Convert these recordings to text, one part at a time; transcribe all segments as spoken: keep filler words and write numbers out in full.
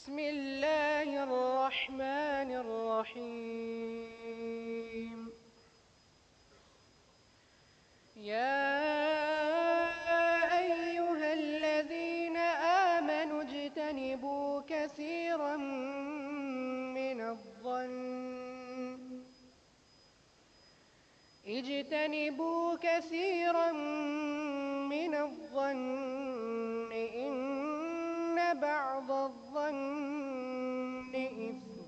بسم الله الرحمن الرحيم. يا أيها الذين آمنوا اجتنبوا كثيرا من الظن اجتنبوا كثيرا من الظن إن بعض الظن إثم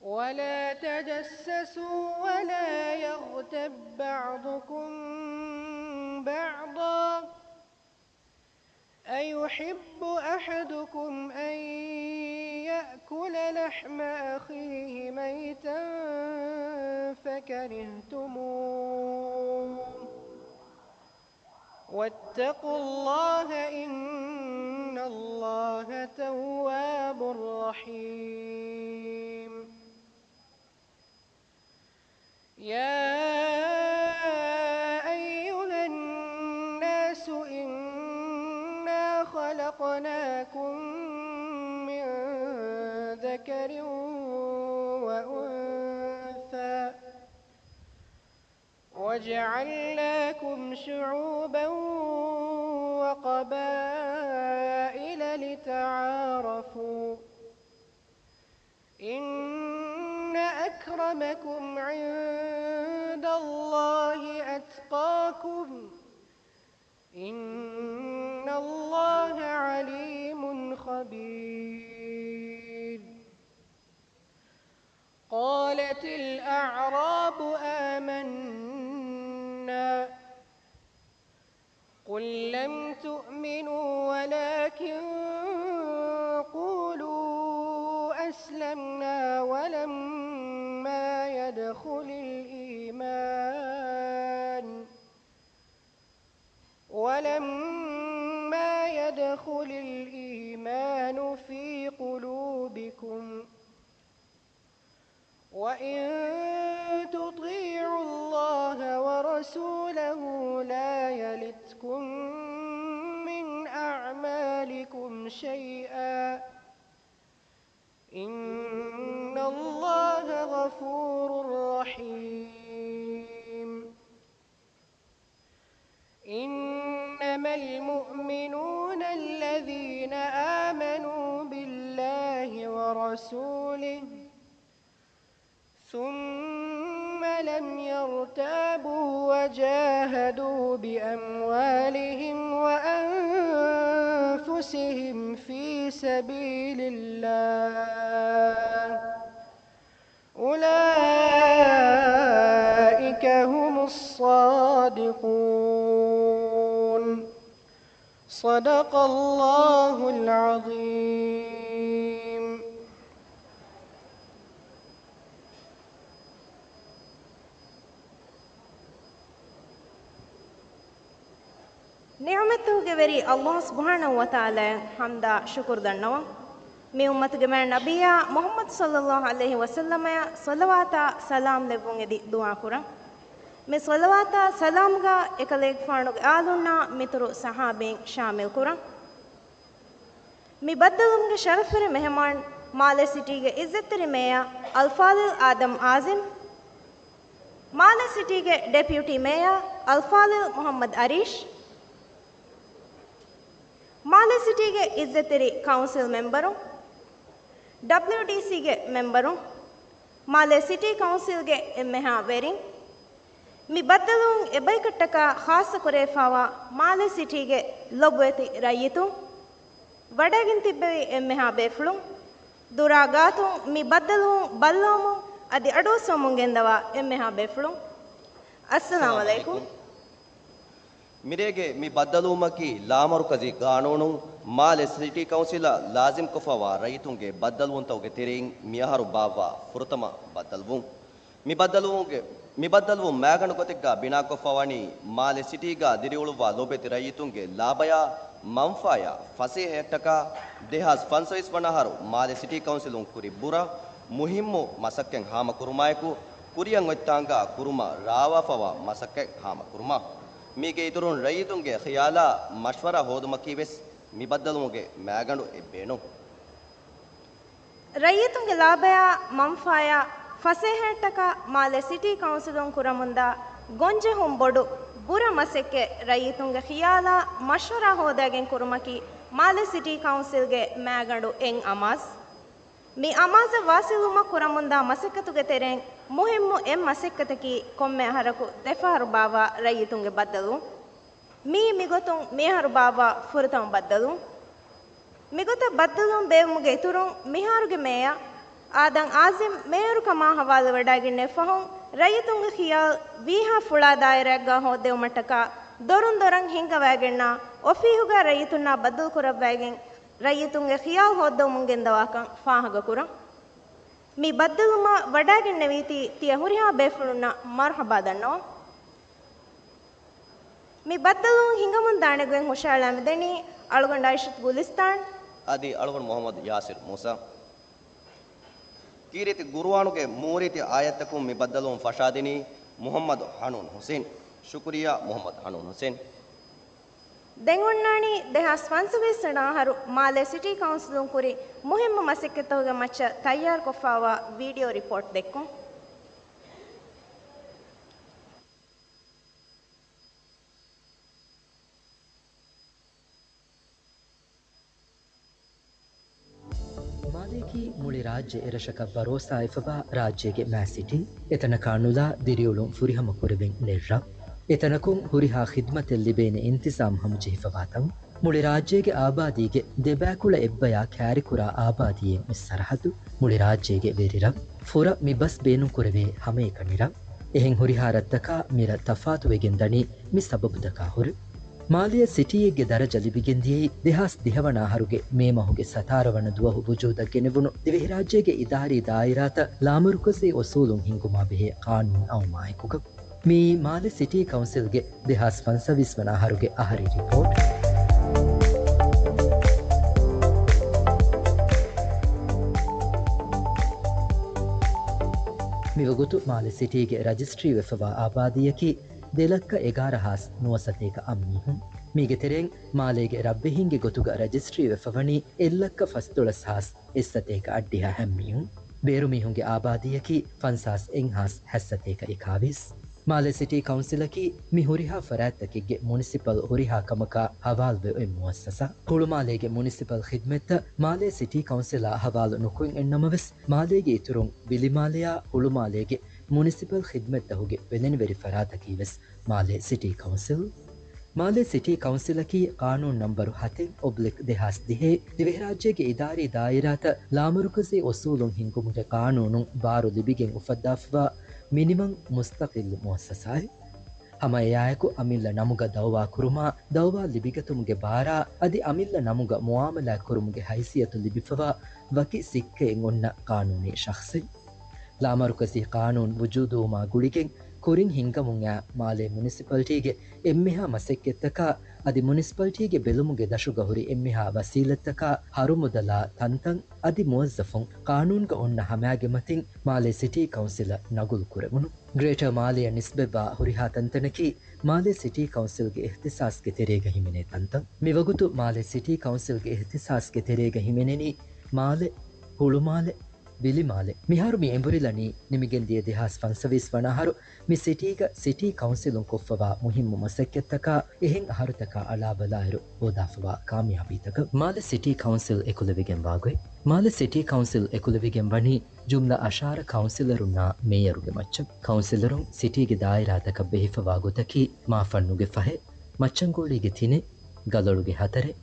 ولا تجسسوا ولا يغتب بعضكم بعضا أيحب أحدكم أن يأكل لحم أخيه ميتا فكرهتموه واتقوا الله إن الله تواب رحيم. يا أيها الناس إنا خلقناكم من ذكر وأنثى وجعلناكم شعوبا وقبائل لتعارفوا إن أكرمكم عند الله أتقاكم إن الله عليم خبير. قالت الأعراب آمنا قل لم تؤمنوا ولكن قولوا أسلمنا ولما يدخل الإيمان ولما يدخل الإيمان في قلوبكم وإن تطيعوا الله ورسوله لا يلتكم من أعمالكم شيئا إن الله غفور رحيم. إنما المؤمنون الذين آمنوا بالله ورسوله ثم لم يرتابوا وجاهدوا بأموالهم وأنفسهم في سبيل الله أولئك هم الصادقون. صدق الله العظيم. ނިޢުމަތުގެ ވެރި ﷲ ސުބްޙާނަހޫ ވަތަޢާލާއަށް ޙަމްދާ ޝުކުރު ދަންނަވަން. މި އުއްމަތުގެ މާތް ނަބިއްޔާ މުޙައްމަދު ޞައްލައްލާހު ޢަލައިހި ވަސައްލަމައަށް ޞަލަވާތާ ސަލާމް ލެއްވުން އެދި ދުޢާ ކުރަން. މި ޞަލަވާތާ ސަލާމްގަ އެކަލޭގެފާނުގެ އާލުންނާ މިތުރު ޞަޙާބީން ޝާމިލް ކުރަން. މި ބައްދަލުވުމުގެ ޝަރަފުވެރި މެހެމާން، މާލެ ސިޓީގެ ޢިއްޒަތްތެރި މޭޔަރ އަލްފާޟިލް އާދަމް އާޒިމް، މާލެ ސިޓީގެ ޑެޕިއުޓީ މޭޔަރ އަލްފާޟިލް މުޙައްމަދު އަރީޝް، މާލެ ސިޓީގެ ޢިއްޒަތްތެރި ކައުންސިލް މެމްބަރުން، ޑަބްލިއުޑީސީގެ މެމްބަރުން، މާލެ ސިޓީ ކައުންސިލްގެ އެންމެހާ ވެރިން، މި ބައްދަލުވުން އެބައިކަށްޓަކާ ޚާއްޞަކުރެވިފައިވާ މާލެ ސިޓީގެ ލޮބުވެތި ރައްޔިތުން، ވަޑައިގެން ތިއްބެވި އެންމެހާ ބޭފުޅުން، ދުރާ ގާތުން މި ބައްދަލުވުން ބައްލަވަމުން އަދި އަޑުއައްސަވަމުން ގެންދަވާ އެންމެހާ ބޭފުޅުން، އައްސަލާމް އަލައިކުމް. މިރޭގެ މި ބައްދަލުވުމަކީ ލާމަރުކަޒީ ގާނޫނުން މާލެ ސިޓީ ކައުންސިލަށް ލާޒިމްކޮށްފައިވާ ރައްޔިތުންގެ ބައްދަލުވުންތަކުގެ ތެރެއިން މިއަހަރު ބާއްވާ ފުރަތަމަ ބައްދަލުވުން. މި ބައްދަލުވުމުގެ، މި ބައްދަލުވުން މައިގަނޑު ގޮތެއްގަ ބިނާކޮށްފަވަނީ މާލެ ސިޓީގަ ދިރިއުޅުއްވާ ލޮބުވެތި ރައްޔިތުންގެ ލާބަޔާ މަންފާޔާ ފަސޭހަޔަށްޓަކާ ދެހާސް ފަންސަވީސް ވަނަ އަހަރު މާލެ ސިޓީ ކައުންސިލުން ކުރި ބުރަ މުހިއްމު މަސައްކަތް ހާމަކުރުމާއެކު، ކުރިއަށް އޮތްތާނގާ ކުރުމަށް ރާވާފަވާ މަސައްކަތް ހާމަކުރުމަށް. މީގެ އިތުރުން ރައްޔިތުންގެ ޚިޔާލާ މަޝްވަރާ ހޯދުމަކީވެސް މި ބައްދަލުވުމުގެ މައިގަނޑު އެއްބޭނުން. ރައްޔިތުންގެ ލާބަޔާ މަންފާޔާ ފަސޭހައަށްޓަކާ މާލެ ސިޓީ ކައުންސިލުން ކުރަމުންދާ ގޮންޖެހުން ބޮޑު ބުރަ މަސައްކަތް ރައްޔިތުންގެ ޚިޔާލާ މަޝްވަރާ ހޯދައިގެން ކުރުމަކީ މާލެ ސިޓީ ކައުންސިލްގެ މައިގަނޑު އެއް އަމާޒް. މި އަމާޒަށް ވާސިލުވުމަށް ކުރަމުންދާ މަސައްކަތުގެ ތެރެއިން މުހިއްމު އެއް މަސައްކަތަކީ ކޮންމެ އަހަރަކު ދެފަހަރު ބާއްވާ ރައްޔިތުންގެ ބައްދަލުވުން. މިއީ މިގޮތުން މިއަހަރު ބާއްވާ ފުރަތަމަ ބައްދަލުވުން. މިގޮތަށް ބައްދަލުވުން ބޭއްވުމުގެ އިތުރުން މިހާރުގެ މޭޔަރ އާދަމް އާޒިމް މޭޔަރުކަމާ ހަވާލުވެވަޑައިގެންނެވި ފަހުން ރައްޔިތުންގެ ޚިޔާލު ވީހާ ފުޅާ ދާއިރާއެއްގަ ހޯއްދެވުމަށްޓަކާ ދޮރުން ދޮރަށް ހިންގަވައިގެންނާ އޮފީހުގަ ރައްޔިތުންނާ ބައްދަލުކުރައްވައިގެން ރައްޔިތުންގެ ޚިޔާލު ހޯއްދަވަމުން ގެންދަވާކަން ފާހަގަކުރަން. މި ބައްދަލުވުމަށް ވަޑައިގެންނެވީތީ ތިޔަ ހުރިހާ ބޭފުޅުންނަށް މަރުޙަބާ ދަންނަވަން. މި ބައްދަލުވުން ހިނގަމުންދާނެ ގޮތް ހުށައަޅާ މިދަނީ އަޅުގަނޑު އައިޝަތު ގުލިސްތާން. އަދި އަޅުގަނޑު މުޙައްމަދު ޔާސިރު މޫސާ. ކީރިތި ގުރުއާނުގެ މޫރިތި އާޔަތްތަކުން މި ބައްދަލުވުން ފަށާދިނީ މުޙައްމަދު ޙަނޫން ޙުސެން. ޝުކުރިއްޔާ މުޙައްމަދު ޙަނޫން ޙުސެން. ދެން އޮންނާނީ ދެހާސް ފަންސަވީސް ވަނަ އަހަރު މާލެ ސިޓީ ކައުންސިލުން ކުރި މުހިއްމު މަސައްކަތްތަކުގެ މައްޗަށް ތައްޔާރުކޮށްފައިވާ ވީޑިއޯ ރިޕޯޓް ދެއްކުން. މާލޭގެ މުޅި ރާއްޖެ އެރަށަކަށް ބަރޯސާވެފަވާ ރާއްޖޭގެ މާ ސިޓީ. އެތަނަކާ ނުލާ ދިރިއުޅުން ފުރިހަމަ ކުރެވެން ނެތް ރަށް. އެތަނަކުން ހުރިހާ ޚިދްމަތެއް ލިބޭނެ އިންތިޒާމް ހަމަޖެހިފަވާ ތަން. މުޅި ރާއްޖޭގެ އާބާދީގެ ދެބައިކުޅަ އެއްބަޔާ ކާރިކުރާ އާބާދީއެއް މި ސަރަހައްދު. މުޅި ރާއްޖޭގެ ވެރިރަށް. ފުރަ މި ބަސް ބޭނުންކުރެވޭ ހަމައެކަނި ރަށް. އެހެން ހުރިހާ ރަށްތަކާ މި ރަށް ތަފާތުވެގެން ދަނީ މި ސަބަބުތަކާ ހުރެ. މާލެއަށް ސިޓީއެއްގެ ދަރަޖަ ލިބިގެންދިޔައީ ދެހާސް ދިހަ ވަނަ އަހަރުގެ މޭ މަހުގެ ސަތާރަ ވަނަ ދުވަހު ވުޖޫދަށް ގެނެވުނު ދިވެހިރާއްޖޭގެ އިދާރީ ދާއިރާތައް ލާމަރުކަޒީ އުސޫލުން ހިންގުމާ ބެހޭ ޤާނޫނު އައުމާއެކުގަ. މިއީ މާލެ ސިޓީ ކައުންސިލްގެ ދެހާސް ފަންސަވީސް ވަނަ އަހަރުގެ އަހަރީ ރިޕޯޓް. މިވަގުތު މާލެ ސިޓީގެ ރަޖިސްޓްރީ ވެފަވާ އާބާދީއަކީ ދެ ލައްކަ އެގާރަ ހާސް ނުވަސަތޭކަ އަށް މީހުން. މީގެ ތެރެއިން މާލޭގެ ރަށްވެހިންގެ ގޮތުގަ ރަޖިސްޓްރީ ވެފަވަނީ އެއް ލައްކަ ފަސްދޮޅަސް ހާސް އެއްސަތޭކަ އަށްޑިހަ އަށް މީހުން. ބޭރު މީހުންގެ އާބާދީއަކީ ފަންސާސް އެއް ހާސް ހަތްސަތޭކަ އެކާވީސް. މާލެ ސިޓީ ކައުންސިލަކީ މި ހުރިހާ ފަރާތްތަކެއްގެ މުނިސިޕަލް ހުރިހާ ކަމަކާ ހަވާލުވެ އޮތް މުއައްސަސާ. ހުޅުމާލޭގެ މުނިސިޕަލް ޚިދްމަތްތައް މާލޭ ސިޓީ ކައުންސިލާ ހަވާލު ނުކުތް އިންނަމަވެސް، މާލޭގެ އިތުރުން ވިލިމާލެއާ ހުޅުމާލޭގެ މުނިސިޕަލް ޚިދްމަތްތަކުގެ ބެލެނިވެރި ފަރާތަކީ ވެސް މާލޭ ސިޓީ ކައުންސިލް. މާލޭ ސިޓީ ކައުންސިލަކީ ޤާނޫނު ނަންބަރު ހަތެއް އޮބްލިކް ދެހާސް ދިހައެއް ދިވެހިރާއްޖޭގެ އިދާރީ ދާއިރާތައް ލާމަރުކަޒީ އުސޫލުން ހިންގުމުގެ ޤާނޫނުން ބާރު ލިބިގެން އުފައްދާފަވާ މިނިވަން މުސްތަޤިއްލު މުއައްސަސާއެއް. ހަމަ އެއާއެކު އަމިއްލަ ނަމުގަ ދައުވާ ކުރުމާ، ދައުވާ ލިބިގަތުމުގެ ބާރާ، އަދި އަމިއްލަ ނަމުގަ މުއާމަލާތް ކުރުމުގެ ހައިސިއްޔަތު ލިބިފަވާ ވަކި ސިއްކައެއް އޮންނަ ޤާނޫނީ ޝަޚްޞެއް. ލާމަރުކަޒީ ޤާނޫނު ވުޖޫދުވުމާ ގުޅިގެން ކުރިން ހިންގަމުން އައި މާލޭ މުނިސިޕަލްޓީގެ އެންމެހާ މަސައްކަތްތަކާ އަދި މުނިސިޕަލްޓީގެ ބެލުމުގެ ދަށުގަ ހުރި އެންމެހާ ވަސީލަތްތަކާ ހަރުމުދަލާ ތަންތަން އަދި މުވައްޒަފުން ޤާނޫނުގަ އޮންނަ ހަމައިގެ މަތިން މާލޭ ސިޓީ ކައުންސިލަށް ނަގުލު ކުރެވުނު. ގްރޭޓަރ މާލެއަށް ނިސްބަތްވާ ހުރިހާ ތަންތަނަކީ މާލޭ ސިޓީ ކައުންސިލްގެ އިހްތިސާސްގެ ތެރޭގަ ހިމެނޭ ތަންތަން. މިވަގުތު މާލޭ ސިޓީ ކައުންސިލްގެ އިހްތިސާސްގެ ތެރޭގަ ހިމެނެނީ މާލެ، ހުޅުމާލެ، ވިލިމާލެ. މިހާރު މި އެނބުރިލަނީ ނިމިގެންދިޔަ ދެހާސް ފަންސަވީސް ވަނަ އަހަރު މި ސިޓީގަ ސިޓީ ކައުންސިލުން ކޮށްފަވާ މުހިއްމު މަސައްކަތްތަކާ އެހެން އަހަރުތަކާ އަޅާބަލާއިރު ހޯދާފަވާ ކާމިޔާބީތަކަށް. މާލެ ސިޓީ ކައުންސިލް އެކުލެވިގެންވާ ގޮތް. މާލެ ސިޓީ ކައުންސިލް އެކުލެވިގެން ވަނީ ޖުމްލަ އަށާރަ ކައުންސިލަރުންނާ މޭޔަރުގެ މައްޗަށް. ކައުންސިލަރުން ސިޓީގެ ދާއިރާތަކަށް ބެހިފަވާ ގޮތަކީ މާފަންނުގެ ފަހެއް، މައްޗަންގޯޅީގެ ތިނެއް، ގަލޮޅުގެ ހަތަރެއް،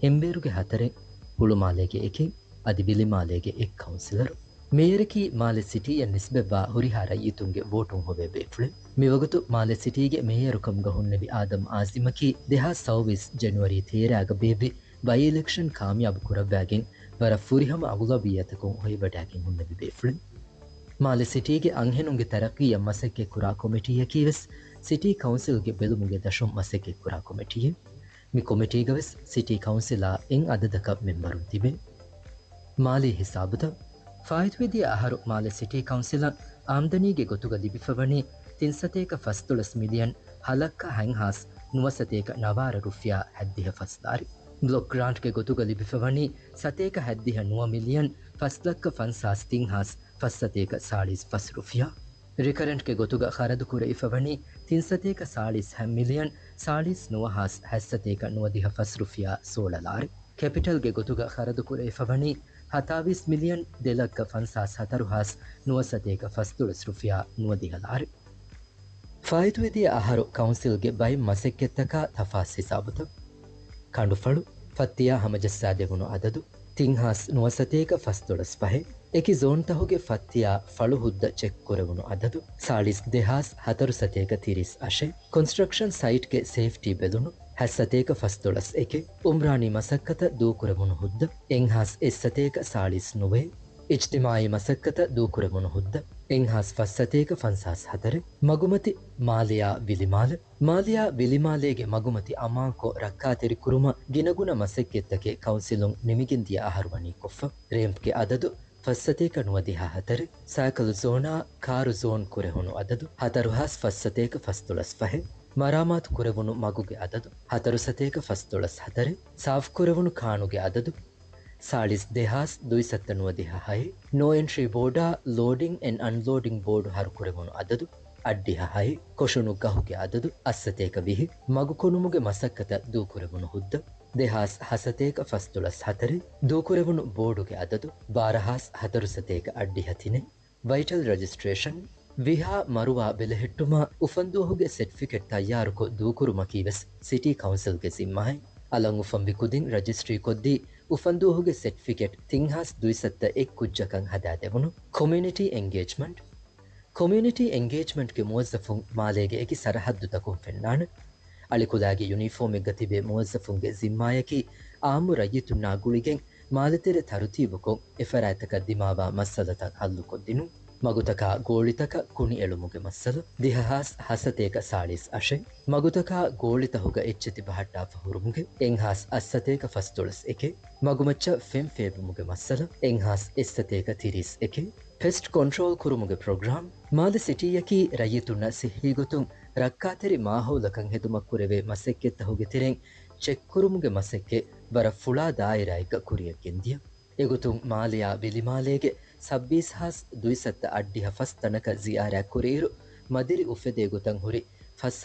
ހެންބޭރުގެ ހަތަރެއް، ހުޅުމާލޭގެ އެކެއް، އަދި ވިލިމާލޭގެ އެއް ކައުންސިލަރު. މޭޔަރަކީ މާލެ ސިޓީއަށް ނިސްބަތްވާ ހުރިހާ ރައްޔިތުންގެ ވޯޓުން ހޮވޭ ބޭފުޅެއް. މިވަގުތު މާލެ ސިޓީގެ މޭޔަރުކަމުގަ ހުންނެވި އާދަމް އާޒިމަކީ ދެހާސް ސައުވީސް ޖެނުއަރީ ތޭރައިގަ ބޭއްވި ބައި އިލެކްޝަން ކާމިޔާބު ކުރައްވައިގެން ވަރަށް ފުރިހަމަ އަޣުލަބިއްޔަތަކުން ހޮވިވަޑައިގެން ހުންނެވި ބޭފުޅެއް. މާލެ ސިޓީގެ އަންހެނުންގެ ތަރައްޤީއަށް މަސައްކަތްކުރާ ކޮމިޓީއަކީ ވެސް ސިޓީ ކައުންސިލްގެ ބެލުމުގެ ދަށުން މަސައްކަތްކުރާ ކޮމިޓީއެއް. މި ކޮމިޓީގަ ވެސް ސިޓީ ކައުންސިލާ އެއް އަދަދަކަށް މެމްބަރުން ތިބޭ. މާލީ ހިސާބުތައް. ފާއިތުވެދިޔަ އަހަރު މާލެ ސިޓީ ކައުންސިލަށް އާމްދަނީގެ ގޮތުގަ ލިބިފަވަނީ ތިން ސަތޭކަ ފަސްދޮޅަސް މިލިއަން ހަ ލައްކަ ހަތް ހާސް ނުވަ ސަތޭކަ ނަވާރަ ރުފިޔާ ހަތްދިހަ ފަސް ލާރި. ބްލޮކް ގްރާންޓްގެ ގޮތުގަ ލިބިފަވަނީ ސަތޭކަ ހަތްދިހަ ނުވަ މިލިއަން ފަސް ލައްކަ ފަންސާސް ތިން ހާސް ފަސް ސަތޭކަ ސާޅީސް ފަސް ރުފިޔާ. ރިކަރެންޓްގެ ގޮތުގަ ޚަރަދުކުރެވިފަވަނީ ތިން ސަތޭކަ ސާޅީސް ހަ މިލިއަން ސާޅީސް ނުވަ ހާސް ހަތް ސަތޭކަ ނުވަދިހަ ފަސް ރުފިޔާ ސޯލަ ލާރި. ކެޕިޓަލްގެ ގޮތުގަ ޚަރަދުކުރެވިފަވަނީ ހަތާވީސް މިލިއަން ދެ ލައްކަ ފަންސާސް ހަތަރު ހާސް ނުވަ ސަތޭކަ ފަސްދޮޅަސް ރުފިޔާ ނުވަދިހަ ލާރި. ފާއިތުވެދިޔަ އަހަރު ކައުންސިލްގެ ބައެއް މަސައްކަތްތަކާ ތަފާސް ހިސާބުތައް. ކަނޑުފަޅު، ފައްތިޔާ ހަމަޖައްސާދެވުނު އަދަދު، ތިން ހާސް ނުވަ ސަތޭކަ ފަސްދޮޅަސް ފަހެއް. އެކި ޒޯންތަހުގެ ފައްތިޔާ ފަޅު ހުއްދަ ޗެކް ކުރެވުނު އަދަދު، ސާޅީސް ދެ ހާސް ހަތަރު ސަތޭކަ ތިރީސް އަށެއް. ކޮންސްޓްރަކްޝަން ސައިޓްގެ ސޭފްޓީ ބެލުނު، ހަތް ސަތޭކަ ފަސްދޮޅަސް އެކެއް. އުމްރާނީ މަސައްކަތަށް ދޫކުރެވުނު ހުއްދަ، އެއް ހާސް އެއް ސަތޭކަ ސާޅީސް ނުވައެއް. އިޖްތިމާއީ މަސައްކަތަށް ދޫކުރެވުނު ހުއްދަ، އެއް ހާސް ފަސް ސަތޭކަ ފަންސާސް ހަތަރެއް. މަގުމަތި، މާލެއާ ވިލިމާލެ. މާލެއާ ވިލިމާލޭގެ މަގުމަތި އަމާންކޮށް ރައްކާތެރިކުރުމަށް ގިނަގުނަ މަސައްކަތްތަކެއް ކައުންސިލުން ނިމިގެންދިޔަ އަހަރު ވަނީ ކޮށްފަ. ރޭމްޕްގެ އަދަދު، ފަސް ސަތޭކަ ނުވަދިހަ ހަތަރެއް. ސައިކަލް ޒޯނާ ކާރު ޒޯން ކުރެހުނު އަދަދު، ހަތަރު ހާސް ފަސް ސަތޭކަ ފަސްދޮޅަސް ފަހެއް. މަރާމާތު ކުރެވުނު މަގުގެ އަދަދު، ހަތަރު ސަތޭކަ ފަސްދޮޅަސް ހަތަރެއް. ސާފް ކުރެވުނު ކާނުގެ އަދަދު، ސާޅީސް ދެ ހާސް ދުއިސައްތަ ނުވަދިހަ ހައެއް. ނޯ އެންޓްރީ ބޯޑާ ލޯޑިން އެންޑް އަންލޯޑިން ބޯޑު ހަރުކުރެވުނު އަދަދު، އަށްޑިހަ ހައެއް. ކޮށުނު ގަހުގެ އަދަދު، އަށް ސަތޭކަ ވިހި. މަގު ކޮނުމުގެ މަސައްކަތަށް ދޫކުރެވުނު ހުއްދަ، ދެ ހާސް ހަ ސަތޭކަ ފަސްދޮޅަސް ހަތަރެއް. ދޫކުރެވުނު ބޯޑުގެ އަދަދު، ބާރަ ހާސް ހަތަރު ސަތޭކަ އަށްޑިހަ ތިނެއް. ވައިޓަލް ރަޖިސްޓްރޭޝަން، ވިހާ މަރުވާ ބެލެހެއްޓުމާ އުފަންދުވަހުގެ ސެޓްފިކެޓް ތައްޔާރުކޮށް ދޫކުރުމަކީ ވެސް ސިޓީ ކައުންސިލްގެ ޒިންމާއެއް. އަލަށް އުފަންވި ކުދިން ރަޖިސްޓްރީ ކޮށްދީ، އުފަންދުވަހުގެ ސެޓްފިކެޓް ތިން ހާސް ދުއިސައްތަ އެއް ކުއްޖަކަށް ހަދާދެވުނު. ކޮމިއުނިޓީ އެންގޭޖްމަންޓް، ކޮމިއުނިޓީ އެންގޭޖްމަންޓްގެ މުވައްޒަފުން މާލޭގެ އެކި ސަރަހައްދުތަކުން ފެންނާނެ. އަޅިކުލާގެ ޔުނީފޯމެއްގަ ތިބޭ މުވައްޒަފުންގެ ޒިންމާޔަކީ އާއްމު ރައްޔިތުންނާ ގުޅިގެން މާލެތެރެ ތަރުތީބުކޮށް، އެފަރާތްތަކަށް ދިމާވާ މައްސަލަތައް ހައްލުކޮށްދިނުން. މަގުތަކާ ގޯޅިތަކަށް ކުނި އެޅުމުގެ މައްސަލަ، ދިހަ ހާސް ހަ ސަތޭކަ ސާޅީސް އަށެއް. މަގުތަކާ ގޯޅިތަހުގަ އެއްޗެތި ބަހައްޓާފަ ހުރުމުގެ އެއް ހާސް އަށް ސަތޭކަ ފަސްދޮޅަސް އެކެއް. މަގުމައްޗަށް ފެން ފޭބުމުގެ މައްސަލަ، އެއް ހާސް އެއް ސަތޭކަ ތިރީސް އެކެއް. ޕެސްޓް ކޮންޓްރޯލް ކުރުމުގެ ޕްރޮގްރާމް. މާލެ ސިޓީއަކީ ރައްޔިތުންނަށް ސިއްހީގޮތުން ރައްކާތެރި މާހައުލަކަށް ހެދުމަށް ކުރެވޭ މަސައްކަތްތަހުގެ ތެރެއިން ޗެކްކުރުމުގެ މަސައްކަތް ވަރަށް ފުޅާ ދާއިރާއެއްގަ ކުރިއަށް ގެންދިޔަ. އެގޮތުން މާލެއާ ވިލިމާލޭގެ ސައްބީސް ހާސް ދުއިސައްތަ އަށްޑިހަ ފަސް ތަނަކަށް ޒިޔާރާތް ކުރިއިރު، މަދިރި އުފެދޭ ގޮތަށް ހުރި ފަސް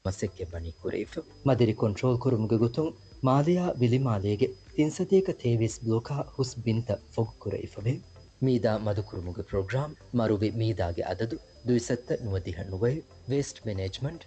މަސައްކަތް ވަނީ ކުރެވިފަ. މަދިރި ކޮންޓްރޯލް ކުރުމުގެ ގޮތުން މާލެއާ ވިލިމާލޭގެ ތިން ސަތޭކަ ތޭވީސް ބްލޮކާ ހުސް ބިންތައް ފޮގު ކުރެވިފަވޭ. މީދާ މަދުކުރުމުގެ ޕްރޮގްރާމް، މަރުވި މީދާގެ އަދަދު ދުއިސައްތަ ނުވަދިހަ ނުވައެއް. ވޭސްޓް މެނޭޖްމަންޓް.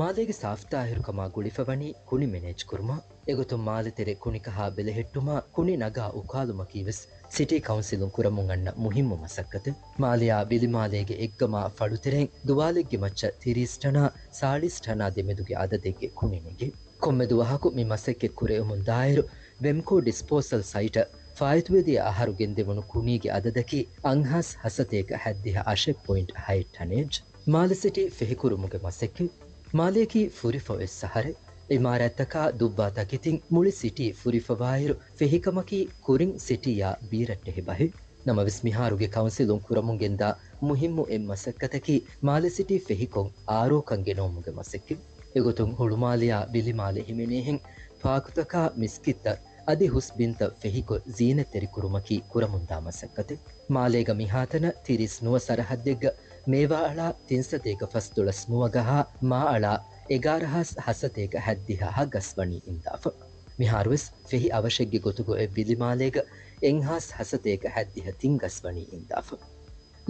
މާލޭގެ ސާފްތާހިރުކަމާ ގުޅިފަވަނީ ކުނި މެނޭޖް ކުރުމާ، އެގޮތުން މާލެތެރެ ކުނިކަހާ ބެލެހެއްޓުމާ ކުނި ނަގާ އުކާލުމަކީ ވެސް ސިޓީ ކައުންސިލުން ކުރަމުން އަންނަ މުހިއްމު މަސައްކަތެއް. މާލެއާ ވިލިމާލޭގެ އެއްގަމާ ފަޅުތެރެއިން ދުވާލެއްގެ މައްޗަށް ތިރީސް ޓަނާ ސާޅީސް ޓަނާ ދެމެދުގެ އަދަދެއްގެ ކުނި ނެގޭ. ކޮންމެ ދުވަހަކު މި މަސައްކަތް ކުރެވެމުން ދާއިރު، ވެމްކޯ ޑިސްޕޯސަލް ސައިޓަށް ފާއިތުވެދިޔަ އަހަރު ގެންދެވުނު ކުނީގެ އަދަދަކީ އަށް ހާސް ހަ ސަތޭކަ ހަތްދިހަ އަށެއް ޕޮއިންޓް ހައެއް ޓަނޭޖް. މާލެ ސިޓީ ފެހިކުރުމުގެ މަސައްކަތް. މާލެއަކީ ފުރިފަ އޮތް ސަހަރެއް. އިމާރާތްތަކާ ދުއްވާ ތަކެތިން މުޅި ސިޓީ ފުރިފަވާއިރު، ފެހިކަމަކީ ކުރިން ސިޓީއާ ބީރައްޓެހި ބަހެއް. ނަމަވެސް، މިހާރުގެ ކައުންސިލުން ކުރަމުން ގެންދާ މުހިއްމު އެއް މަސައްކަތަކީ މާލެ ސިޓީ ފެހިކޮށް އާރްއޯ ކަން ގެނައުމުގެ މަސައްކަތް. އެގޮތުން ހުޅުމާލެއާ ވިލިމާލެ ހިމެނޭހެން ޕާކުތަކާ މިސްކިތްތައް އަދި ހުސް ބިންތައް ފެހިކޮށް ޒީނަތްތެރިކުރުމަކީ ކުރަމުންދާ މަސައްކަތެއް. މާލޭގަ މިހާތަނަށް ތިރީސް ނުވަ ސަރަހައްދެއްގަ މޭވާއަޅާ ތިން ސަތޭކަ ފަސްދޮޅަސް ނުވަ ގަހާ މާއަޅާ އެގާރަ ހާސް ހަ ސަތޭކަ ހަތްދިހަ ހަ ގަސް ވަނީ އިންދާފަ. މިހާރުވެސް ފެހި އަވަށެއްގެ ގޮތުގައި ވިލިމާލޭގަ އެއް ހާސް ހަ ސަތޭކަ ހަތްދިހަ ތިން ގަސް ވަނީ އިންދާފަ.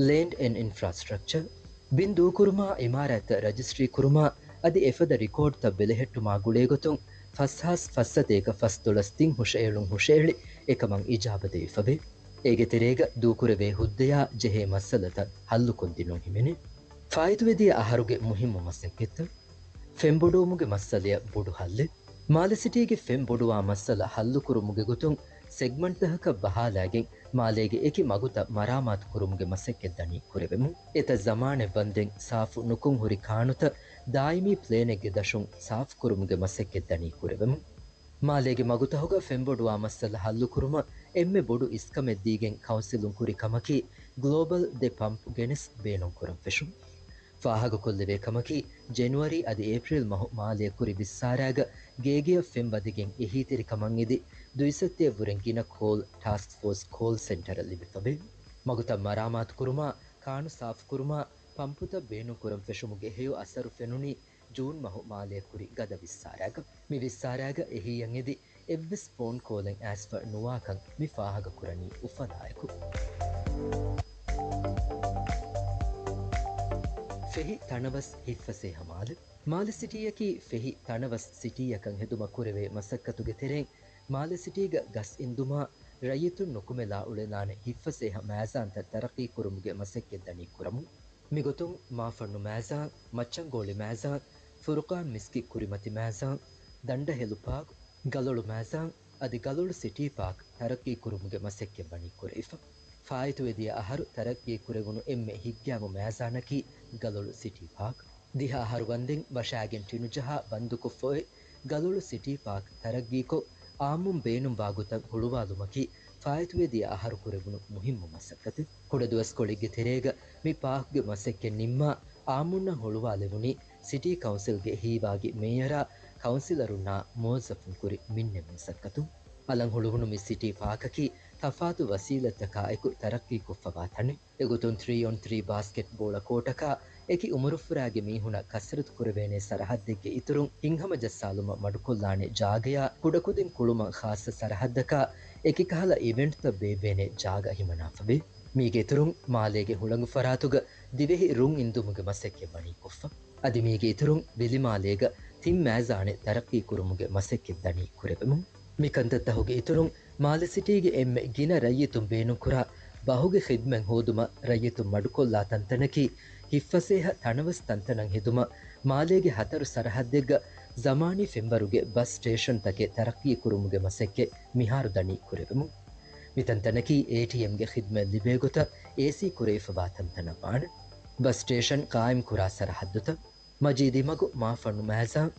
ލޭންޑް އެންޑް އިންފްރާސްޓްރަކްޗަރ. ބިން ދޫކުރުމާ، އިމާރާތްތައް ރަޖިސްޓްރީ ކުރުމާ އަދި އެފަދަ ރިކޯޑްތައް ބެލެހެއްޓުމާ ގުޅޭގޮތުން ފަސް ހާސް ފަސް ސަތޭކަ ފަސްދޮޅަސް ތިން ހުށައެޅުން ހުށައެޅި އެކަމަށް އިޖާބަ ދެވިފަވޭ. އޭގެ ތެރޭގަ ދޫކުރެވޭ ހުއްދަޔާ ޖެހޭ މައްސަލަތައް ހައްލުކޮށްދިނުން ހިމެނޭ. ފާއިތުވެދިޔަ އަހަރުގެ މުހިއްމު މަސައްކަތްތައް. ފެންބޮޑުވުމުގެ މައްސަލަޔަށް ބޮޑު ހައްލެއް. މާލެ ސިޓީގެ ފެން ބޮޑުވާ މައްސަލަ ހައްލުކުރުމުގެ ގޮތުން ސެގްމަންޓްތަކަކަށް ބަހާލާގެން މާލޭގެ އެކި މަގުތައް މަރާމާތުކުރުމުގެ މަސައްކަތް ދަނީ ކުރެވެމުން. އެތައް ޒަމާނެއް ވަންދެން ސާފު ނުކޮށް ހުރި ކާނުތައް ދާއިމީ ޕްލޭނެއްގެ ދަށުން ސާފުކުރުމުގެ މަސައްކަތް ދަނީ ކުރެވެމުން. މާލޭގެ މަގުތަހުގަ ފެންބޮޑުވާ މައްސަލަ ހައްލުކުރުމަށް އެންމެ ބޮޑު އިސްކަމެއް ދީގެން ކައުންސިލުން ކުރި ކަމަކީ ގްލޯބަލް ދެ ޕަމްޕް ގެނެސް ބޭނުންކުރަން ފެށުން. ފާހަގަކޮށްލެވޭ ކަމަކީ، ޖެނުއަރީ އަދި އޭޕްރީލް މަހު މާލޭ ކުރި ވިއްސާރާގަ ގޭގެއަށް ފެން ވަދެގެން އެހީތެރިކަމަށް އެދި، ދުއިސައްތައަށްވުރެން ގިނަ ކޯލް ޓާސްކް ފޯސް ކޯލް ސެންޓަރަށް ލިބިފަވޭ. މަގުތައް މަރާމާތުކުރުމާ، ކާނު ސާފުކުރުމާ، ޕަމްޕުތައް ބޭނުންކުރަން ފެށުމުގެ ހެޔޮ އަސަރު ފެނުނީ ޖޫން މަހު މާލޭ ކުރި ގަދަ ވިއްސާރާގަ. މި ވިއްސާރާގަ އެހީއަށް އެދި އެއްވެސް ފޯން ކޯލެއް އައިސްފަ ނުވާކަން މި ފާހަގަކުރަނީ އުފަލާއެކު. ފެހި ތަނަވަސް ހިއްފަސޭހަ މާލެ. މާލެ ސިޓީއަކީ ފެހި ތަނަވަސް ސިޓީއަކަށް ހެދުމަށް ކުރެވޭ މަސައްކަތުގެ ތެރެއިން، މާލެ ސިޓީގަ ގަސް އިންދުމާ، ރައްޔިތުން ނުކުމެލާ އުޅެލާނެ ހިއްފަސޭހަ މައިޒާންތައް ތަރައްޤީ ކުރުމުގެ މަސައްކަތް ދަނީ ކުރަމުން. މިގޮތުން މާފަންނު މައިޒާން، މައްޗަންގޯޅި މައިޒާން، ފުރުޤާން މިސްކިތް ކުރިމަތި މައިޒާން، ދަނޑަހެލު ޕާކް، ގަލޮޅު މައިޒާން އަދި ގަލޮޅު ސިޓީ ޕާކް ތަރައްޤީ ކުރުމުގެ މަސައްކަތް ވަނީ ކުރެވިފަ. ފާއިތުވެދިޔަ އަހަރު ތަރައްޤީ ކުރެވުނު އެންމެ ހިތްގައިމު މައިޒާނަކީ ގަލޮޅު ސިޓީ ޕާކް. ދިހަ އަހަރު ވަންދެން ވަށާގެން ޓިނުޖަހާ ބަންދުކޮށްފަ އޮތް ގަލޮޅު ސިޓީ ޕާކް ތަރައްގީކޮށް، އާއްމުން ބޭނުންވާ ގޮތަށް ހުޅުވާލުމަކީ ފާއިތުވެދިޔަ އަހަރު ކުރެވުނު މުހިއްމު މަސައްކަތެއް. ކުޑަދުވަސްކޮޅެއްގެ ތެރޭގަ މި ޕާކްގެ މަސައްކަތް ނިންމާ، އާއްމުންނަށް ހުޅުވާލެވުނީ ސިޓީ ކައުންސިލްގެ ހީވާގި މޭޔަރާ، ކައުންސިލަރުންނާ މުވައްޒަފުން ކުރި މިންނެ މަސައްކަތުން. އަލަށް ހުޅުވުނު މި ސިޓީ ޕާކަކީ ތަފާތު ވަސީލަތްތަކާ އެކު ތަރައްޤީކޮށްފަވާ ތަނެއް. އެގޮތުން ތްރީ އޮން ތްރީ ބާސްކެޓްބޯޅަ ކޯޓަކާ، އެކި އުމުރުފުރާގެ މީހުނަށް ކަސްރަތު ކުރެވޭނެ ސަރަހައްދެއްގެ އިތުރުން ހިތްހަމަޖައްސާލުމަށް މަޑުކޮށްލާނެ ޖާގަޔާ، ކުޑަކުދިން ކުޅުމަށް ޚާއްޞަ ސަރަހައްދަކާ، އެކިކަހަލަ އިވެންޓްތައް ބޭއްވޭނެ ޖާގަ ހިމަނާފަވޭ. މީގެ އިތުރުން މާލޭގެ ހުޅަނގު ފަރާތުގަ ދިވެހި ރުން އިންދުމުގެ މަސައްކަތް ވަނީ ކޮށްފަ. އަދި މީގެ އިތުރުން ވިލިމާލޭގަ ތިން މައިޒާނެއް ތަރައްޤީ ކުރުމުގެ މަސައްކަތް ދަނީ ކުރެވެމުން. މި ކަންތައްތަހުގެ އިތުރުން މާލެ ސިޓީގެ އެންމެ ގިނަ ރައްޔިތުން ބޭނުންކުރާ ބަހުގެ ޚިދްމަތް ހޯދުމަށް ރައްޔިތުން މަޑުކޮށްލާ ތަންތަނަކީ ހިއްފަސޭހަ ތަނަވަސް ތަންތަނަށް ހެދުމަށް މާލޭގެ ހަތަރު ސަރަހައްދެއްގަ ޒަމާނީ ފެންވަރުގެ ބަސް ސްޓޭޝަންތަކެއް ތަރައްޤީ ކުރުމުގެ މަސައްކަތް މިހާރު ދަނީ ކުރެވެމުން. މި ތަންތަނަކީ އޭޓީއެމްގެ ޚިދްމަތް ލިބޭ ގޮތަށް އޭސީ ކުރެވިފަވާ ތަންތަނަށް ވާނެ. ބަސް ސްޓޭޝަން ޤާއިމްކުރާ ސަރަހައްދުތައް. މަޖީދީ މަގު މާފަންނު މައިޒާން،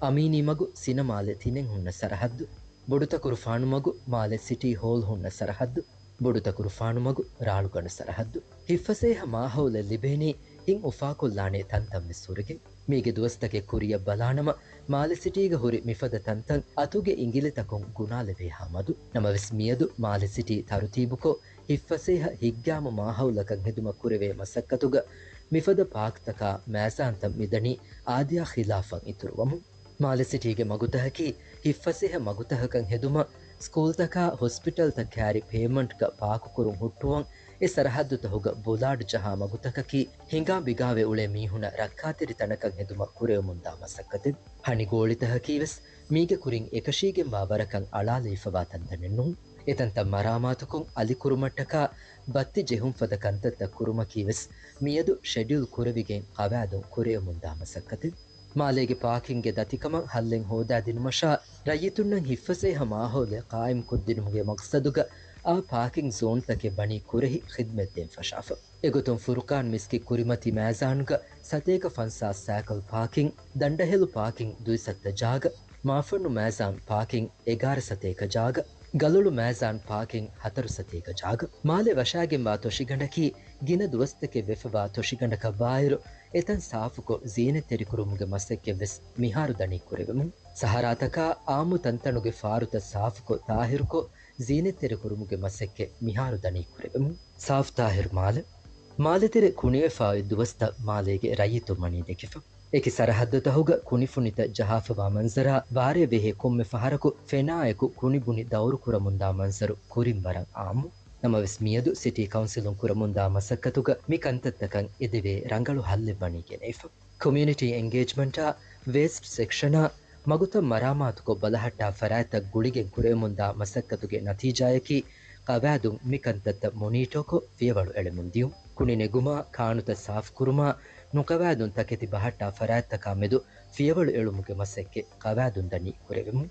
އަމީނީ މަގު ސިނަމާލެ ތިނެއް ހުންނަ ސަރަހައްދު، ބޮޑުތަކުރުފާނު މަގު މާލެ ސިޓީ ހޯލް ހުންނަ ސަރަހައްދު، ބޮޑުތަކުރުފާނު މަގު ރާޅުގަނޑު ސަރަހައްދު. ހިއްފަސޭހަ މާހައުލެއް ލިބޭނީ ހިތް އުފާކޮށްލާނެ ތަންތަން ވެސް ހުރެގެން. މީގެ ދުވަސްތަކެއް ކުރިއަށް ބަލާނަމަ، މާލެ ސިޓީގަ ހުރި މިފަދަ ތަންތަން އަތުގެ އިނގިލިތަކުން ގުނާލެވޭހާ މަދު. ނަމަވެސް މިއަދު މާލެ ސިޓީ ތަރުތީބުކޮށް، ހިއްފަސޭހަ ހިތްގައިމު މާހައުލަކަށް ހެދުމަށް ކުރެވޭ މަސައްކަތުގަ މިފަދަ ޕާކްތަކާ މައިޒާންތައް މިދަނީ އާދަޔާ ޚިލާފަށް އިތުރުވަމުން. މާލެ ސިޓީގެ މަގުތަކަކީ ހިއްފަސޭހަ މަގުތަކަކަށް ހެދުމަށް، ސްކޫލްތަކާ ހޮސްޕިޓަލްތައް ކާރި ޕޭވްމަންޓްގަ ޕާކުކުރުން ހުއްޓުވަން، އެ ސަރަހައްދުތަހުގަ ބޮލާޑް ޖަހާ މަގުތަކަކީ ހިނގާ ބިގާވެ އުޅޭ މީހުނަށް ރައްކާތެރި ތަނަކަށް ހެދުމަށް ކުރެވެމުންދާ މަސައްކަތެއް. ހަނި ގޯޅިތަހަކީ ވެސް މީގެ ކުރިން އެކަށީގެންވާ ވަރަކަށް އަޅާލައިފަވާ ތަންތަނެއް ނޫން. އެތަންތަން މަރާމާތުކޮށް އަލިކުރުމަށްޓަކާ ބައްތި ޖެހުން ފަދަ ކަންތައްތައް ކުރުމަކީ ވެސް މިއަދު ޝެޑިއުލް ކުރެވިގެން ޤަވާއިދުން ކުރެވެމުންދާ މަސައްކަތެއް. މާލޭގެ ޕާކިންގެ ދަތިކަމަށް ހައްލެއް ހޯދާދިނުމަށާ، ރައްޔިތުންނަށް ހިއްފަސޭހަ މާހައުލެއް ޤާއިމްކޮށްދިނުމުގެ މަޤްޞަދުގަ އާ ޕާކިން ޒޯންތަކެއް ވަނީ ކުރެހި ޚިދްމަތްދޭން ފަށާފަ. އެގޮތުން ފުރުޤާން މިސްކިތް ކުރިމަތި މައިޒާންގަ ސަތޭކަ ފަންސާސް ސައިކަލް ޕާކިން، ދަނޑަހެލު ޕާކިން ދުއިސައްތަ ޖާގަ، މާފަންނު މައިޒާން ޕާކިން އެގާރަ ސަތޭކަ ޖާގަ، ގަލޮޅު މައިޒާން ޕާކިން ހަތަރު ސަތޭކަ ޖާގަ. މާލެ ވަށާގެންވާ ތޮށިގަނޑަކީ ގިނަ ދުވަސްތަކެއް ވެފަވާ ތޮށިގަނޑަކަށް ވާއިރު، އެތަން ސާފުކޮށް ޒީނަތްތެރިކުރުމުގެ މަސައްކަތްވެސް މިހާރު ދަނީ ކުރެވެމުން. ސަހަރާތަކާ އާއްމު ތަންތަނުގެ ފާރުތައް ސާފުކޮށް ތާހިރުކޮށް، ޒީނަތްތެރިކުރުމުގެ މަސައްކަތް މިހާރު ދަނީ ކުރެވެމުން. ސާފު ތާހިރު މާލެ. މާލެތެރެ ކުނިވެފާ އޮތް ދުވަސްތައް މާލޭގެ ރައްޔިތުން ވަނީ ދެކިފަ. އެކި ސަރަހައްދުތަހުގަ ކުނިފުނިތައް ޖަހާފަވާ މަންޒަރާ ވާރޭ ބެހޭ ކޮންމެ ފަހަރަކު ފެނާއެކު ކުނިބުނި ދައުރުކުރަމުންދާ މަންޒަރު ކުރިން ވަރަށް އާއްމު. ނަމަވެސް މިއަދު ސިޓީ ކައުންސިލުން ކުރަމުންދާ މަސައްކަތުގަ މި ކަންތައްތަކަށް އެދެވޭ ރަނގަޅު ހައްލެއް ވަނީ ގެނެވިފަ. ކޮމިއުނިޓީ އެންގޭޖްމަންޓާ، ވޭސްޓް ސެކްޝަނާ، މަގުތައް މަރާމާތުކޮށް ބަލަހައްޓާ ފަރާތްތައް ގުޅިގެން ކުރެވެމުންދާ މަސައްކަތުގެ ނަތީޖާޔަކީ، ޤަވާއިދުން މި ކަންތައްތައް މޮނީޓޯކޮށް ފިޔަވަޅު އެޅެމުން ދިޔުން. ކުނި ނެގުމާ، ކާނުތައް ސާފުކުރުމާ، ނުޤަވާއިދުން ތަކެތި ބަހައްޓާ ފަރާތްތަކާ މެދު ފިޔަވަޅު އެޅުމުގެ މަސައްކަތް ޤަވާއިދުން ދަނީ ކުރެވެމުން.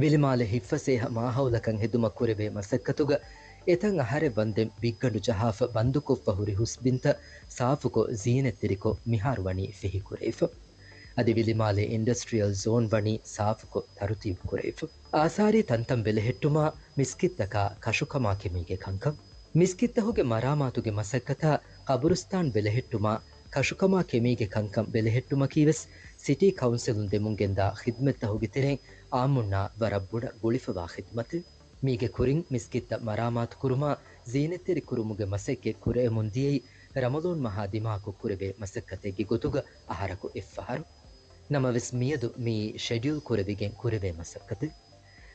ވިލިމާލެ ހިއްފަސޭހަ މާހައުލަކަށް ހެދުމަށް ކުރެވޭ މަސައްކަތުގަ އެތަން އަހަރެއް ވަންދެން ބިއްގަނޑު ޖަހާފަ ބަންދުކޮށްފަ ހުރި ހުސްބިންތައް ސާފުކޮށް ޒީނަތްތެރިކޮށް މިހާރު ވަނީ ފެހި ކުރެވިފަ. އަދި ވިލިމާލެ އިންޑަސްޓްރިއަލް ޒޯން ވަނީ ސާފުކޮށް ތަރުތީބު ކުރެވިފަ. އާސާރީ ތަންތަން ބެލެހެއްޓުމާ، މިސްކިތްތަކާ ކަށުކަމާކި މީގެ ކަންކަން. މިސްކިތްތަހުގެ މަރާމާތުގެ މަސައްކަތާ، ޤަބުރުސްތާން ބެލެހެއްޓުމާ، ކަށުކަމާ ކެމީގެ ކަންކަން ބެލެހެއްޓުމަކީވެސް ސިޓީ ކައުންސިލުން ދެމުންގެންދާ ޚިދްމަތްތަހުގެ ތެރެއިން އާއްމުންނާ ވަރަށް ބޮޑަށް ގުޅިފަވާ ޚިދްމަތެއް. މީގެ ކުރިން މިސްކިތްތައް މަރާމާތުކުރުމާ ޒީނަތްތެރިކުރުމުގެ މަސައްކަތް ކުރެވެމުން ދިޔައީ ރަމަޟާން މަހާ ދިމާކޮށް ކުރެވޭ މަސައްކަތެއްގެ ގޮތުގަ އަހަރަކު އެއްފަހަރު. ނަމަވެސް މިއަދު މިއީ ޝެޑިއުލް ކުރެވިގެން ކުރެވޭ މަސައްކަތެއް.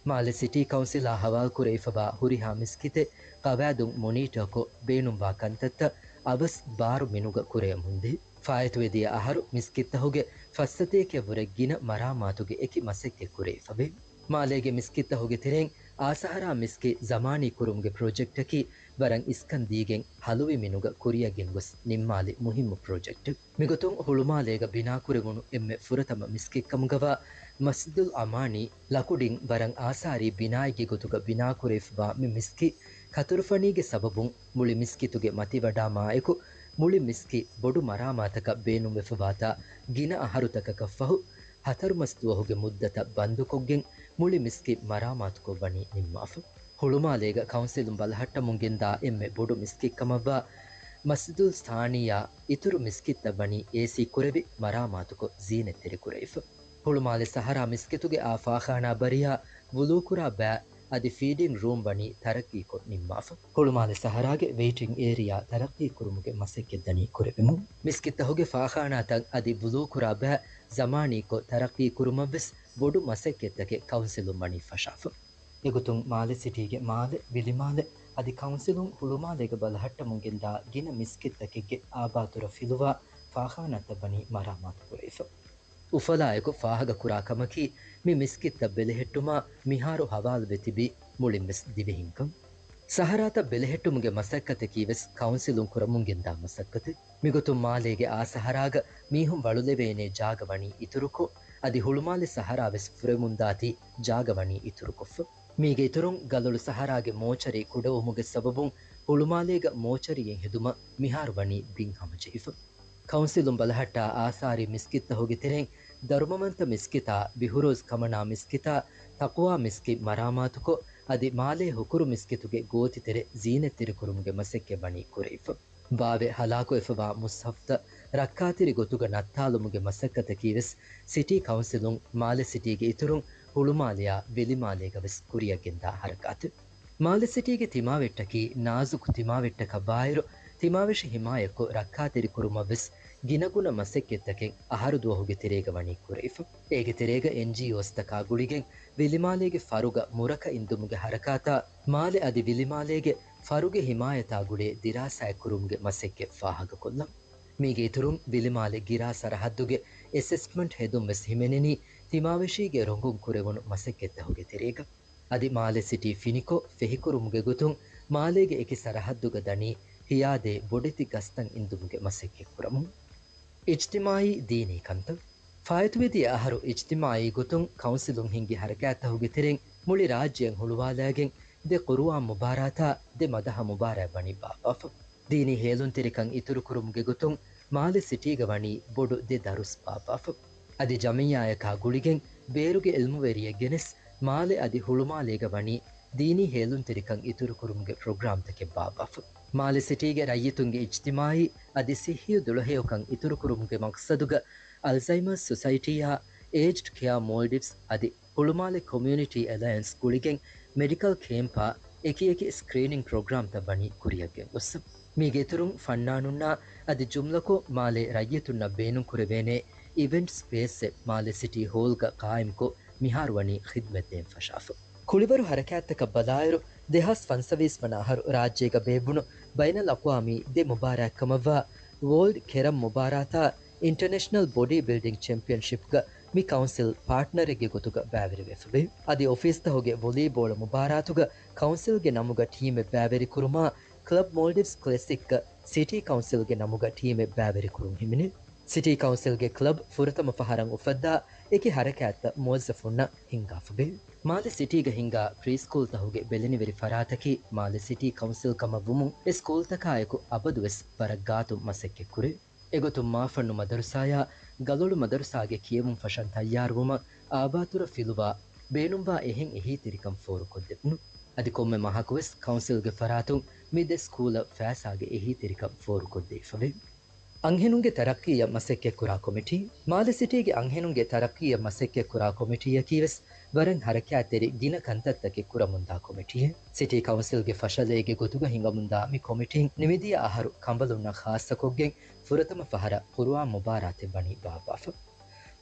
މާލެ ސިޓީ ކައުންސިލާ ހަވާލުކުރެވިފަވާ ހުރިހާ މިސްކިތެއް ގަވާއިދުން މޮނީޓަކޮށް ބޭނުންވާ ކަންތައްތައް އަވަސް ބާރު މިނުގަ ކުރެވެމުންދޭ. ފާއިތުވެދިޔަ އަހަރު މިސްކިތްތަހުގެ ފައްސަތޭކައަށްވުރެ ގިނަ މަރާމާތުގެ އެކި މަސައްކަތް ކުރެވިފަވޭ. މާލޭގެ މިސްކިތްތަހުގެ ތެރެއިން އާސަހަރާ މިސްކިތް ޒަމާނީ ކުރުމުގެ ޕްރޮޖެކްޓަކީ ވަރަށް އިސްކަން ދީގެން ހަލުވި މިނުގަ ކުރިއަށް ގެންގޮސް ނިންމާލި މުހިއްމު ޕްރޮޖެކްޓެއް. މިގޮތުން ހުޅުމާލޭގަ ބިނާކުރެވުނު އެންމެ ފުރަތަމަ މިސްކިތްކަމުގަވާ މަސްޖިދުލް އަމާނީ ލަކުޑިން ވަރަށް އާސާރީ ބިނާއެއްގެ ގޮތުގަ ބިނާކުރެވިފަވާ މި މިސްކިތް ކަތުރުފަނީގެ ސަބަބުން މުޅި މިސްކިތުގެ މަތިވަޑާމާއެކު މުޅި މިސްކިތް ބޮޑު މަރާމާތަކަށް ބޭނުންވެފަވާތާ ގިނަ އަހަރުތަކަކަށްފަހު ހަތަރު މަސް ދުވަހުގެ މުއްދަތަށް ބަންދުކޮށްގެން މުޅި މިސްކިތް މަރާމާތުކޮށްވަނީ ނިންމާފަ. ހުޅުމާލޭގަ ކައުންސިލުން ބަލަހައްޓަމުންގެންދާ އެންމެ ބޮޑު މިސްކިތްކަމަށްވާ މަސްޖިދުލް ސާނިޔާ އިތުރު މިސްކިތްތައް ވަނީ އޭސީ ކުރެވި މަރާމާތުކޮށް ޒީނަތްތެރިކުރެވިފަ. ހުޅުމާލެ ސަހަރާ މިސްކިތުގެ އާ ފާޚާނާ ބަރިޔާ ވުޟޫކުރާ ބައި އަދި ފީޑިން ރޫމް ވަނީ ތަރައްޤީކޮށް ނިންމާފަ. ހުޅުމާލެ ސަހަރާގެ ވެއިޓިން އޭރިޔާ ތަރައްޤީކުރުމުގެ މަސައްކަތް ދަނީ ކުރެވެމުން. މިސްކިތްތަހުގެ ފާޚާނާތައް އަދި ވުޟޫކުރާ ބައި ޒަމާނީކޮށް ތަރައްޤީކުރުމަށްވެސް ބޮޑު މަސައްކަތްތަކެއް ކައުންސިލުން ވަނީ ފަށާފަ. އެގޮތުން މާލެ ސިޓީގެ މާލެ، ވިލިމާލެ އަދި ކައުންސިލުން ހުޅުމާލޭގަ ބަލަހައްޓަމުންގެންދާ ގިނަ މިސްކިތްތަކެއްގެ އާބާތުރަށް ފިލުވާ ފާޚާނާތައް ވަނީ މަރާމާތުކުރެވިފަ. އުފަލާއެކު ފާހަގަކުރާ ކަމަކީ، މި މިސްކިތްތައް ބެލެހެއްޓުމާ މިހާރު ހަވާލުވެ ތިބީ މުޅިންވެސް ދިވެހިންކަން. ސަހަރާތައް ބެލެހެއްޓުމުގެ މަސައްކަތަކީވެސް ކައުންސިލުން ކުރަމުންގެންދާ މަސައްކަތެއް. މިގޮތުން މާލޭގެ އާ ސަހަރާގަ މީހުން ވަޅުލެވޭނޭ ޖާގަ ވަނީ އިތުރުކޮށް، އަދި ހުޅުމާލެ ސަހަރާވެސް ފުރެމުންދާތީ ޖާގަ ވަނީ އިތުރުކޮށްފަ. މީގެ އިތުރުން ގަލޮޅު ސަހަރާގެ މޯޗަރީ ކުޑަވުމުގެ ސަބަބުން ހުޅުމާލޭގަ މޯޗަރީއެއް ހެދުމަށް މިހާރު ވަނީ ބިން ހަމަޖެހިފަ. ކައުންސިލުން ބަލަހައްޓާ އާސާރީ މިސްކިތްތަހުގެ ތެރެއިން ދަރުމަވަންތަ މިސްކިތާ ބިހުރޯޒް ކަމަނާ މިސްކިތާ ތަޤުވާ މިސްކިތް މަރާމާތުކޮށް، އަދި މާލޭ ހުކުރު މިސްކިތުގެ ގޯތިތެރެ ޒީނަތްތެރިކުރުމުގެ މަސައްކަތް ވަނީ ކުރެވިފަ. ބާވެ ހަލާކުވެފަވާ މުޞްޙަފްތައް ރައްކާތެރި ގޮތުގަ ނައްތާލުމުގެ މަސައްކަތަކީވެސް ސިޓީ ކައުންސިލުން މާލެ ސިޓީގެ އިތުރުން ހުޅުމާލެއާ ވިލިމާލޭގަވެސް ކުރިއަށްގެންދާ ހަރަކާތެއް. މާލެ ސިޓީގެ ތިމާވެއްޓަކީ ނާޒުކު ތިމާވެއްޓަކަށްވާއިރު، ތިމާވެށި ހިމާޔަތްކޮށް ރައްކާތެރިކުރުމަށްވެސް ގިނަގުނަ މަސައްކަތްތަކެއް އަހަރު ދުވަހުގެ ތެރޭގަ ވަނީ ކުރެވިފަ. އޭގެ ތެރޭގަ އެންޖީއޯސްތަކާ ގުޅިގެން ވިލިމާލޭގެ ފަރުގަ މުރަކަ އިންދުމުގެ ހަރަކާތާ، މާލެ އަދި ވިލިމާލޭގެ ފަރުގެ ހިމާޔަތާ ގުޅޭ ދިރާސާއެއް ކުރުމުގެ މަސައްކަތް ފާހަގަކޮށްލަން. މީގެ އިތުރުން ވިލިމާލެ ގިރާ ސަރަހައްދުގެ އެސެސްމަންޓް ހެދުން ވެސް ހިމެނެނީ ތިމާވެށީގެ ރޮނގުން ކުރެވުނު މަސައްކަތްތަހުގެ ތެރޭގަ. އަދި މާލެ ސިޓީ ފިނިކޮށް ފެހިކުރުމުގެ ގޮތުން މާލޭގެ އެކި ސަރަހައްދުގަ ދަނީ ހިޔާދޭ ބޮޑެތި ގަސްތައް އިންދުމުގެ މަސައްކަތް ކުރަމުން. އިޖްތިމާއީ ދީނީ ކަންތައް. ފާއިތުވެދިޔަ އަހަރު އިޖްތިމާއީ ގޮތުން ކައުންސިލުން ހިންގި ހަރަކާތްތަހުގެ ތެރެއިން މުޅި ރާއްޖެއަށް ހުޅުވާލާގެން ދެ ޤުރުއާން މުބާރާތާ ދެ މަދަހަ މުބާރާތް ވަނީ ބާއްވާފަ. ދީނީ ހޭލުންތެރިކަން އިތުރުކުރުމުގެ ގޮތުން މާލެ ސިޓީގަ ވަނީ ބޮޑު ދެ ދަރުސް ބާއްވާފަ. އަދި ޖަމިއްޔާޔަކާ ގުޅިގެން ބޭރުގެ އިލްމުވެރިއެއް ގެނެސް މާލެ އަދި ހުޅުމާލޭގަ ވަނީ ދީނީ ހޭލުންތެރިކަން އިތުރުކުރުމުގެ ޕްރޮގްރާމްތަކެއް ބާއްވާފަ. މާލެ ސިޓީގެ ރައްޔިތުންގެ އިޖްތިމާއީ އަދި ސިއްހީ ދުޅަހެޔޮކަން އިތުރުކުރުމުގެ މަޤްޞަދުގަ އަލްޒައިމާސް ސޮސައިޓީއާ އޭޖްޑް ކެއާ މޯލްޑިވްސް އަދި ހުޅުމާލެ ކޮމިއުނިޓީ އެލަޔަންސް ގުޅިގެން މެޑިކަލް ކޭމްޕާ އެކިއެކި ސްކްރީނިން ޕްރޮގްރާމްތައް ވަނީ ކުރިއަށްގެންގޮސް. މީގެ އިތުރުން ފަންނާނުންނާ އަދި ޖުމްލަކޮށް މާލޭ ރައްޔިތުންނަށް ބޭނުންކުރެވޭނޭ އިވެންޓް ސްޕޭސްއެއް މާލެ ސިޓީ ހޯލްގަ ޤާއިމްކޮށް މިހާރު ވަނީ ޚިދްމަތްދޭން ފަށާފަ. ކުޅިވަރު ހަރަކާތްތަކަށް ބަލާއިރު، ދެހާސް ފަންސަވީސް ވަނަ އަހަރު ރާއްޖޭގަ ބޭއްވުނު ބައިނަލްއަޤްވާމީ ދެ މުބާރާތްކަމަށްވާ ވޯލްޑް ކެރަމް މުބާރާތާ އިންޓަނޭޝަނަލް ބޮޑީ ބިލްޑިން ޗެމްޕިއަންޝިޕްގަ މި ކައުންސިލް ޕާޓްނަރެއްގެ ގޮތުގަ ބައިވެރިވެފަވޭ. އަދި އޮފީސްތަހުގެ ވޮލީބޯޅަ މުބާރާތުގަ ކައުންސިލްގެ ނަމުގަ ޓީމެއް ބައިވެރިކުރުމާ، ކްލަބް މޯލްޑިވްސް ކްލެސިކްގަ ސިޓީ ކައުންސިލްގެ ނަމުގަ ޓީމެއް ބައިވެރިކުރުން ހިމެނޭ. ސިޓީ ކައުންސިލްގެ ކްލަބް ފުރަތަމަ ފަހަރަށް އުފައްދާ އެކި ހަރަކާތްތައް މުވައްޒަފުންނަށް ހިންގާފަވޭ. މާލެ ސިޓީގަ ހިންގާ ޕްރީސްކޫލްތަހުގެ ބެލެނިވެރި ފަރާތަކީ މާލެ ސިޓީ ކައުންސިލް ކަމަށްވުމުން އެ ސްކޫލްތަކާއެކު އަބަދުވެސް ވަރަށް ގާތުން މަސައްކަތްކުރޭ. އެގޮތުން މާފަންނު މަދަރުސާޔާ ގަލޮޅު މަދަރުސާގެ ކިޔެވުން ފަށަން ތައްޔާރުވުމަށް އާބާތުރަށް ފިލުވާ ބޭނުންވާ އެހެން އެހީތެރިކަން ފޯރުކޮށްދެވުނު. އަދި ކޮންމެ މަހަކުވެސް ކައުންސިލްގެ ފަރާތުން މި ދެ ސްކޫލަށް ފައިސާގެ އެހީތެރިކަން ފޯރުކޮށްދެވިފަވޭ. އަންހެނުންގެ ތަރައްޤީއަށް މަސައްކަތްކުރާ ކޮމިޓީ. މާލެ ސިޓީގެ އަންހެނުންގެ ތަރައްޤީއަށް މަސައްކަތްކުރާ ކޮމިޓީއަކީވެސް ވަރަށް ހަރަކާތްތެރި ގިނަ ކަންތައްތަކެއް ކުރަމުންދާ ކޮމިޓީއެއް. ސިޓީ ކައުންސިލްގެ ފަށަލައިގެ ގޮތުގަ ހިނގަމުންދާ މި ކޮމިޓީން ނިމިދިޔަ އަހަރު ކަނބަލުންނަށް ޚާއްޞަކޮށްގެން ފުރަތަމަ ފަހަރަށް ޤުރުއާން މުބާރާތެއް ވަނީ ބާއްވާފަ.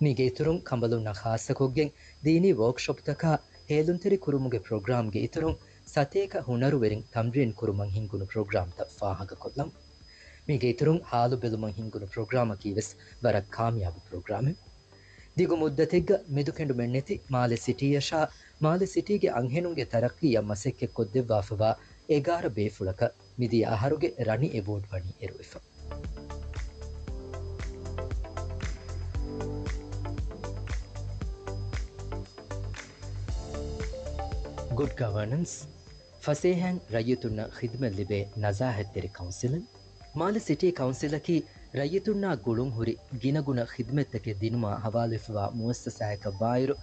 މީގެ އިތުރުން ކަނބަލުންނަށް ޚާއްޞަކޮށްގެން ދީނީ ވޯކްޝޮޕްތަކާ ހޭލުންތެރި ކުރުމުގެ ޕްރޮގްރާމްގެ އިތުރުން ސަތޭކަ ހުނަރުވެރިން ތަމްރީން ކުރުމަށް ހިންގުނު ޕްރޮގްރާމްތައް ފާހަގަކޮށްލަން. މީގެ އިތުރުން ހާލު ބެލުމަށް ހިންގުނު ޕްރޮގްރާމަކީ ވެސް ވަރަށް ކާމިޔާބު ޕްރޮގްރާމެއް. ދިގު މުއްދަތެއްގަ މެދުކެނޑުމެއްނެތި މާލެ ސިޓީއަށާ މާލެ ސިޓީގެ އަންހެނުންގެ ތަރައްޤީއަށް މަސައްކަތްކޮށްދެއްވާފަވާ އެގާރަ ބޭފުޅަކަށް މިދިޔަ އަހަރުގެ ރަނި އެވޯޑް ވަނީ އެރުވެފަ. ގުޑް ގަވަނަންސް، ފަސޭހައިން ރައްޔިތުންނަށް ޚިދުމަތް ލިބޭ ނަޒާހަތްތެރި ކައުންސިލެއް. މާލެ ސިޓީ ކައުންސިލަކީ ރައްޔިތުންނާ ގުޅުންހުރި ގިނަގުނަ ޚިދުމަތްތަކެއް ދިނުމާ ހަވާލުވެފަވާ މުއައްސަސާއަކަށްވާއިރު،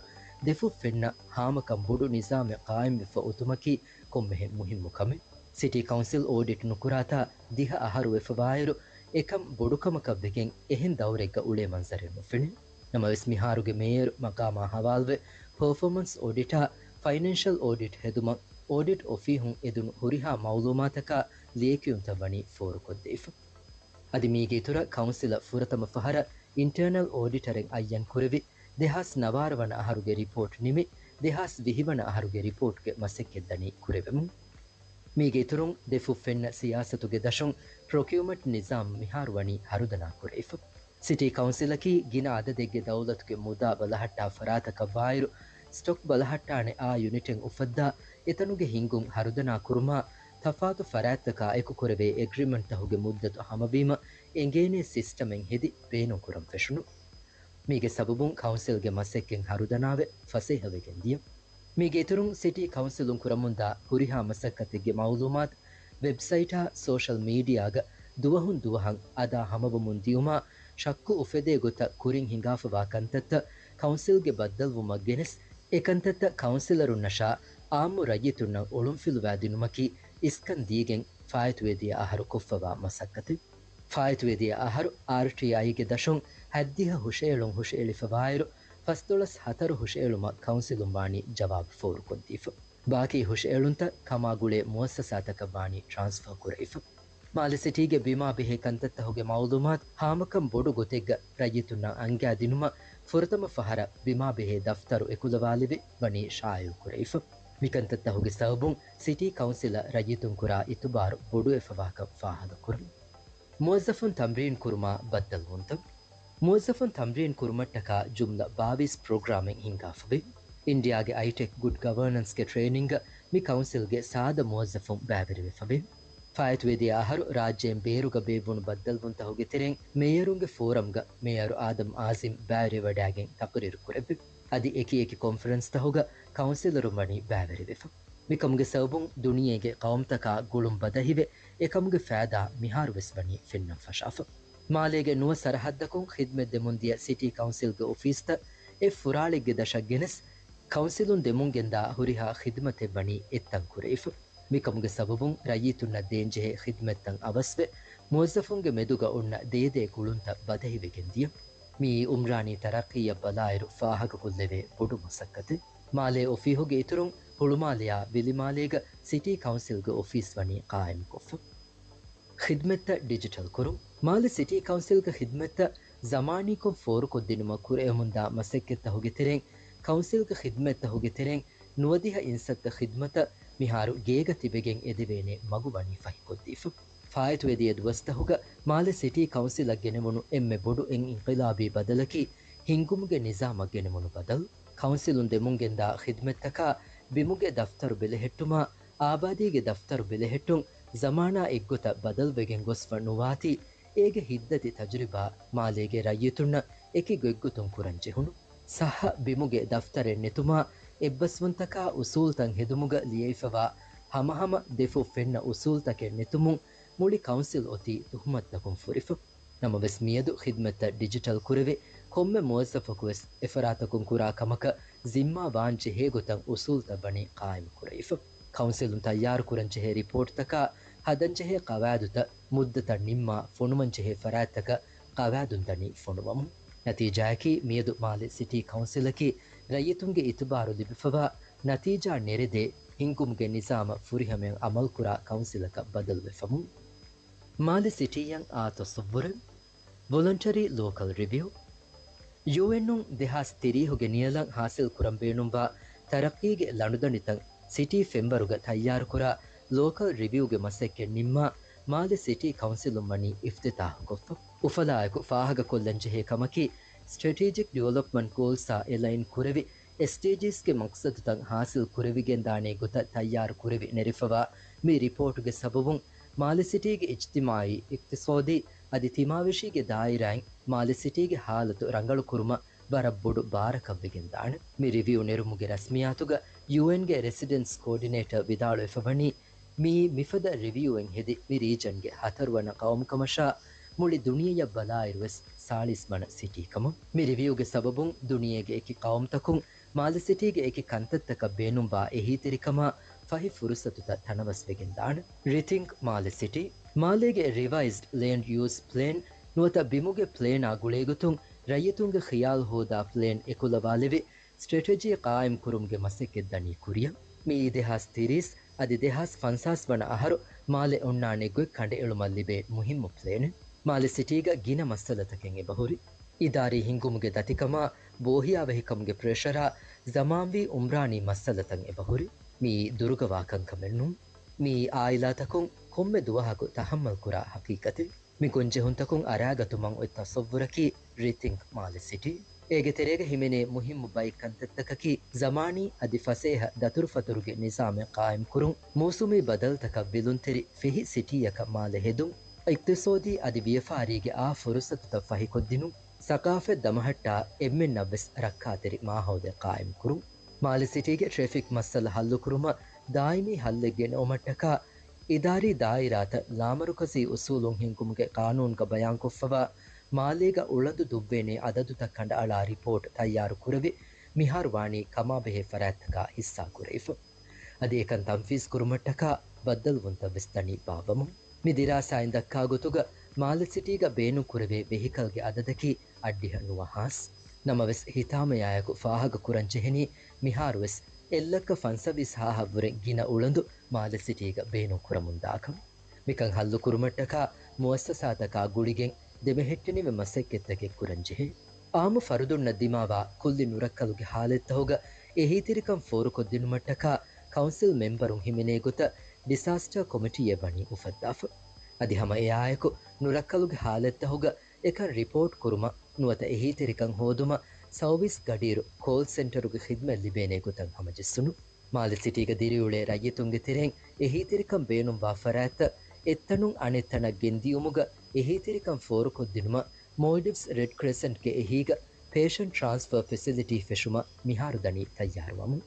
ދެފުށް ފެންނަ ހާމަކަން ބޮޑު ނިޒާމެއް ޤާއިމްވެފަ އޮތުމަކީ ކޮންމެހެން މުހިއްމު ކަމެއް. ސިޓީ ކައުންސިލް އޯޑިޓް ނުކުރާތާ ދިހަ އަހަރު ވެފަވާއިރު، އެކަން ބޮޑުކަމަކަށްވެގެން އެހެން ދައުރެއްގަ އުޅޭ މަންޒަރެއް ނުފެނޭ. ނަމަވެސް، މިހާރުގެ މޭޔަރު މަޤާމާ ހަވާލުވެ، ޕަރފޯމަންސް އޮޑިޓާ ފައިނޭންޝަލް އޮޑިޓް ހެދުމަށް އޮޑިޓް އޮފީހުން އެދުނު ހުރިހާ މައުލޫމާތަކާ ލިޔެކިޔުންތައް ވަނީ ފޯރުކޮށްދީފަ. އަދި މީގެ އިތުރަށް ކައުންސިލަށް ފުރަތަމަ ފަހަރަށް އިންޓަރނަލް އޯޑިޓަރެއް އައްޔަން ކުރެވި، ދެހާސް ނަވާރަ ވަނަ އަހަރުގެ ރިޕޯޓް ނިމި، ދެހާސް ވިހި ވަނަ އަހަރުގެ ރިޕޯޓްގެ މަސައްކަތް ދަނީ ކުރެވެމުން. މީގެ އިތުރުން، ދެފުށް ފެންނަ ސިޔާސަތުގެ ދަށުން ޕްރޮކިއުމަންޓް ނިޒާމް މިހާރު ވަނީ ހަރުދަނާ ކުރެވިފަ. ސިޓީ ކައުންސިލަކީ ގިނަ އަދަދެއްގެ ދައުލަތުގެ މުދާ ބަލަހައްޓާ ފަރާތަކަށްވާއިރު، ސްޓޮކް ބަލަހައްޓާނެ އާ ޔުނިޓެއް އުފައްދާ، އެތަނުގެ ހިންގުން ހަރުދަނާ ކުރުމާ، ތަފާތު ފަރާތްތަކާ އެކު ކުރެވޭ އެގްރިމަންޓްތަހުގެ މުއްދަތު ހަމަވީމަ، އެނގޭނޭ ސިސްޓަމެއް ހެދި ބޭނުންކުރަން ފެށުނު. މީގެ ސަބަބުން ކައުންސިލްގެ މަސައްކަތް ހަރުދަނާވެ ފަސޭހަވެގެން ދިޔަ. މީގެ އިތުރުން ސިޓީ ކައުންސިލުން ކުރަމުންދާ ހުރިހާ މަސައްކަތެއްގެ މައުލޫމާތު ވެބްސައިޓާ ސޯޝަލް މީޑިއާގަ ދުވަހުން ދުވަހަށް އަދާ ހަމަވަމުން ދިޔުމާ، ޝައްކު އުފެދޭ ގޮތަށް ކުރިން ހިނގާފަވާ ކަންތައްތައް ކައުންސިލްގެ ބައްދަލުވުމަށް ގެނެސް، އެކަންތައްތައް ކައުންސިލަރުންނަށާ އާއްމު ރައްޔިތުންނަށް އޮޅުންފިލުވާ ދިނުމަކީ އިސްކަން ދީގެން ފާއިތުވެދިޔަ އަހަރު ކޮށްފަވާ މަސައްކަތެއް. ފާއިތުވެދިޔަ އަހަރު އާރްޓީއައިގެ ދަށުން ހަތްދިހަ ހުށައެޅުން ހުށައެޅިފަވާއިރު، ފަސްދޮޅަސް ހަތަރު ހުށައެޅުމަށް ކައުންސިލުން ވާނީ ޖަވާބު ފޯރުކޮށްދީފަ. ބާކީ ހުށައެޅުންތައް ކަމާގުޅޭ މުއައްސަސާތަކަށް ވާނީ ޓްރާންސްފާ ކުރެވިފަ. މާލެ ސިޓީގެ ބިމާ ބެހޭ ކަންތައްތަހުގެ މައުލޫމާތު ހާމަކަން ބޮޑު ގޮތެއްގަ ރައްޔިތުންނަށް އަންގާދިނުމަށް ފުރަތަމަ ފަހަރަށް ބިމާ ބެހޭ ދަފްތަރު އެކުލަވާލެވި ވަނީ ޝާއިޢު ކުރެވިފަ. މިކަންތައްތަހުގެ ސަބަބުން ސިޓީ ކައުންސިލަށް ރައްޔިތުން ކުރާ އިތުބާރު ބޮޑުވެފަވާކަން ފާހަގަކުރަން. މުވައްޒަފުން ތަމްރީން ކުރުމާ ބައްދަލުވުންތައް. މުވައްޒަފުން ތަމްރީން ކުރުމަށްޓަކާ ޖުމްލަ ބާވީސް ޕްރޮގްރާމެއް ހިންގާފަވޭ. އިންޑިއާގެ އައިޓެކް ގުޑް ގަވަރނަންސްގެ ޓްރޭނިންގ މި ކައުންސިލްގެ ސާދަ މުވައްޒަފުން ބައިވެރިވެފަވޭ. ފާއިތުވެދިޔަ އަހަރު ރާއްޖޭން ބޭރުގަ ބޭއްވުނު ބައްދަލުވުންތަހުގެ ތެރެއިން މޭޔަރުންގެ ފޯރަމްގަ މޭޔަރު އާދަމް އާޒިމް ބައިވެރިވެވަޑައިގެން ތަޤުރީރު ކުރެއްވި. އަދި އެކި އެކި ކޮންފަރެންސްތަހުގަ ކައުންސިލަރުން ވަނީ ބައިވެރިވެފަ. މިކަމުގެ ސަބަބުން ދުނިޔޭގެ ޤައުމުތަކާ ގުޅުން ބަދަހިވެ، އެކަމުގެ ފައިދާ މިހާރުވެސް ވަނީ ފެންނަން ފަށާފަ. މާލޭގެ ނުވަ ސަރަހައްދަކުން ޚިދްމަތް ދެމުންދިޔަ ސިޓީ ކައުންސިލްގެ އޮފީސްތައް އެއް ފުރާޅެއްގެ ދަށަށް ގެނެސް، ކައުންސިލުން ދެމުންގެންދާ ހުރިހާ ޚިދްމަތެއް ވަނީ އެއްތަން ކުރެވިފަ. މިކަމުގެ ސަބަބުން ރައްޔިތުންނަށް ދޭންޖެހޭ ޚިދްމަތްތައް އަވަސްވެ، މުވައްޒަފުންގެ މެދުގަ އޮންނަ ދޭދޭ ގުޅުންތައް ބަދަހިވެގެން ދިޔަ. މިއީ އުމްރާނީ ތަރައްޤީއަށް ބަލާއިރު ފާހަގަކޮށްލެވޭ ބޮޑު މަސައްކަތެއް. މާލޭ އޮފީހުގެ އިތުރުން ހުޅުމާލެއާ ވިލިމާލޭގަ ސިޓީ ކައުންސިލްގެ އޮފީސް ވަނީ ޤާއިމުކޮށްފަ. ޚިދްމަތްތައް ޑިޖިޓަލް ކުރުން. މާލެ ސިޓީ ކައުންސިލްގެ ޚިދްމަތްތައް ޒަމާނީކޮށް ފޯރުކޮށްދިނުމަށް ކުރެވެމުންދާ މަސައްކަތްތަހުގެ ތެރެއިން، ކައުންސިލްގެ ޚިދްމަތްތަހުގެ ތެރެއިން ނުވަދިހަ އިންސައްތަ ޚިދްމަތަށް މިހާރު ގޭގަ ތިބެގެން އެދެވޭނެ މަގު ވަނީ ފަހިކޮށްދީފަ. ފާއިތުވެދިޔަ ދުވަސްތަހުގަ މާލެ ސިޓީ ކައުންސިލަށް ގެނެވުނު އެންމެ ބޮޑު އިން އިންޤިލާބީ ބަދަލަކީ ހިންގުމުގެ ނިޒާމަށް ގެނެވުނު ބަދަލު. ކައުންސިލުން ދެމުންގެންދާ ޚިދްމަތްތަކާ ބިމުގެ ދަފްތަރު ބެލެހެއްޓުމާ، އާބާދީގެ ދަފްތަރު ބެލެހެއްޓުން ޒަމާނާ އެއްގޮތަށް ބަދަލުވެގެން ގޮސްފަ ނުވާތީ، އޭގެ ހިތްދަތި ތަޖުރިބާ މާލޭގެ ރައްޔިތުންނަށް އެކި ގޮތްގޮތުން ކުރަން ޖެހުނު. ޞައްޙަ ބިމުގެ ދަފްތަރެއް ނެތުމާ، އެއްބަސްވުންތަކާ އުސޫލްތައް ހެދުމުގަ ލިޔެވިފަވާ ހަމަހަމަ ދެފުށް ފެންނަ އުސޫލްތަކެއް ނެތުމުން މުޅި ކައުންސިލް އޮތީ ތުހުމަތުތަކުން ފުރިފަ. ނަމަވެސް މިއަދު ޚިދްމަތްތައް ޑިޖިޓަލް ކުރެވި، ކޮންމެ މުވައްޒަފަކުވެސް އެފަރާތަކުން ކުރާ ކަމަކަށް ޒިންމާ ވާން ޖެހޭ ގޮތަށް އުސޫލްތައް ވަނީ ޤާއިމު ކުރެވިފަ. ކައުންސިލުން ތައްޔާރު ކުރަން ޖެހޭ ރިޕޯޓްތަކާ، ހަދަން ޖެހޭ ޤަވާއިދުތައް މުއްދަތަށް ނިންމާ، ފޮނުވަން ޖެހޭ ފަރާތްތަކަށް އަވާދުން ދަނީ ފޮނުވަމުން. ނަތީޖާއަކީ، މިއަދު މާލެ ސިޓީ ކައުންސިލަކީ ރައްޔިތުންގެ އިތުބާރު ލިބިފަވާ ނަތީޖާ ނެރެދޭ ހިންގުމުގެ ނިޒާމަށް ފުރިހަމައަށް އަމަލުކުރާ ކައުންސިލަކަށް ބަދަލުވެފަމުން. މާލެ ސިޓީއަށް އާ ތަޞައްވުރެއް. ވޮލަންޓަރީ ލޯކަލް ރިވިއު. ޔޫއެންއުން ދެހާސް ތިރީހުގެ ނިޔަލަށް ހާސިލް ކުރަން ބޭނުންވާ ތަރައްޤީގެ ލަނޑުދަނޑިތައް ސިޓީ ފެންވަރުގަ ތައްޔާރުކުރާ ލޯކަލް ރިވިއުގެ މަސައްކަތް ނިންމާ، މާލެ ސިޓީ ކައުންސިލުން ވަނީ އިފްތިތާޙުކޮށްފަ. އުފަލާއެކު ފާހަގަކޮށްލަންޖެހޭ ކަމަކީ، ސްޓްރެޓެޖިކް ޑިވެލޮޕްމަންޓް ގޯލްސްއާ އެލައިން ކުރެވި، އެސްޑީޖީސްގެ މަޤްޞަދުތައް ހާސިލް ކުރެވިގެންދާނޭ ގޮތަށް ތައްޔާރު ކުރެވި ނެރެފަވާ މި ރިޕޯޓުގެ ސަބަބުން، މާލެ ސިޓީގެ އިޖްތިމާޢީ، އިޤްތިޞާދީ އަދި ތިމާވެށީގެ ދާއިރާއިން މާލެ ސިޓީގެ ހާލަތު ރަނގަޅުކުރުމަށް ވަރަށް ބޮޑު ބާރަކަށްވެގެންދާނެ. މި ރިވިއު ނެރުމުގެ ރަސްމިއްޔާތުގަ ޔޫއެންގެ ރެސިޑެންޓްސް ކޯޑިނޭޓަރ ވިދާޅުވެފަވަނީ، މިއީ މިފަދަ ރިވިއުއެއް ހެދި މި ރީޖަންގެ ހަތަރުވަނަ ޤައުމުކަމަށާ، މުޅި ދުނިޔެއަށް ބަލާއިރުވެސް ސާޅީސް ވަނަ ސިޓީ ކަމަށް. މި ރިވިއުގެ ސަބަބުން ދުނިޔޭގެ އެކި ޤައުމުތަކުން މާލެ ސިޓީގެ އެކި ކަންތައްތަކަށް ބޭނުންވާ އެހީތެރިކަމާ ފަހި ފުރުޞަތުތައް ތަނަވަސްވެގެންދާނެ. ރިތިންކް މާލެ ސިޓީ. މާލޭގެ ރިވައިޒްޑް ލޭންޑް ޔޫސް ޕްލޭން ނުވަތަ ބިމުގެ ޕްލޭނާ ގުޅޭގޮތުން ރައްޔިތުންގެ ޚިޔާލު ހޯދާ ޕްލޭން އެކުލަވާލެވި، ސްޓްރެޓެޖީ ޤާއިމްކުރުމުގެ މަސައްކަތް ދަނީ ކުރިއަށް. މިއީ ދެހާސް ތިރީސް އަދި ދެހާސް ފަންސާސް ވަނަ އަހަރު މާލެ އޮންނާނެ ގޮތް ކަނޑައެޅުމަށް ލިބޭ މުހިއްމު ޕްލޭނެއް. މާލެ ސިޓީގަ ގިނަ މައްސަލަތަކެއް އެބަހުރި. އިދާރީ ހިންގުމުގެ ދަތިކަމާ، ބޯހިޔާވަހިކަމުގެ ޕްރެޝަރާ، ޒަމާންވީ އުމްރާނީ މައްސަލަތައް އެބަހުރި. މިއީ ދުރުގަވާ ކަންކަމެއް ނޫން. މިއީ އާއިލާތަކުން ކޮންމެ ދުވަހަކު ތަޙައްމަލްކުރާ ޙަޤީޤަތެއް. މި ގޮންޖެހުންތަކުން އަރާގަތުމަށް އޮތް ތަޞައްވުރަކީ ރިތިންކް މާލެ ސިޓީ. އޭގެ ތެރޭގަ ހިމެނޭ މުހިއްމު ބައެއް ކަންތައްތަކަކީ، ޒަމާނީ އަދި ފަސޭހަ ދަތުރުފަތުރުގެ ނިޒާމެއް ޤާއިމްކުރުން، މޫސުމީ ބަދަލުތަކަށް ވިލުންތެރި ފެހި ސިޓީއަކަށް މާލެ ހެދުން، އިޤްތިޞާދީ އަދި ވިޔަފާރީގެ އާ ފުރުޞަތުތައް ފަހިކޮށްދިނުން، ސަޤާފަތް ދަމަހައްޓާ އެންމެންނަށްވެސް ރައްކާތެރި މާހައުލެއް ޤާއިމްކުރުން. މާލެ ސިޓީގެ ޓްރެފިކް މައްސަލަ ހައްލުކުރުމަށް ދާއިމީ ހައްލެއް ގެނައުމަށްޓަކާ، އިދާރީ ދާއިރާތައް ލާމަރުކަޒީ އުސޫލުން ހިންގުމުގެ ޤާނޫނުގަ ބަޔާންކޮށްފަވާ، މާލޭގަ އުޅަނދު ދުއްވޭނޭ އަދަދުތައް ކަނޑައަޅާ ރިޕޯޓް ތައްޔާރު ކުރެވި، މިހާރު ވާނީ ކަމާބެހޭ ފަރާތްތަކާ ހިއްސާ ކުރެވިފަ. އަދި އެކަން ތަންފީޒް ކުރުމަށްޓަކާ ބައްދަލުވުންތައް ވެސް ދަނީ ބާއްވަމުން. މި ދިރާސާއިން ދައްކާ ގޮތުގަ، މާލެ ސިޓީގަ ބޭނުން ކުރެވޭ ވެހިކަލްގެ އަދަދަކީ އަށްޑިހަ ނުވަ ހާސް. ނަމަވެސް، ހިތާމަޔާއެކު ފާހަގަކުރަން ޖެހެނީ، މިހާރުވެސް އެއްލައްކަ ފަންސަވީސް ހާހަށްވުރެ ގިނަ އުޅަނދު މާލެ ސިޓީގަ ބޭނުން ކުރަމުންދާކަން. މިކަން ހައްލުކުރުމަށްޓަކާ މުއައްސަސާތަކާ ގުޅިގެން ދެމެހެއްޓެނިވި މަސައްކަތްތަކެއް ކުރަންޖެހޭ. އާއްމު ފަރުދުންނަށް ދިމާވާ ކުއްލި ނުރައްކަލުގެ ހާލަތްތަހުގަ އެހީތެރިކަން ފޯރުކޮށްދިނުމަށްޓަކާ ކައުންސިލް މެމްބަރުން ހިމެނޭ ގޮތަށް ޑިސާސްޓާ ކޮމިޓީއެއް ވަނީ އުފައްދާފަ. އަދި ހަމަ އެއާއެކު ނުރައްކަލުގެ ހާލަތްތަހުގަ އެކަން ރިޕޯޓް ކުރުމަށް ނުވަތަ އެހީތެރިކަން ހޯދުމަށް ސައުވީސް ގަޑިއިރު ކޯލް ސެންޓަރުގެ ޚިދްމަތް ލިބޭނޭ ގޮތަށް ހަމަޖެއްސުނު. މާލެ ސިޓީގަ ދިރިއުޅޭ ރައްޔިތުންގެ ތެރެއިން އެހީތެރިކަން ބޭނުންވާ ފަރާތްތައް އެއްތަނުން އަނެއްތަނަށް ގެންދިޔުމުގަ އެހީތެރިކަން ފޯރުކޮށްދިނުމަށް މޯލްޑިވްސް ރެޑް ކްރެސެންޓްގެ އެހީގަ ޕޭޝަންޓް ޓްރާންސްފާ ފެސިލިޓީ ފެށުމަށް މިހާރު ދަނީ ތައްޔާރުވަމުން.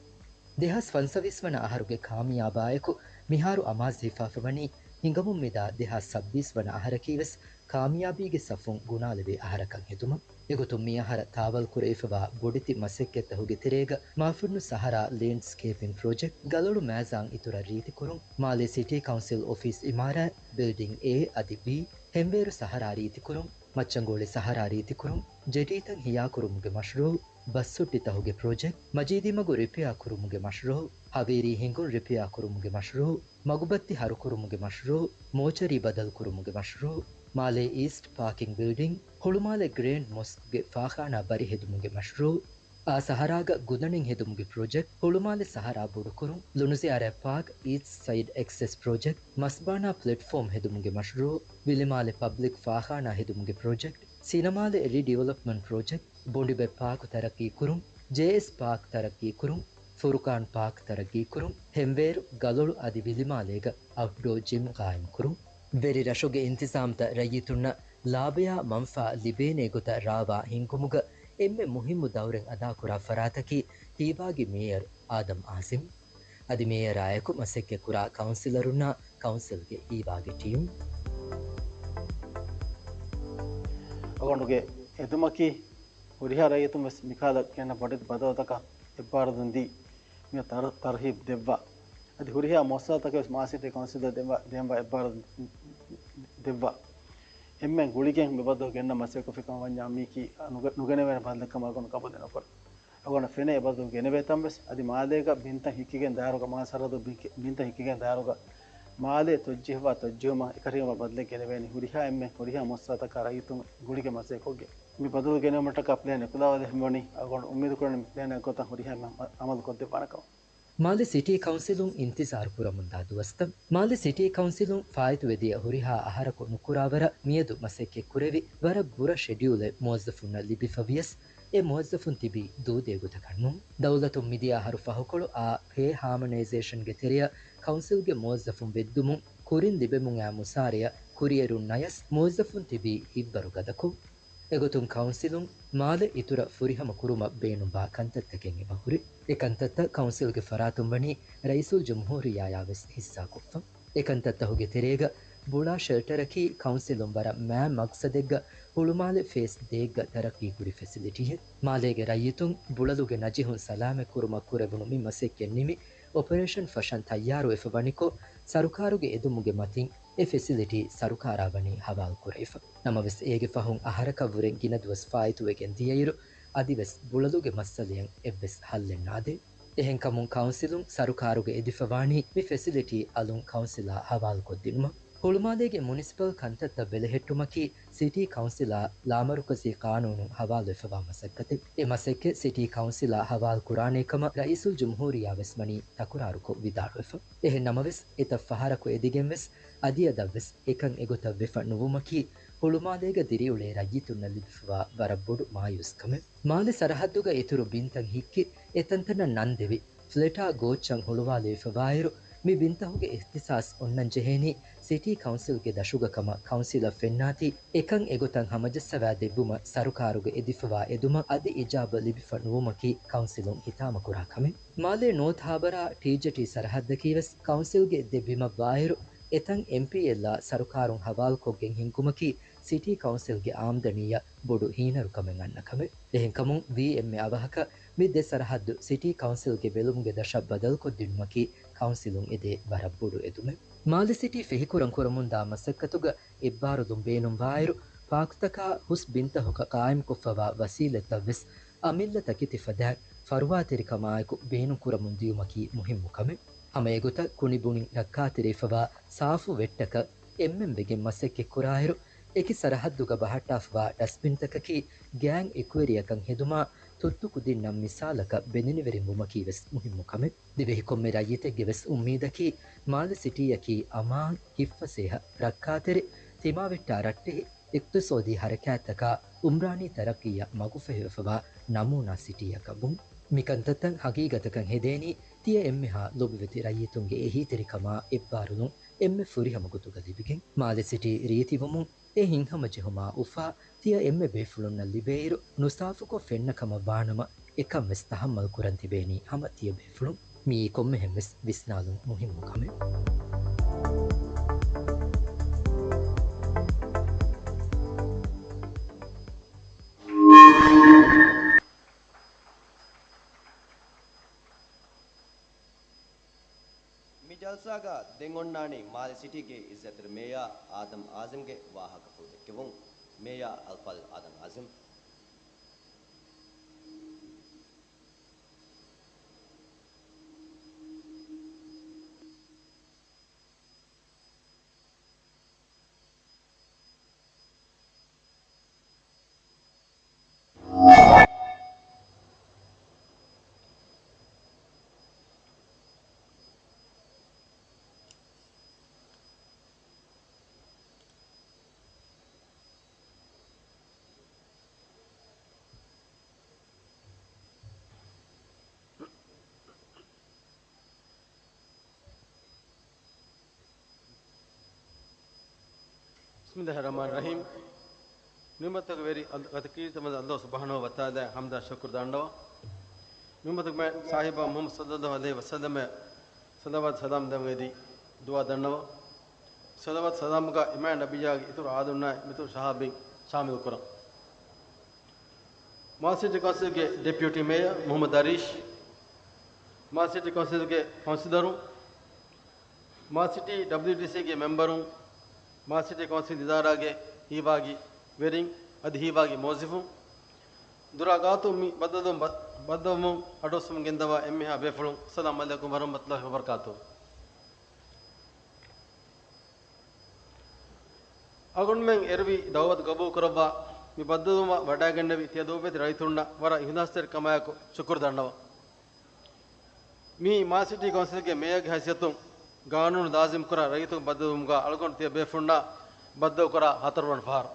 ދެހާސް ފަންސަވީސް ވަނަ އަހަރުގެ ކާމިޔާބާއެކު މިހާރު އަމާޒު ހިފާފަވަނީ ހިނގަމުން މިދާ ދެހާސް ސައްބީސް ވަނަ އަހަރަކީވެސް ކާމިޔާބީގެ ސަފުން ގުނާލެވޭ އަހަރަކަށް ހެދުމަށް. އެގޮތުން މިއަހަރަށް ތާވަލްކުރެވިފަވާ ބޮޑެތި މަސައްކަތްތަހުގެ ތެރޭގަ މާފުންނު ސަހަރާ ލޭންޑްސްކޭޕިން ޕްރޮޖެކްޓް، ގަލޮޅު މައިޒާން އިތުރަށް ރީތިކުރުން، މާލޭ ސިޓީ ކައުންސިލް އޮފީސް އިމާރާތް، ބިލްޑިން އޭ އަދި ބީ، ހެންވޭރު ސަހަރާ ރީތިކުރުން، މައްޗަންގޯޅި ސަހަރާ ރީތިކުރުން، ޖެޓީތައް ހިޔާކުރުމުގެ މަޝްރޫއު، ބަސް ހުއްޓިތަހުގެ ޕްރޮޖެކްޓް، މަޖީދީމަގު ރިޕެއާ ކުރުމުގެ މަޝްރޫއު، ހަވީރީ ހިނގުން ރިޕެއާ ކުރުމުގެ މަޝްރޫއު، މަގުބައްތި ހަރުކުރުމުގެ މަޝްރޫއު، މޯޗަރީ ބަދަލުކުރުމުގެ މަޝްރޫއު، މާލޭ އީސްޓް ޕާކިން ބިލްޑިން، ހުޅުމާލެ ގްރޭންޑް މޮސްކްގެ ފާޚާނާ ބަރި ހެދުމުގެ މަޝްރޫއު، އާ ސަހަރާގަ ގުދަނެއް ހެދުމުގެ ޕްރޮޖެކްޓް، ހުޅުމާލެ ސަހަރާ ބޮޑުކުރުން، ލުނުޒިޔާރާ ޕާކް އީސްޓް ސައިޑް އެކްސެސް ޕްރޮޖެކްޓް، މަސްބާނާ ޕްލެޓްފޯމް ހެދުމުގެ މަޝްރޫއު، ވިލިމާލެ ޕަބްލިކް ފާޚާނާ ހެދުމުގެ ޕްރޮޖެކްޓް، ސިނަމާލެ ރީޑިވެލޮޕްމަންޓް ޕްރޮޖެކްޓް، ބޮނޑިބެ ޕާކު ތަރައްޤީކުރުން، ޖޭއެސް ޕާކް ތަރައްޤީކުރުން، ފުރުޤާން ޕާކް ތަރައްޤީކުރުން، ހެންވޭރު، ގަލޮޅު އަދި ވިލިމާލޭގަ އައުޓްޑޯ ޖިމް ޤާއިމްކުރުން. ވެރިރަށުގެ އިންތިޒާމްތައް ރައްޔިތުންނަށް ލާބަޔާ މަންފާ ލިބޭނޭ ގޮތަށް ރާވާ ހިންގުމުގަ އެންމެ މުހިއްމު ދައުރެއް އަދާކުރާ ފަރާތަކީ ހީވާގި މޭޔަރު އާދަމް އާޒިމް. އަދި މޭޔަރާއެކު މަސައްކަތްކުރާ ކައުންސިލަރުންނާ ކައުންސިލްގެ ހީވާގި ޓީމް. އަޅުގަނޑުގެ އެދުމަކީ ހުރިހާ ރައްޔިތުން ވެސް މިކަހަލަ ގިނަ ބޮޑެތި ބަދަލުތަކަށް އެއްބާރުލުން ދީ، މިއަށް ތަރ-، ތަރްހީބް ދެއްވާ. އަދި ހުރިހާ މުއައްސަސާތަކަށް ވެސް މާލެ ސިޓީ ކައުންސިލަށް ދެއްވާ، ދެއްވާ އެއްބާރުލުން ދެއްވާ. އެންމެން ގުޅިގެން މި ބަދަލު ގެންނަ މަސައްކަތް ކޮށްފިކަމަށް ވަންޏާ މީކީ ނުގެ-، ނުގެނެވޭނެ ބަދަލެއް ކަމަށް އަޅުގަނޑު ގަބޫލެއް ނުކުރަން. އަޅުގަނޑަށް ފެނޭ އެ ބަދަލު ގެނެވޭތަން ވެސް. އަދި މާލޭގަ ބިންތައް ހިއްކިގެން ދާއިރުގަ މާލެ ސަރަހައްދު ބިން-، ބިންތައް ހިއްކިގެން ދާއިރުގަ މާލޭ ތޮއްޖެހިފަ ތޮއްޖެހުމަށް އެކަށީގެން ބަދަލެއް ގެނެވޭނީ ހުރިހާ އެންމެ ހުރިހާ މުއައްސަސާތަކާ ރައްޔިތުން ގުޅިގެން މަސައްކަތްކޮށްގެން. މި ބަދަލު ގެނެވުމަށްޓަކާ ޕްލޭން އެކުލަވާލެވެން ވަނީ އަޅުގަނޑު އުއްމީދުކުރަނީ މި ޕްލޭނާ ގޮތަށް ހުރިހާ އެންމެން އަމަލު ކޮށްދެއްވާނެ ކަމަށް. މާލެ ސިޓީ ކައުންސިލުން އިންތިޒާރު ކުރަމުންދާ ދުވަސްތައް. މާލެ ސިޓީ ކައުންސިލުން ފާއިތުވެދިޔަ ހުރިހާ އަހަރަކު ނުކުރާވަރަށް މިއަދު މަސައްކަތް ކުރެވި ވަރަށް ބުރަ ޝެޑިއުލެއް މުވައްޒަފުންނަށް ލިބިފަ ވިޔަސް، އެ މުވައްޒަފުން ތިބީ ދޫދޭ ގޮތަކަށް ނޫން. ދައުލަތުން މިދިޔަ އަހަރު ފަހުކޮޅު އާ ޕޭ ހާމަނައިޒޭޝަންގެ ތެރެއަށް ކައުންސިލްގެ މުވައްޒަފުން ވެއްދުމުން ކުރިން ލިބެމުން އައި މުސާރަޔަށް ކުރިއެރުން ނަޔަސް މުވައްޒަފުން ތިބީ ހިތްވަރު ގަދަކޮށް. އެގޮތުން ކައުންސިލުން މާލެ އިތުރަށް ފުރިހަމަ ކުރުމަށް ބޭނުންވާ ކަންތައްތަކެއް އެބަހުރި. އެ ކަންތައްތައް ކައުންސިލްގެ ފަރާތުން ވަނީ ރައީސުލްޖުމްހޫރިއްޔާޔާ ވެސް ހިއްސާކޮށްފަ. އެ ކަންތައްތަހުގެ ތެރޭގަ ބުޅާ ޝެލްޓަރަކީ ކައުންސިލުން ވަރަށް މާތް މަގްސަދެއްގަ ހުޅުމާލެ ފޭސް ދޭއްގަ ތަރައްގީކުރި ފެސިލިޓީއެއް. މާލޭގެ ރައްޔިތުން ބުޅަލުގެ ނަޖިހުން ސަލާމަތްކުރުމަށް ކުރެވުނު މި މަސައްކަތް ނިމި، އޮޕަރޭޝަން ފަށަން ތައްޔާރުވެފަ ވަނިކޮށް، ސަރުކާރުގެ އެދުމުގެ މަތިން އެ ފެސިލިޓީ ސަރުކާރާ ވަނީ ހަވާލުކުރެވިފަ. ނަމަވެސް، އޭގެ ފަހުން އަހަރަކަށްވުރެ ގިނަ ދުވަސް ފާއިތުވެގެން ދިޔައިރު، އަދިވެސް ބުޅަލުގެ މައްސަލައަށް އެއްވެސް ހައްލެއް ނާދޭ. އެހެންކަމުން، ކައުންސިލުން ސަރުކާރުގަ އެދިފަވާނީ މި ފެސިލިޓީ އަލުން ކައުންސިލާ ހަވާލުކޮށްދިނުމަށް. ހުޅުމާލޭގެ މުނިސިޕަލް ކަންތައްތައް ބެލެހެއްޓުމަކީ ސިޓީ ކައުންސިލާ ލާމަރުކަޒީ ޤާނޫނުން ހަވާލުވެފަވާ މަސައްކަތެއް. އެ މަސައްކަތް ސިޓީ ކައުންސިލާ ހަވާލު ކުރާނޭ ކަމަށް ރައީސުލްޖުމްހޫރިއްޔާ ވެސް ވަނީ ތަކުރާރުކޮށް ވިދާޅުވެފަ. އެހެން ނަމަވެސް، އެތައް ފަހަރަކު އެދިގެން ވެސް އަދިއަދަށްވެސް އެކަން އެގޮތަށް ވެފަ ނުވުމަކީ ހުޅުމާލޭގަ ދިރިއުޅޭ ރައްޔިތުންނަށް ލިބިފަވާ ވަރަށް ބޮޑު މާޔޫސްކަމެއް. މާލެ ސަރަހައްދުގަ އިތުރު ބިންތައް ހިއްކި އެތަންތަނަށް ނަން ދެވި، ފްލެޓާ ގޯއްޗަށް ހުޅުވާލެވިފަވާއިރު، މި ބިންތަހުގެ އިހްތިސާސް އޮންނަން ޖެހޭނީ ސިޓީ ކައުންސިލްގެ ދަށުގަ ކަމަށް ކައުންސިލަށް ފެންނާތީ، އެކަން އެގޮތަށް ހަމަޖައްސަވާ ދެއްވުމަށް ސަރުކާރުގަ އެދިފަވާ އެދުމަށް އަދި އިޖާބަ ލިބިފަ ނުވުމަކީ ކައުންސިލުން ހިތާމަކުރާ ކަމެއް. މާލޭ ނޯތް ހާބަރާ ޓީޖެޓީ ސަރަހައްދަކީ ވެސް ކައުންސިލްގެ ދެ ބިމަށް ވާއިރު، އެތަން އެމްޕީއެލްއާ ސަރުކާރުން ހަވާލުކޮށްގެން ހިންގުމަކީ ސިޓީ ކައުންސިލްގެ އާމްދަނީއަށް ބޮޑު ހީނަރުކަމެއް އަންނަ ކަމެއް. އެހެންކަމުން، ވީ އެމްއޭ އަވަހަކަށް މި ދެ ސަރަހައްދު ސިޓީ ކައުންސިލްގެ ބެލުމުގެ ދަށަށް ބަދަލުކޮށްދިނުމަކީ ކައުންސިލުން އެދޭ ވަރަށް ބޮޑު އެދުމެއް. މާލެ ސިޓީ ފެހިކުރަން ކުރަމުންދާ މަސައްކަތުގަ އެއްބާރުލުން ބޭނުންވާއިރު، ޕާކްތަކާ ހުސް ބިންތަހަކަށް ޤާއިމްކޮށްފަވާ ވަސީލަތްތައްވެސް އަމިއްލަ ތަކެތި ފަދައިން ފަރުވާތެރިކަމާއެކު ބޭނުންކުރަމުން ދިޔުމަކީ މުހިއްމު ކަމެއް. ހަމައެގޮތަށް ކުނިބުނިން ރައްކާތެރިވެފަވާ ސާފު ވެއްޓަކަށް އެންމެން ވެގެން މަސައްކަތްކުރާއިރު، އެކި ސަރަހައްދުގަ ބަހައްޓާފަވާ ޑަސްބިންތަކަކީ ގާތް އެކުވެރިއަކަށް ހެދުމާ، ތުއްތު ކުދިންނަށް މިސާލަކަށް ބެލެނިވެރިން ވުމަކީ ވެސް މުހިއްމު ކަމެއް. ދިވެހި ކޮންމެ ރައްޔިތެއްގެ ވެސް އުއްމީދަކީ، މާލެ ސިޓީއަކީ އަމާން، ހިތްފަސޭހަ، ރައްކާތެރި، ތިމާވެއްޓާ ރައްޓެހި، އިޤްތިޞާދީ ހަރަކާތްތަކާ އުމްރާނީ ތަރައްޤީއަށް މަގުފެހިވެފަވާ ނަމޫނާ ސިޓީއަކަށް ވުން. މިކަންތައްތައް ހަގީގަތަކަށް ހެދޭނީ، ތިޔަ އެންމެހާ ލޮބުވެތި ރައްޔިތުންގެ އެހީތެރިކަމާ އެއްބާރުލުން އެންމެ ފުރިހަމަ ގޮތުގަ ލިބިގެން. މާލެ ސިޓީ ރީތިވުމުން އެ ހިތްހަމަޖެހުމާ އުފާ ތިޔަ އެންމެ ބޭފުޅުންނަށް ލިބޭއިރު، ނުސާފުކޮށް ފެންނަ ކަމަށް ވާނަމަ، އެކަން ވެސް ތަހައްމަލް ކުރަން ތިބޭނީ ހަމަ ތިޔަ ބޭފުޅުން. މިއީ ކޮންމެހެން ވެސް ވިސްނާލުން މުހިއްމު ކަމެއް. މި ޖަލްސާގަ ދެން އޮންނާނީ މާލެ ސިޓީގެ އިއްޒަތްތެރި މޭޔާ އާދަމް އާޒިމްގެ ވާހަކަފުޅު ދެއްކެވުން. މޭޔާ އަލްފާޟިލް އާދަމް އާޒިމް. بسم الله الرحمن الرحيم. ނިޢުމަތުގެ ވެރި އަލް-، ގަދަކީރިތަވަން ﷲ ސުބްޙާނަހޫ ވަތަޢާލާ ޙަމްދާ ޝުކުރު ދަންނަވަން. ނިޢުމަތުގެ މަ-، ސާހިބާ މުޙައްމަދު ޞައްލައްލާހު ޢަލައިހި ވަސައްލަމަށް ޞަލަވާތު ސަލާމް ދެން ވެދި ދުޢާ ދަންނަވަން. ޞަލަވާތު ސަލާމްގަ އިމާމް ނަބިއްޔާގެ އިތުރު އާދުންނާއި މިތުރު ޞަޙާބީން ޝާމިލު ކުރަން. މާލެ ސިޓީ ކައުންސިލްގެ ޑެޕިއުޓީ މޭޔަރ މުޙައްމަދު އަރީޝް، މާލެ ސިޓީ ކައުންސިލްގެ ކައުންސިލަރުން، މާލެ ސިޓީ ޑަބްލިއުޑީސީގެ މެމްބަރުން، މާލެ ސިޓީ ކައުންސިލް އިދާރާގެ ހީވާގި ވެރިން އަދި ހީވާގި މުވައްޒަފުން، ދުރާ ގާތު މި ބައްދަލުވުން ބަ-، ބައްދަލުވުމުން އަޑުއައްސަމުން ގެންދަވާ އެންމެހާ ބޭފުޅުން، އައްސަލާމު ޢަލައިކުމް ވަރަޙްމަތުﷲ ވަބަރަކާތުހު. އަޅުގަނޑުމެން އެރުވި ދަޢުވަތު ގަބޫލުކުރައްވާ، މި ބައްދަލުވުމަށް ވަޑައިގެންނެވި ތިޔަ ދޫބެތި ރައްޔިތުންނަށް ވަރަށް އިހުލާސްތެރިކަމާއެކު ޝުކުރު ދަންނަވަން. މިއީ މާލެ ސިޓީ ކައުންސިލްގެ މޭޔަރގެ ހައިސިއްޔަތުން ގާނޫނު ލާޒިމްކުރާ ރައްޔިތުން ބައްދަލުވުމުގަ އަޅުގަނޑު ތިޔަ ބޭފުޅުންނާ ބައްދަލުކުރާ ހަތަރުވަނަ ފަހަރު.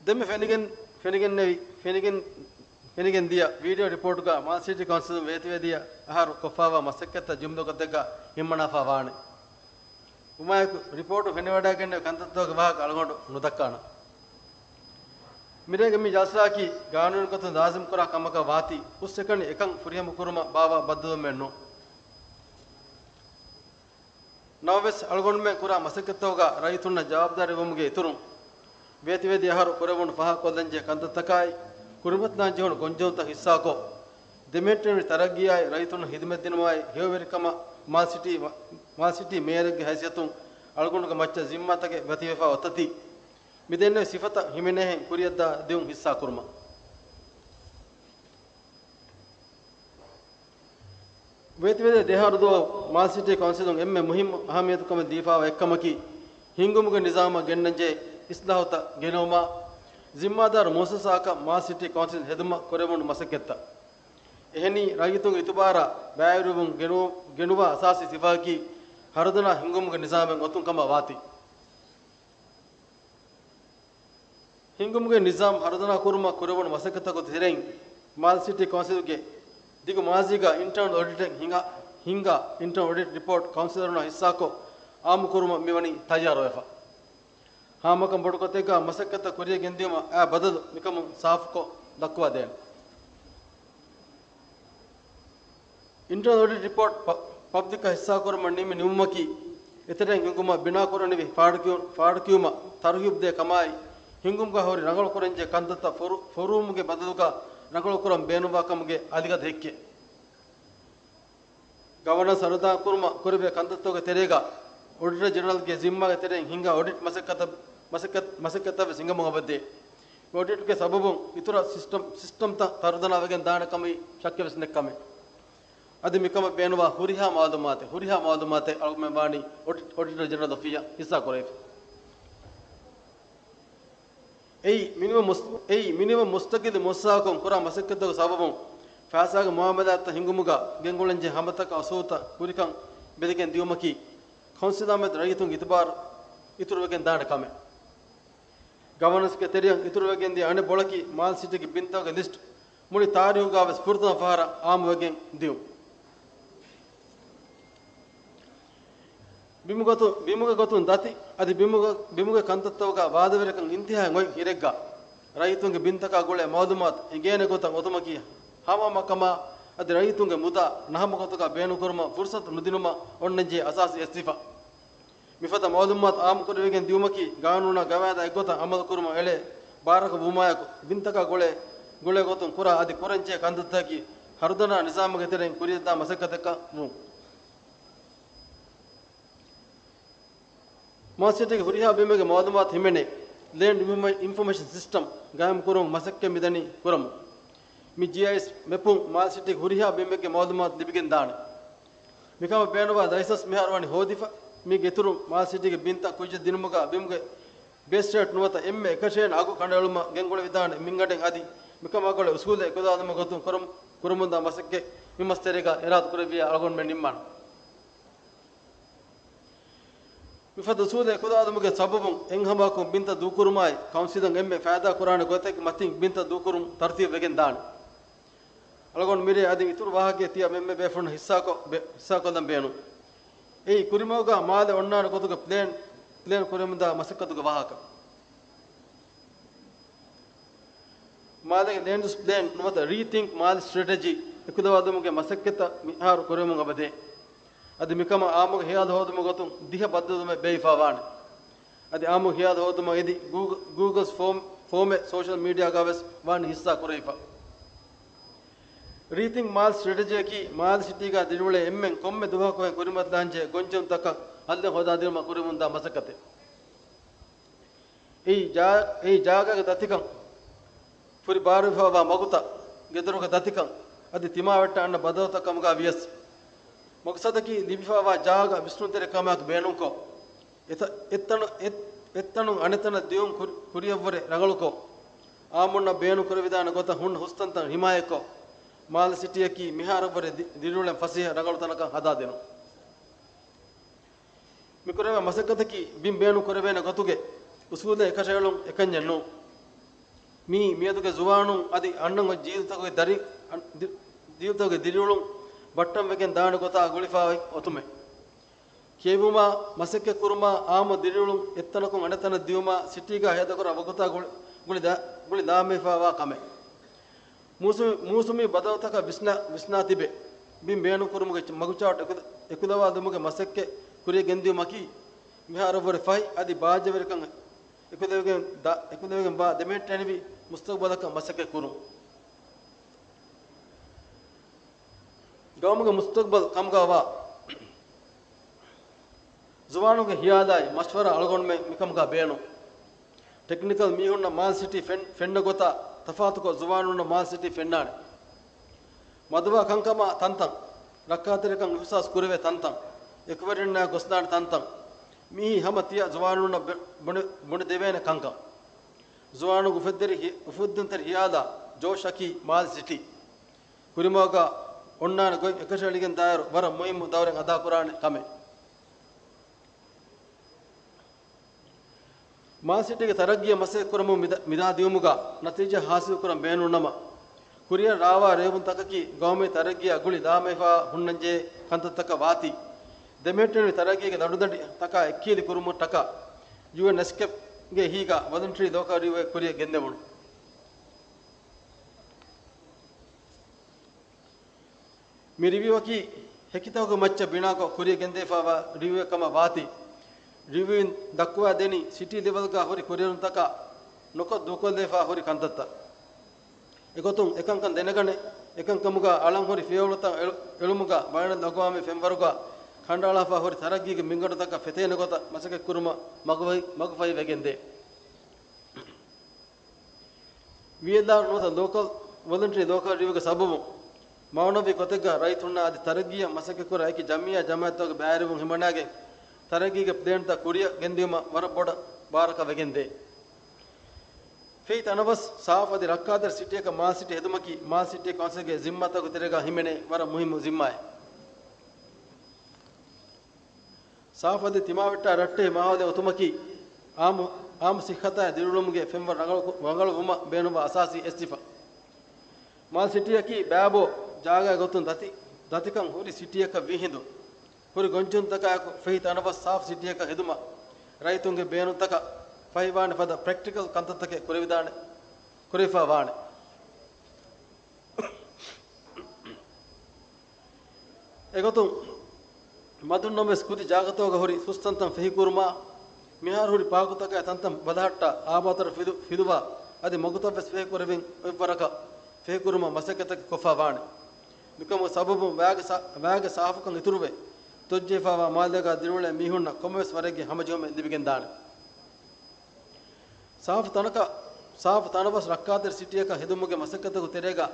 ދެންމެ ފެނިގެން، ފެނިގެންނެވި، ފެނިގެން، ފެނިގެން ދިޔަ ވީޑިއޯ ރިޕޯޓުގަ މާލެ ސިޓީ ކައުންސިލުން ވޭތުވެދިޔަ އަހަރު ކޮށްފައިވާ މަސައްކަތްތައް ޖުމްލަކޮށްދެއްގަ ހިމަނާފަ ވާނެ. އުމާއެކު ރިޕޯޓު ފެނިވަޑައިގެންނެވި ކަންތައްތަކުގެ ވާހަކަ އަޅުގަނޑު ނުދައްކާނަން. މިރޭގެ މި ޖަލްސާއަކީ ގާނޫނީ ގޮތުން ލާޒިމްކުރާ ކަމަކަށް ވާތީ، ހުސްއެކަނި އެކަން ފުރިހަމަކުރުމަށް ބާއްވާ ބައްދަލުވުމެއް ނޫން. ނަމަވެސް، އަޅުގަނޑުމެން ކުރާ މަސައްކަތްތަކުގަ ރައްޔިތުންނަށް ޖަވާބުދާރީވުމުގެ އިތުރުން، ވޭތުވެދިޔަ އަހަރު ކުރެވުނު ފަހަށް ކޮށްލަންޖެހޭ ކަންތައްތަކާއި، ކުރިމަތިލާންޖެހުނު ގޮންޖެހުންތައް ހިއްސާކޮށް، ދެމިނެޓްވެރި ތަރައްގީއާއި، ރައްޔިތުންނަށް ހިދުމަތްދިނުމާއި، ހެޔޮވެރިކަމަށް މާލެ ސިޓީ، މާލެ ސިޓީ މޭޔަރެއްގެ ހައިސިއްޔަތުން އަޅުގަނޑުގެ މައްޗަށް ޒިންމާތަކެއް ވަތިވެފަ އޮތަތީ، މިދެންނެވި ސިފަތައް ހިމެނޭހެން ކުރިއަށްދާ ދިއުން ހިއްސާކުރުމަށް. ވޭތުވެދިޔަ ދެއަހަރު ދުވަހު މާލެ ސިޓީ ކައުންސިލުން އެންމެ މުހިއްމު އަހައްމިޔަތުކަމެއް ދީފައިވާ އެއްކަމަކީ، ހިންގުމުގެ ނިޒާމަށް ގެންނަންޖެހޭ އިސްލާހުތައް ގެނައުމާ، ޒިންމާދާރު މުއައްސަސާއަކަށް މާލެ ސިޓީ ކައުންސިލް ހެދުމަށް ކުރެވުނު މަސައްކަތްތައް. އެހެނީ، ރައްޔިތުންގެ އިތުބާރާ ބައިވެރިވުން ގެނު-، ގެނުވާ އަސާސީ ސިފައަކީ، ހަރުދަނާ ހިންގުމުގެ ނިޒާމެއް އޮތުން ކަމަށް ވާތީ. ހިންގުމުގެ ނިޒާމް ހަރުދަނާ ކުރުމަށް ކުރެވުނު މަސައްކަތްތަކުގެ ތެރެއިން، މާލެ ސިޓީ ކައުންސިލްގެ ދިގު މާޒީގަ އިންޓަރނަލް އޮޑިޓެއް ހިނގާ، ހިންގާ އިންޓަރނަލް އޮޑިޓް ރިޕޯޓް ކައުންސިލަރުންނާ ހިއްސާކޮށް، އާއްމުކުރުމަށް މިވަނީ ތައްޔާރުވެފަ. ހާމަކަން ބޮޑު ގޮތެއްގަ މަސައްކަތްތައް ކުރިއަށް ގެންދިއުމަށް އައި ބަދަލު މިކަމުން ސާފުކޮށް ދައްކުވާދޭނެ. އިންޓަރނަލް އޮޑިޓް ރިޕޯޓް ޕަ-، ޕަބްލިކަށް ހިއްސާކުރުމަށް ނިންމި ނިންމުމަކީ، އެތެރެއިން ހިންގުމަށް ބިނާކުރަނިވި ފާޑުކިޔު-، ފާޑުކިޔުމަށް ތަރުހީބުދޭ ކަމާއި، ހިންގުމުގަ ހުރި ރަނގަޅުކުރަންޖެހޭ ކަންތައްތައް ފޮރު-، ފޮރުވުމުގެ ބަދަލުގަ ރަނގަޅުކުރަން ބޭނުންވާ ކަމުގެ އަލިގަދަ ހެއްކެއް. ގަވަނަންސް ހަރުދަނާކުރުމަށް ކުރެވޭ ކަންތައްތަކުގެ ތެރޭގަ، އޮޑިޓަރ ޖެނެރަލްގެ ޒިންމާގެ ތެރެއިން ހިންގާ އޮޑިޓް މަސައްކަތަށް، މަސައްކަތް، މަސައްކަތްތައް ވެސް ހިނގަމުން އެބަދޭ. އޮޑިޓްގެ ސަބަބުން އިތުރަށް ސިސްޓަމް، ސިސްޓަމްތައް ތަރުދަނާވެގެން ދާނެ ކަމީ ޝައްކެއް ވެސް ނެތް ކަމެއް. އަދި މިކަމަށް ބޭނުންވާ ހުރިހާ މައުލޫމާތެއް، ހުރިހާ މައުލޫމާތެއް އަޅުގަނޑުމެން ވާނީ އޮޑިޓް، އޮޑިޓަރ ޖެނެރަލް އޮފީހަށް ހިއްސާ ކުރެވިފަ. އެއީ މިނިވަން މުސް-، އެއީ މިނިވަން މުސްތަގިލު މުއައްސަސާއަކުން ކުރާ މަސައްކަތްތަކުގެ ސަބަބުން، ފައިސާގެ މުއާމަލާތްތައް ހިންގުމުގަ ގެންގުޅެންޖެހޭ ހަމަތަކާ އުސޫލުތައް ކުރިކަން ބެލިގެން ދިއުމަކީ، ކައުންސިލާ މެދު ރައްޔިތުންގެ އިތުބާރު އިތުރުވެގެން ދާނެ ކަމެއް. ގަވަނަންސްގެ ތެރެއަށް އިތުރުވެގެން ދިޔަ އަނެއް ބޮޅަކީ، މާލެ ސިޓީގެ ބިންތަކުގެ ލިސްޓް މުޅި ތާރީހުގަ ވެސް ފުރަތަމަ ފަހަރަށް އާއްމުވެގެން ދިއުން. ބިމުގަތު-، ބިމުގެ ގޮތުން ދަތި އަދި ބިމުގެ، ބިމުގެ ކަންތައްތަކުގަ ވާދަވެރިކަން އިންތިހާއަށް އޮތް ހިރެއްގަ، ރައްޔިތުންގެ ބިންތަކާ ގުޅޭ މައުލޫމާތު އެނގޭނެ ގޮތަށް އޮތުމަކީ ހަމަހަމަކަމާ، އަދި ރައްޔިތުންގެ މުދާ ނަހަމަ ގޮތުގަ ބޭނުންކުރުމަށް ފުރުސަތު ނުދިނުމަށް އޮންނަންޖެހޭ އަސާސީ އެއް ސިފަ. މިފަދަ މައުލޫމާތު އާއްމުކުރެވިގެން ދިއުމަކީ، ގާނޫނާ ގަވާއިދާ އެއްގޮތަށް އަމަލުކުރުމަށް އެޅޭ ބާރަކަށް ވުމާއެކު، ބިންތަކާ ގުޅޭ، ގުޅޭ ގޮތުން ކުރާ އަދި ކުރަންޖެހޭ ކަންތައްތަކަކީ، ހަރުދަނާ ނިޒާމުގެ ތެރެއިން ކުރިއަށްދާ މަސައްކަތަކަށް ވުން. މާލެ ސިޓީގެ ހުރިހާ ބިމެއްގެ މައުލޫމާތު ހިމެނޭ ލޭންޑް އިންފޮމޭ-، އިންފޮމޭޝަން ސިސްޓަމް ގާއިމްކުރުމަށް މަސައްކަތް މިދަނީ ކުރަމުން. މި ޖީއައިއެސް މެޕުން މާލެ ސިޓީގެ ހުރިހާ ބިމެއްގެ މައުލޫމާތު ލިބިގެން ދާނެ. މިކަމަށް ބޭނުންވާ ލައިސަންސް މިހާރު ވަނީ ހޯދިފަ. މީގެ އިތުރުން، މާލެ ސިޓީގެ ބިންތައް ކުއްޖެއް ދިނުމުގަ ބިމުގެ ބޭސް ރޭޓް ނުވަތަ އެންމެ އެކަށައިން އަގު ކަނޑައެޅުމަށް ގެންގުޅެވިދާނެ މިންގަނޑެއް އަދި މިކަމާ ގުޅޭ އުސޫލެއް އެކުލަވާލުމުގެ ގޮތުން ކުރަމު-، ކުރަމުންދާ މަސައްކަތް މި މަސް ތެރޭގަ އިރާދަ ކުރެއްވިއްޔާ އަޅުގަނޑުމެން ނިންމާނަން. މިފަދަ އުސޫލެއް އެކުލަވާލުމުގެ ސަބަބުން އެއްހަމައަކުން ބިންތައް ދޫކުރުމާއި، ކައުންސިލަށް އެންމެ ފައިދާ ކުރާނެ ގޮތެއްގެ މަތިން ބިންތައް ދޫކުރުން ތަރުތީބު ވެގެން ދާނެ. އަޅުގަނޑު މިރޭ އަދި އިތުރު ވާހަކައެއް ތިޔަ އެންމެ ބޭފުޅުން ހިއްސާކޮށް-، ބެ-، ހިއްސާކޮށްލަން ބޭނުން. އެއީ، ކުރިމަގުގަ މާލެ އޮންނާނެ ގޮތުގެ ޕްލޭން، ޕްލޭން ކުރެމުންދާ މަސައްކަތުގެ ވާހަކަ. މާލޭގެ ލޭންޑް ޔޫސް ޕްލޭން ނުވަތަ ރީތިންކް މާލެ ސްޓްރެޓެޖީ އެކުލަވާލުމުގެ މަސައްކަތްތައް މިހާރު ކުރެވެމުން އެބަދޭ. އަދި މިކަމަށް އާއްމުގެ ހިޔާލު ހޯދުމުގެ ގޮތުން ދިހަ ބައްދަލުވުމެއް ބޭއްވިފައިވާނެ. އަދި އާއްމުގެ ހިޔާލު ހޯދުމަށް އެދި ގޫގ-، ގޫގަލް ފޯމް، ފޯމެއް ސޯޝަލް މީޑިއާގަ ވެސް ވާނީ ހިއްސާ ކުރެވިފަ. ރީތިންކް މާލެ ސްޓްރެޓެޖީއަކީ މާލެ ސިޓީގަ ދިރިއުޅޭ އެންމެން ކޮންމެ ދުވަހަކު އޮތް ކުރިމަތިލާންޖެހޭ ގޮންޖެހުންތަކަށް ހައްލެއް ހޯދާދިނުމަށް ކުރެވެމުންދާ މަސައްކަތެއް. އެއީ ޖާ-، އެއީ ޖާގާގެ ދަތިކަން، ފުރި ބާރުވެފައިވާ މަގުތައް، ގެދޮރުގެ ދަތިކަން، އަދި ތިމާވެއްޓަށް އަންނަ ބަދަލުތައް ކަމުގަ ވިޔަސް، މަގުސަދަކީ ލިބިފައިވާ ޖާގަ ވިސްނުންތެރިކަމާއެކު ބޭނުންކޮށް، އެތަ-، އެއްތަނު-، އެއް-، އެއްތަނުން އަނެއްތަނަށް ދިއުން ކުރި-، ކުރިއަށްވުރެ ރަނގަޅުކޮށް، އާއްމުންނަށް ބޭނުން ކުރެވިދާނެ ގޮތަށް ހުންނަ ހުސްތަންތައް ހިމާޔަތްކޮށް، މާލެ ސިޓީއަކީ މިހާރަށްވުރެ ދި-، ދިރިއުޅެން ފަސޭހަ ރަނގަޅު ތަނަކަށް ހަދާދިނުން. މިކުރެވޭ މަސައްކަތަކީ ބިން ބޭނުން ކުރެވޭނެ ގޮތުގެ އުސޫލެއް އެކަށައެޅުން އެކަންޏެއް ނޫން. މިއީ މިއަދުގެ ޒުވާނުން އަދި އަންނަން އޮތް ޖީލުތަކުގެ ދަރި-، އަން-، ދި-، ޖީލުތަކުގެ ދިރިއުޅުން ބައްޓަންވެގެން ދާނެ ގޮތާ ގުޅިފައި އޮތުމެއް. ކިޔެވުމާ، މަސައްކަތްކުރުމާ، އާއްމު ދިރިއުޅުން އެއްތަނަކުން އަނެއްތަނަށް ދިއުމާ، ސިޓީގަ ހޭދަކުރާ ވަގުތާ ގުޅި-، ގުޅި ދާ-، ގުޅި ދާންވެފައިވާ ކަމެއް. މޫސުމީ، މޫސުމީ ބަދަލުތަކަށް ވިސްނާ، ވިސްނާ ތިބެ، ބިން ބޭނުންކުރުމުގެ މަގުޗާޓް އެކު-، އެކުލަވާލުމުގެ މަސައްކަތް ކުރިޔަށް ގެންދިއުމަކީ، މިހާރަށްވުރެ ފަހި އަދި ބާއްޖަވެރިކަން އެކުލެވިގެން ދާ-، އެކުލެވިގެންވާ ދެމެހެއްޓެނިވި މުސްތަގުބަލަކަށް މަސައްކަތް ކުރުން. ގައުމުގެ މުސްތަގުބަލް ކަމުގަވާ ޒުވާނުންގެ ހިޔާލާއި މަޝްވަރާ އަޅުގަނޑުމެން މިކަމުގަ ބޭނުން. ޓެކްނިކަލް މީހުންނަށް މާލެ ސިޓީ ފެން-، ފެންނަ ގޮތާ ތަފާތުކޮށް ޒުވާނުންނަށް މާލެ ސިޓީ ފެންނާނެ. މަދުވާ ކަންކަމާ ތަންތަން، ރައްކާތެރިކަން އިހުސާސް ކުރެވޭ ތަންތަން، އެކުވެރިންނާ ގޮސްދާނެ ތަންތަން، މިއީ ހަމަ ތިޔަ ޒުވާނުންނަށް ބެ-، ބުނެ-، ބުނެދެވޭނެ ކަންކަން. ޒުވާނުންގެ އުފެއްދެރި ހި-، އުފެއްދުންތެރި ހިޔާލާ ޖޯޝަކީ މާލެ ސިޓީ. ކުރިމަގުގަ އޮންނާނެ ގޮތް އެކަށައެޅިގެން ދާއިރު ވަރަށް މުހިއްމު ދައުރެއް އަދާކުރާނެ ކަމެއް. މާލެ ސިޓީގެ ތަރައްގީއަށް މަސައްކަތްކުރަމުން މިދާ-، މިދާ ދިއުމުގަ ނަތީޖާ ހާސިލްކުރަން ބޭނުންނަމަ، ކުރިއަށް ރާވާ ރޭވުންތަކަކީ ގައުމީ ތަރައްގީއާ ގުޅި ލާމެހިފާ ހުންނަންޖެހޭ ކަންތައްތަކަށް ވާތީ، ދެމެހެއްޓެނިވި ތަރައްގީގެ ލަނޑުދަނޑިތަކާ އެއްކިހިލި ކުރުމަށްޓަކާ، ޔޫއެން އެސްކޭޕްގެ އެހީގަ ވޮލަންޓަރީ ލޯކަލް ރިވިއުއެއް ކުރިއަށް ގެންދެވުނު. މި ރިވިއުއަކީ ހެކިތަކުގެ މައްޗަށް ބިނާކޮށް ކުރިއަށް ގެންދެވިފައިވާ ރިވިއުއެއް ކަމަށް ވާތީ، ރިވިއުއިން ދައްކުވާ ދެނީ ސިޓީ ލެވެލްގަ ހުރި ކުރިއެރުންތަކާ ނުކޮށް ދޫކޮށްލެވިފައި ހުރި ކަންތައްތައް. އެގޮތުން އެކަންކަން ދެނެގަނެ، އެކަންކަމުގަ އަޅަން ހުރި ފިޔަވަޅުތައް އެޅު-، އެޅުމުގަ ބައިނަލްއަގްވާމީ ފެންވަރުގަ ކަނޑައަޅާފަ ހުރި ތަރައްގީގެ މިންގަނޑުތަކަށް ފެތޭނެ ގޮތަށް މަސައްކަތްކުރުމަށް މަގުފަހި-، މަގުފަހިވެގެންދޭ. ވީއެލްއާރް ނުވަތަ ލޯކަލް ވޮލަންޓަރީ ލޯކަލް ރިވިއުގެ ސަބަބުން މައުނަވީ ގޮތެއްގަ ރައްޔިތުންނާ އަދި ތަރައްގީއަށް މަސައްކަތްކުރާ އެކި ޖަމިއްޔާ ޖަމާއަތްތަކުގެ ބައިވެރިވުން ހިމަނާގެން ތަރައްގީގެ ޕްލޭންތައް ކުރިއަށް ގެންދިއުމަށް ވަރަށް ބޮޑަށް ބާރަކަށް ވެގެންދޭ. ފެހި ތަނަވަސް ސާފު އަދި ރައްކާތެރި ސިޓީއަކަށް މާލެ ސިޓީ ހެދުމަކީ މާލެ ސިޓީ ކައުންސިލްގެ ޒިންމާތަކުގެ ތެރޭގަ ހިމެނޭ ވަރަށް މުހިއްމު ޒިންމާއެއް. ސާފު އަދި ތިމާވެއްޓާ ރައްޓެހި މާހައުލެއް އޮތުމަކީ އާއްމު، އާއްމު ސިއްހަތާއި ދިރިއުޅުމުގެ ފެންވަރު ރަނގަޅު، ރަނގަޅުވުމަށް ބޭނުންވާ އަސާސީ އެއްސިފަ. މާލެ ސިޓީއަކީ ބައިބޯ ޖާގައިގެ ގޮތުން ދަތި، ދަތިކަން ހުރި ސިޓީއަކަށް ވީހިނދު، ހުރި ގޮންޖެހުންތަކާއެކު ފެހި ތަނަވަސް ސާފު ސިޓީއަކަށް ހެދުމަށް ރައްޔިތުންގެ ބޭނުންތަކަށް ފަހިވާނެ ފަދަ ޕްރެކްޓިކަލް ކަންތައްތަކެއް ކުރެވިދާނެ، ކުރެވިފައި ވާނެ. އެގޮތުން މަދުންނަމަވެސް ކުދި ޖާގަތަކުގަ ހުރި ހުސްތަންތަން ފެހިކުރުމާ، މިހާރު ހުރި ޕާކުތަކާ ތަންތަން ބަލަހައްޓާ އާބާތަރަ ފިލު-، ފިލުވާ އަދި މަގުތައްވެސް ފެހިކުރެވިން އޮތްވަރަކަށް ފެހިކުރުމަށް މަސައްކަތްތަކެއް ކޮށްފައި ވާނެ. މިކަމުގެ ސަބަބުން ވައިގެ ސާ-، ވައިގެ ސާފުކަން އިތުރުވެ، ތޮއްޖެހިފައިވާ މާލޭގަ ދިރިއުޅޭ މީހުންނަށް ކޮންމެވެސް ވަރެއްގެ ހަމަޖެހުމެއް ލިބިގެންދާނެ. ސާފު ތަނަކަށް، ސާފު ތަނަވަސް ރައްކާތެރި ސިޓީއަކަށް ހެދުމުގެ މަސައްކަތުގެ ތެރޭގަ،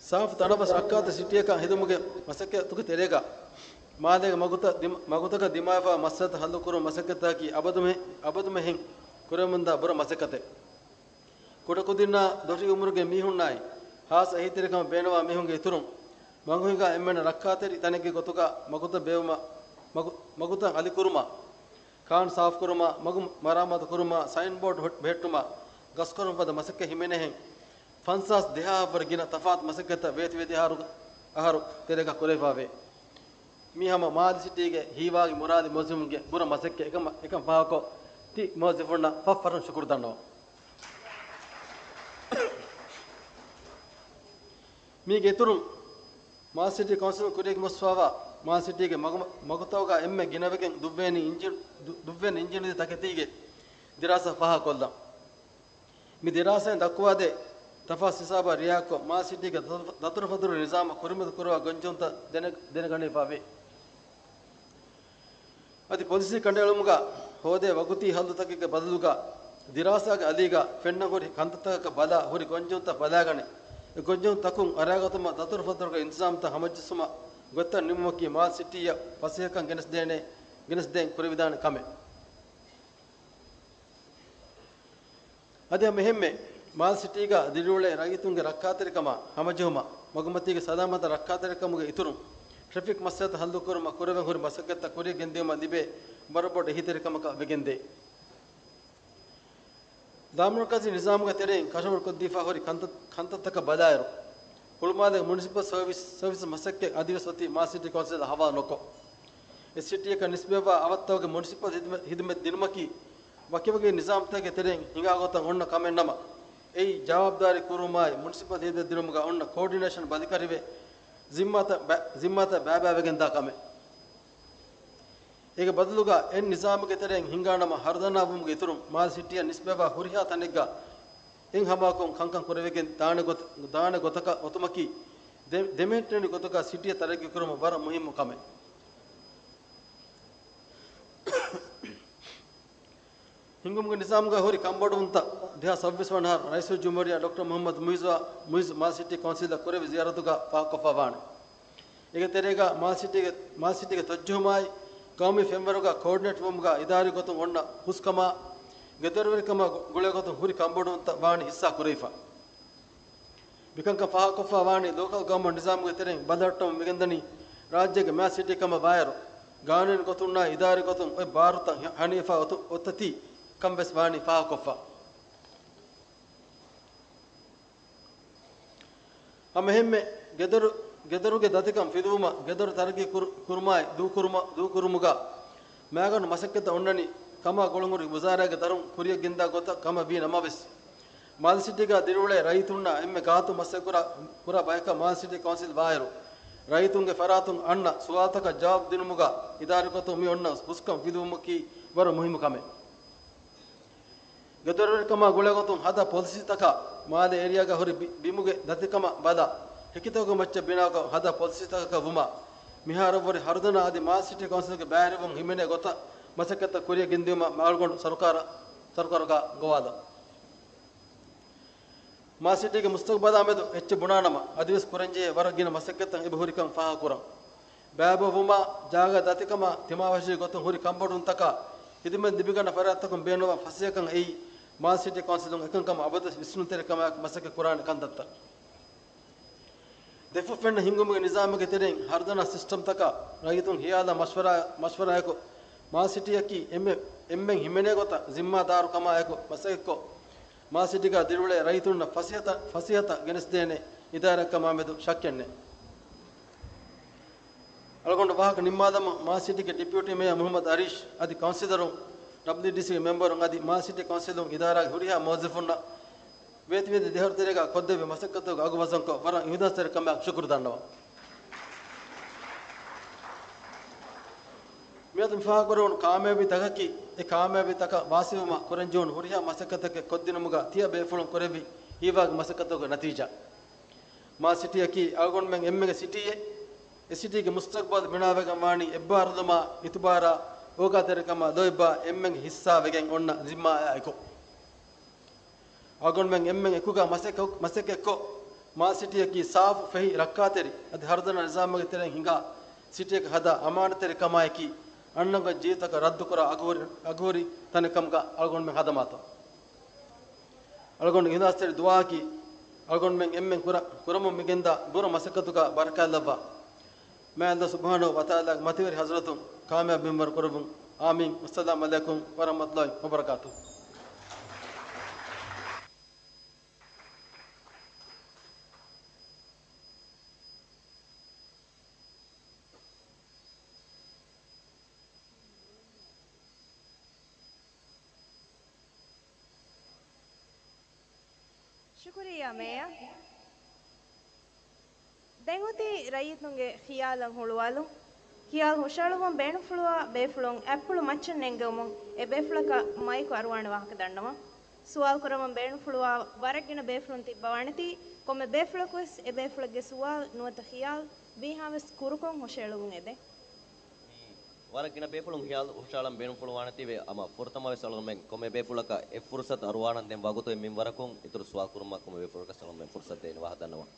ސާފު ތަނަވަސް ރައްކާތެރި ސިޓީއަކަށް ހެދުމުގެ މަސައްކަތުގެ ތެރޭގަ، މާލޭގެ މަގުތައް ދިމަ-، މަގުތަކަށް ދިމާވެފަ މައްސަލަތައް ހައްލުކުރުމުގެ މަސައްކަތަކީ އަބަދުމެ-، އަބަދުމެހެން ކުރެވެމުންދާ ބުރަ މަސައްކަތެއް. ކުޑަކުދިންނާ ދޮށީ އުމުރުގެ މީހުންނާއި، ހާއްސަ އެހީތެރިކަމަށް ބޭނުންވާ މީހުންގެ އިތުރުން، މަގުހިނގާ އެންމެނަށް ރައްކާތެރި ތަނެއްގެ ގޮތުގަ މަގުތައް ބޭއްވުމަށް، މަގު-، މަގުތައް އަލިކުރުމަށް، ކާން ސާފުކުރުމަށް، މަގު މަރާމާތު ކުރުމަށް، ސައިންބޯޑް ހު-، ބެހެއްޓުމަށް، ގަސްކޮށް ފަދަ މަސައްކަތް ހިމެނޭހެން، ފަންސާސް ދެހާހަށްވުރެ ގިނަ ތަފާތު މަސައްކަތްތައް ވޭތުވެދިހާ އަހަރު، އަހަރު ތެރޭގަ ކުރެވިފައިވޭ. މީ ހަމަ މާލެ ސިޓީގެ ހީވާގި މުރާލި މުވައްޒަފުންގެ ބުރަ މަސައްކަތް. އެކަމަށް، އެކަން ފާހަގަކޮށް ތި މުވައްޒަފުންނަށް ފަށްފަށުން ޝުކުރު ދަންނަވަން. މީގެ އިތުރުން، މާލެ ސިޓީ ކައުންސިލުން ކުރިއަށް މުސްވާވާ މާލް ސިޓީގެ މަގު-، މަގުތަކުގަ އެންމެ ގިނަވެގެން ދުއްވޭނީ އިންޖި-، ދު-، ދުއްވެން އިންޖިނުދީ ތަކެތީގެ ދިރާސާ ފާހަގަކޮށްލަން. މި ދިރާސާއިން ދައްކުވާދޭ ތަފާސް ހިސާބާ ރިއާކޮށް، މާލް ސިޓީގެ ދަތުރު-، ދަތުރުފަތުރު ނިޒާމަށް ކުރިމަތި ކުރުވާ ގޮންޖެހުންތައް ދެނެ-، ދެނެގަނެފަވޭ. އަދި ޕޮލިސީ ކަނޑައެޅުމުގަ ހޯދޭ ވަގުތީ ހައްލުތަކެއްގެ ބަދަލުގަ، ދިރާސާގެ އަލީގަ ފެންނަ ހުރި ކަންތައްތަކަކަށް ބަލާ، ހުރި ގޮންޖެހުންތައް ބަލާގަނެ، އެ ގޮންޖެހުންތަކުން އަރާގަތުމަށް ދަތުރުފަތުރުގެ އިންތިޒާމްތައް ހަމަޖެއްސުމަށް ގޮތްތައް ނިމުމަކީ މާލް ސިޓީއަށް ފަސޭހަކަން ގެނެސްދޭނެ، ގެނެސްދޭން ކުރެވިދާނެ ކަމެއް. އަދި ހަމަ އެހެންމެ، މާލް ސިޓީގަ ދިރިއުޅޭ ރައްޔިތުންގެ ރައްކާތެރިކަމާ ހަމަޖެހުމަށް، މަގުމަތީގެ ސަލާމަތަށް ރައްކާތެރިކަމުގެ އިތުރުން، ޓްރެފިކް މައްސަލަތައް ހައްލުކުރުމަށް ކުރެވެން ހުރި މަސައްކަތްތައް ކުރިއަށް ގެންދިއުމަށް ލިބޭ ވަރަށް ބޮޑު އެހީތެރިކަމަކަށް ވެގެންދޭ. ލާމަރުކަޒީ ނިޒާމުގެ ތެރެއިން ކަށަވަރުކޮށްދީފަ ހުރި ކަންތައް-، ކަންތައްތަކަށް ބަލާއިރު، ހުޅުމާލޭގެ މުނިސިޕަލް ސަރވިސް، ސަރވިސް މަސައްކަތް އަދިވެސް އޮތީ މާލް ސިޓީ ކައުންސިލަށް ހަވާލު ނުކޮށް. އެސްސީޓީއަކަށް ނިސްބަތްވާ އަވަށްތަކުގެ މުނިސިޕަލް ހިދުމަތް، ހިދުމަތް ދިނުމަކީ، ވަކިވަކި ނިޒާމްތަކެއްގެ ތެރެއިން ހިނގާ ގޮތަށް އޮންނަ ކަމެއް ނަމަ، އެއީ ޖަވާބުދާރީ ކުރުމާއި، މުނިސިޕަލް ހިދުމަތް ދިނުމުގަ އޮންނަ ކޯޑިނޭޝަން ބަލިކަށިވެ، ޒިންމާތައް ބަ-، ޒިންމާތައް ބައިބައިވެގެންދާ ކަމެއް. އޭގެ ބަދަލުގަ އެއް ނިޒާމުގެ ތެރެއިން ހިނގާނަމަ ހަރުދަނާވުމުގެ އިތުރުން މާލް ސިޓީއަށް ނިސްބަތްވާ ހުރިހާ ތަނެއްގަ އެއް ހަމައަކުން ކަންކަން ކުރެވިގެން ދާނެ ގޮތަ-، ދާނެ ގޮތަކަށް އޮތުމަކީ ދެ-، ދެމެހެއްޓެނި ގޮތުގަ ސިޓީއަށް ތަރައްގީ ކުރުމަށް ވަރަށް މުހިއްމު ކަމެއް. ހިންގުމުގެ ނިޒާމުގަ ހުރި ކަންބޮޑުވުންތައް ދެހާސް ސައްބީސް ވަނަ އަހަރު ރައީސުލްޖުމްހޫރިއްޔާ ޑޮކްޓަރ މުހައްމަދު މުއިޒުއާ، މުއިޒު މާލް ސިޓީ ކައުންސިލަށް ކުރެއްވި ޒިޔާރަތުގަ ފާހަގަކޮށްފަ ވާނެ. އޭގެ ތެރޭގަ މާލް ސިޓީގެ، މާލް ސިޓީގެ ތޮއްޖެހުމާއި، ގައުމީ ފެންވަރުގަ ކޯޑިނޭޓް ވުމުގަ އިދާރީ ގޮތުން އޮންނަ ހުސްކަމާ، ގެދޮރުވެރިކަމާ ގުޅޭ ގޮތުން ހުރި ކަންބޮޑުވުންތައް ވާނީ ހިއްސާ ކުރެވިފަ. މިކަންކަން ފާހަގަކޮށްފަ ވާނީ ލޯކަލް ގަވަރމަންޓް ނިޒާމުގެ ތެރެއިން ބަލަހައްޓަމުން މިގެންދަނީ ރާއްޖޭގެ މާލް ސިޓީ ކަމަށް ވާއިރު، ގާނޫނީ ގޮތުންނާ އިދާރީ ގޮތުން އޮތް ބާރުތައް ހަ-، ހަނިވެފަ އޮތު-، އޮތަތީ ކަން ވެސް ވާނީ ފާހަގަކޮށްފަ. ހަމައެހެންމެ ގެދޮރު، ގެދޮރުގެ ދަތިކަން ފިލުވުމަށް ގެދޮރު ތަރައްގީ ކުރު-، ކުރުމާއި ދޫކުރުމަ-، ދޫކުރުމުގަ މައިގަނޑު މަސައްކަތްތައް އޮންނަނީ ކަމާ ގުޅުންހުރި ވުޒާރާގެ ދަރުން ކުރިއަށް ގެންދާ ގޮތަށް ކަމަށް ވީ ނަމަވެސް، މާލް ސިޓީގަ ދިރިއުޅޭ ރައްޔިތުންނާ އެންމެ ގާތު މަސައްކަތް ކުރާ، ކުރާ ބަޔަކަށް މާލް ސިޓީ ކައުންސިލް ވާއިރު، ރައްޔިތުންގެ ފަރާތުން އަންނަ ސުވާލުތަކަށް ޖަވާބު ދިނުމުގަ އިދާރީ ގޮތުން މި އޮންނަ ހުސްކަން ފިލުވުމަކީ ވަރަށް މުހިއްމު ކަމެއް. ގެދޮރުވެރިކަމާ ގުޅޭގޮތުން ހަދާ ޕޮލިސީތަކާ، މާލެ އޭރިއާގަ ހުރި ބި-، ބިމުގެ ދަތިކަމަށް ބަލާ، ހެކިތަކުގެ މައްޗަށް ބިނާކޮށް ހަދާ ޕޮލިސީތަކަކަށް ވުމާ، މިހާރަށްވުރެ ހަރުދަނާ އަދި މާލް ސިޓީ ކައުންސިލްގެ ބައިވެރިވުން ހިމެނޭ ގޮތަށް މަސައްކަތްތައް ކުރިއަށް ގެންދިއުމަށް މައިގަނޑު ސަރުކާރަށް، ސަރުކާރަކާ ގޮވާލަން. މާލް ސިޓީގެ މުސްތަގުބަލާމެދު އެއްޗެއް ބުނާނަމަ، އަދިވެސް ކުރަންޖެހޭ ވަރަށް ގިނަ މަސައްކަތްތައް އެބަހުރިކަން ފާހަގަކުރަން. ބައިބައިވުމާ، ޖާގަ ދަތިކަމާ، ތިމާވެށި ގޮތުން ހުރި ކަންބޮޑުވުންތަކާ، ހިދުމަތް ލިބިގަންނަ ފަރާތްތަކުން ބޭނުންވާ ފަސޭހަކަން އެއީ، މާލް ސިޓީ ކައުންސިލުން އެކަންކަމަށް އަބަދުވެސް ވިސްނުންތެރި ކަމާއެކު މަސައްކަތް ކުރާނެ ކަންތައްތައް. ދެފުށް ފެންނަ ހިންގުމުގެ ނިޒާމުގެ ތެރެއިން ހަރުދަނާ ސިސްޓަމްތަކާ، ރައްޔިތުން ހިޔާލާ މަޝްވަރާ، މަޝްވަރާއެކު، މާލް ސިޓީއަކީ އެންމެ، އެންމެން ހިމެނޭ ގޮތަށް ޒިންމާދާރުކަމާއެކު މަސައްކަތްކޮށް، މާލް ސިޓީގަ ދިރިއުޅޭ ރައްޔިތުންނަށް ފަސޭހަތައް، ފަސޭހަތައް ގެނެސްދޭނެ އިދާރާއެއްކަމާމެދު ޝައްކެއްނެތް. އަޅުގަނޑު ވާހަކަ ނިންމާލަމުން، މާލް ސިޓީގެ ޑެޕިއުޓީ މޭޔަރ މުހައްމަދު އަރީޝް އަދި ކައުންސިލަރުން، ޑަބްލިއުޑީސީގެ މެމްބަރުން އަދި މާލް ސިޓީ ކައުންސިލުން އިދާރާގެ ހުރިހާ މުވައްޒަފުންނަށް ވޭތުވެދި ދެހަރު ތެރޭގަ ކޮށްދެއްވި މަސައްކަތުގެ އަގު ވަޒަންކޮށް ވަރަށް އިހުލާސްތެރިކަމާއެކު ޝުކުރު ދަންނަވަން. މިއަދު މި ފާހަގަކުރެވުނު ކާމިޔާބީ ތަކަކީ، އެ ކާމިޔާބީ ތަކަށް ވާސިލުވުމަށް ކުރަންޖެހުނު ހުރިހާ މަސައްކަތަކެއް ކޮށްދިނުމުގަ ތިޔަ ބޭފުޅުން ކުރެއްވި ހީވާގި މަސައްކަތުގެ ނަތީޖާ. މާލް ސިޓީއަކީ އަޅުގަނޑުމެން އެންމެގެ ސިޓީއެއް. އެ ސިޓީގެ މުސްތަގުބަލް ބިނާވެގެން ވާނީ އެއްބާރުލުމާ، އިތުބާރާ، އޯގާތެރިކަމާ ލޯތްބާ އެންމެންގެ ހިއްސާވެގެން އޮންނަ ޒިންމާއާއެކު. އަޅުގަނޑުމެން އެންމެން އެކުގަ މަސައްކަ-، މަސައްކަތްކޮށް، މާލް ސިޓީއަކީ ސާފު، ފެހި، ރައްކާތެރި އަދި ހަރުދަނާ ނިޒާމުގެ ތެރެއިން ހިނގާ ސިޓީއަކަށް ހަދާ އަމާނަތްތެރިކަމާއެކީ، އަންނަންގެ ޖީވިތަކަށް ރައްދުކުރާ އަގުހުރި، އަގުހުރި ތަނެއް ކަމުގަ އަޅުގަނޑުމެން ހަދަމާތޯ. އަޅުގަނޑު އިހުލާސްތެރި ދުޢާއަކީ، އަޅުގަނޑުމެން އެންމެން ކުރަ-، ކުރަމުން މިގެންދާ ބުރަ މަސައްކަތުގަ ބަރަކާތްލައްވާ. މާތް ﷲ ސުބްޙާނަހޫ ވަތަޢާލާގެ މަތިވެރި ޙަޟްރަތުން ކާމިޔާބު މިންވަރު ކުރެއްވުން. އާމީން. ވައްސަލާމް ޢަލައިކުމް ވަރަޙްމަތުﷲ ވަބަރަކާތުހު. ޝުކުރިއްޔާ މޭޔަރ. ދެން އޮތީ ރައްޔިތުންގެ ޚިޔާލަށް ހުޅުވާލުން. ޚިޔާލު ހުށައަޅުއްވަން ބޭނުންފުޅުވާ ބޭފުޅުން އަތްޕުޅު މައްޗަށް ނެންގެވުމުން އެ ބޭފުޅަކަށް މައިކު އަރުވާނެ ވާހަކަ ދަންނަވަން. ސުވާލު ކުރަމުން ބޭނުންފުޅުވާ ވަރަށް ގިނަ ބޭފުޅުން ތިއްބަވާނެތީ، ކޮންމެ ބޭފުޅަކުވެސް އެ ބޭފުޅެއްގެ ސުވާލު ނުވަތަ ޚިޔާލު ވީހާވެސް ކުރުކޮށް ހުށައެޅުމުން އެދެން. މި ވަރަށް ގިނަ ބޭފުޅުން ޚިޔާލު ހުށައަޅަން ބޭނުންފުޅުވާނެތީވެ، އަމަ ފުރަތަމަވެސް އަޅުގަނޑުމެން ކޮންމެ ބޭފުޅަކަށް އެއް ފުރުސަތު އަރުވާނަން ދެން ވަގުތު އެއް މިންވަރަކުން އިތުރު ސުވާލު ކުރުމަށް ކޮންމެ ބޭފުޅަކަށް އަޅުގަނޑުމެން ފުރުސަތު ދޭނެ ވާހަކަ ދަންނަވަން.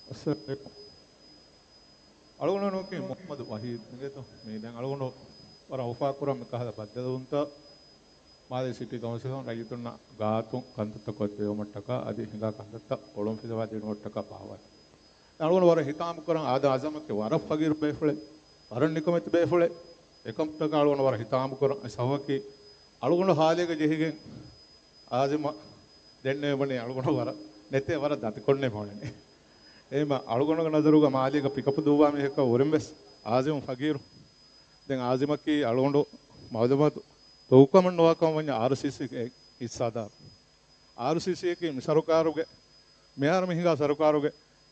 އައްސަލާމު ޢަލައިކުމް. އަޅުގަނޑު ނޫކީ މުޙައްމަދު ވަޙީދު އިނގޭތޯ. މީ ދެން އަޅުގަނޑު ވަރަށް އުފާކުރަން މިކަހަލަ ބައްދަލުވުންތައް މާލޭ ސިޓީ ކައުންސިލުން ރައްޔިތުންނަށް ގާތުން ކަންތައްތައް ކޮށްދެވުމަށްޓަކާ އަދި ހިނގާ ކަންތައްތައް އޮޅުންފިލަވާދިނުމަށްޓަކާ ބާވާލި. އަޅުގަނޑު ވަރަށް ހިތާމަކުރަން އާދަމް އަޒަމަތް ވަރަށް ފަގީރު ބޭފުޅެއް، ވަރަށް ނިކަމެތި ބޭފުޅެއް. އެކަމަށްޓަކާ އަޅުގަނޑު ވަރަށް ހިތާމަކުރަން. އެ ސަބަބަކީ އަޅުގަނޑު ހާލޭގަ ޖެހިގެން އާޒިމަށް ދެންނެވި ބުނީ އަޅުގަނޑު ވަރަށް ނެތޭ، ވަރަށް ދަތިކޮށްނޭ ބުނެނީ. އެހެންވީމަ އަޅުގަނޑުގެ ނަޒަރުގަ މާލޭގަ ޕިކަޕް ދުއްވާ މީހަކަށް ވުރެން ވެސް އާޒިމު ފަގީރު. ދެން އާޒިމަކީ އަޅުގަނޑު މައުލޫމާތު ދޮގުކަމެއް ނުވާކަމަށް ވަންޏާ އާރްސީސީގެ ހިއްސާދާރު. އާރްސީސީއަކީ މި ސަރުކާރުގެ، މިހާރު މި ހިނގާ ސަރުކާރުގެ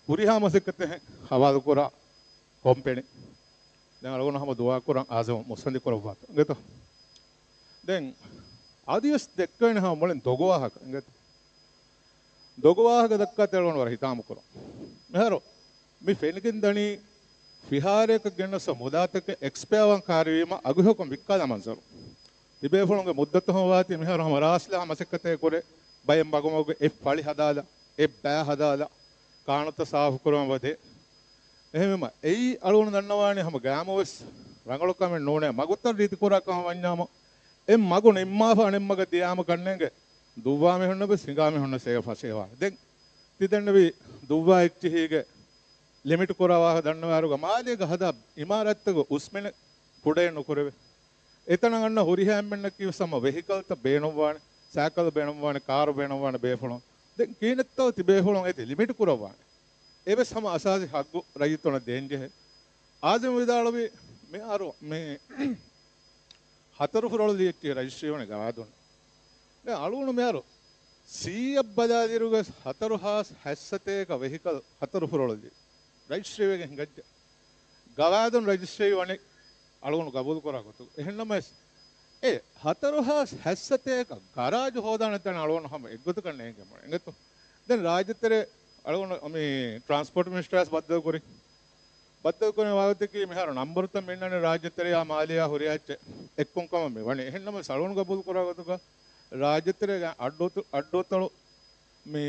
ހުރިހާ މަސައްކަތެއް ހަވާލުކުރާ ކޮމްޕެނި. ދެން އަޅުގަނޑު ހަމަ ދުޢާ ކުރަން އާޒިމަށް މުއްސަނދި ކުރައްވާތޯ އިނގޭތޯ. ދެން އަދިވެސް ދެއްކެވޭނެ ހަމަ މުޅިން ދޮގު ވާހަކަ އިނގޭތޯ. ދޮގު ވާހަކަ ދައްކާތީ އަޅުގަނޑު ވަރަށް ހިތާމަކުރަން. މިހާރު މި ފެނިގެން ދަނީ ފިހާރައަކަށް ގެންނަސް މުދާތަކެއް އެކްސްޕަޔާވާން ކާރިވީމަ އަގުހެޔޮކޮށް ވިއްކާލާ މަންޒަރު. ތިބޭފުޅުންގެ މުއްދަތު ހަމަވާތީ މިހާރު ހަމަ ރާސްލާ މަސައްކަތެއް ކުރޭ، ބައެއް މަގުމަގު އެއް ފަޅި ހަދާލާ، އެއް ބައި ހަދާލާ، ކާނުތައް ސާފުކުރުމަށް ވަދެ. އެހެންވީމަ އެއީ އަޅުގަނޑު ދަންނަވާނީ ހަމަ ގައިމުވެސް ރަނގަޅު ކަމެއް ނޫނޭ. މަގުތައް ރީތި ކުރާ ކަމަށް ވަންޏާމު އެ މަގު ނިންމާފަ އަނެއް މަގަށް ދިޔާމަ ކަންނޭނގެ ދުއްވާ މީހުންނަށް ވެސް ހިނގާ މީހުންނަށް އޭގަ ފަށޭވާނެ. ދެން ތި ދެންނެވި ދުއްވާ އެއްޗިހީގެ ލިމިޓް ކުރާ ވާހަކަ ދަންނަވާއިރުގަ މާލޭގަ ހަދާ އިމާރާތްތަކުގެ އުސްމިނެއް ކުޑައެއް ނުކުރެވޭ. އެތަނަށް އަންނަ ހުރިހާ އެންމެންނަކީ ވެސް ހަމަ ވެހިކަލްތައް ބޭނުންވާނެ، ސައިކަލް ބޭނުންވާނެ، ކާރު ބޭނުންވާނެ ބޭފުޅުން. ދެން ކިހިނެއްތޯ ތި ބޭފުޅުން އޭތި ލިމިޓް ކުރައްވާނެ. އެވެސް ހަމަ އަސާސީ ހައްގު ރައްޔިތުންނަށް ދޭންޖެހޭ. އާޒިމް ވިދާޅުވީ މިހާރު މި ހަތަރު ފުރޮޅުލި އެއްޗިހި ރަޖިސްޓްރީ ވަނީ ގަވާއިދުން. ދެން އަޅުގަނޑު މިހާރު ސީއަށް ބަލާލިއިރުގަ ހަތަރު ހާސް ހަތްސަތޭކަ ވެހިކަލް ހަތަރު ފުރޮޅުލި ރަޖިސްޓްރީވެގެން ހިނގައްޖެ. ގަވާއިދުން ރަޖިސްޓްރީ ވަނީ އަޅުގަނޑު ގަބޫލުކުރާ ގޮތުގަ. އެހެންނަމަވެސް، އެ ހަތަރު ހާސް ހަތްސަތޭކަ ގަރާޖު ހޯދާނެ ތަނެއް އަޅުގަނޑު ހަމަ އެއްގޮތަކަށް ނޭނގެ މުޅި އިނގޭތޯ. ދެން ރާއްޖެތެރޭ އަޅުގަނޑު މި ޓްރާންސްޕޯޓް މިނިސްޓަރ ވެސް ބައްދަލުކުރި. ބައްދަލުކުރި ވާގޮތަކީ މިހާރު ނަންބަރުތައް މިންނާނެ ރާއްޖެތެރެޔާ މާލެޔާ ހުރިހާ އެއްޗެއް އެއްކޮށް ކަމަށް މި ވަނީ. އެހެންނަމަވެސް އަޅުގަނޑު ގަބޫލުކުރާ ގޮތުގަ ރާއްޖެތެރޭގެ އައްޑުއަތޮ-، އައްޑުއަތޮޅު މި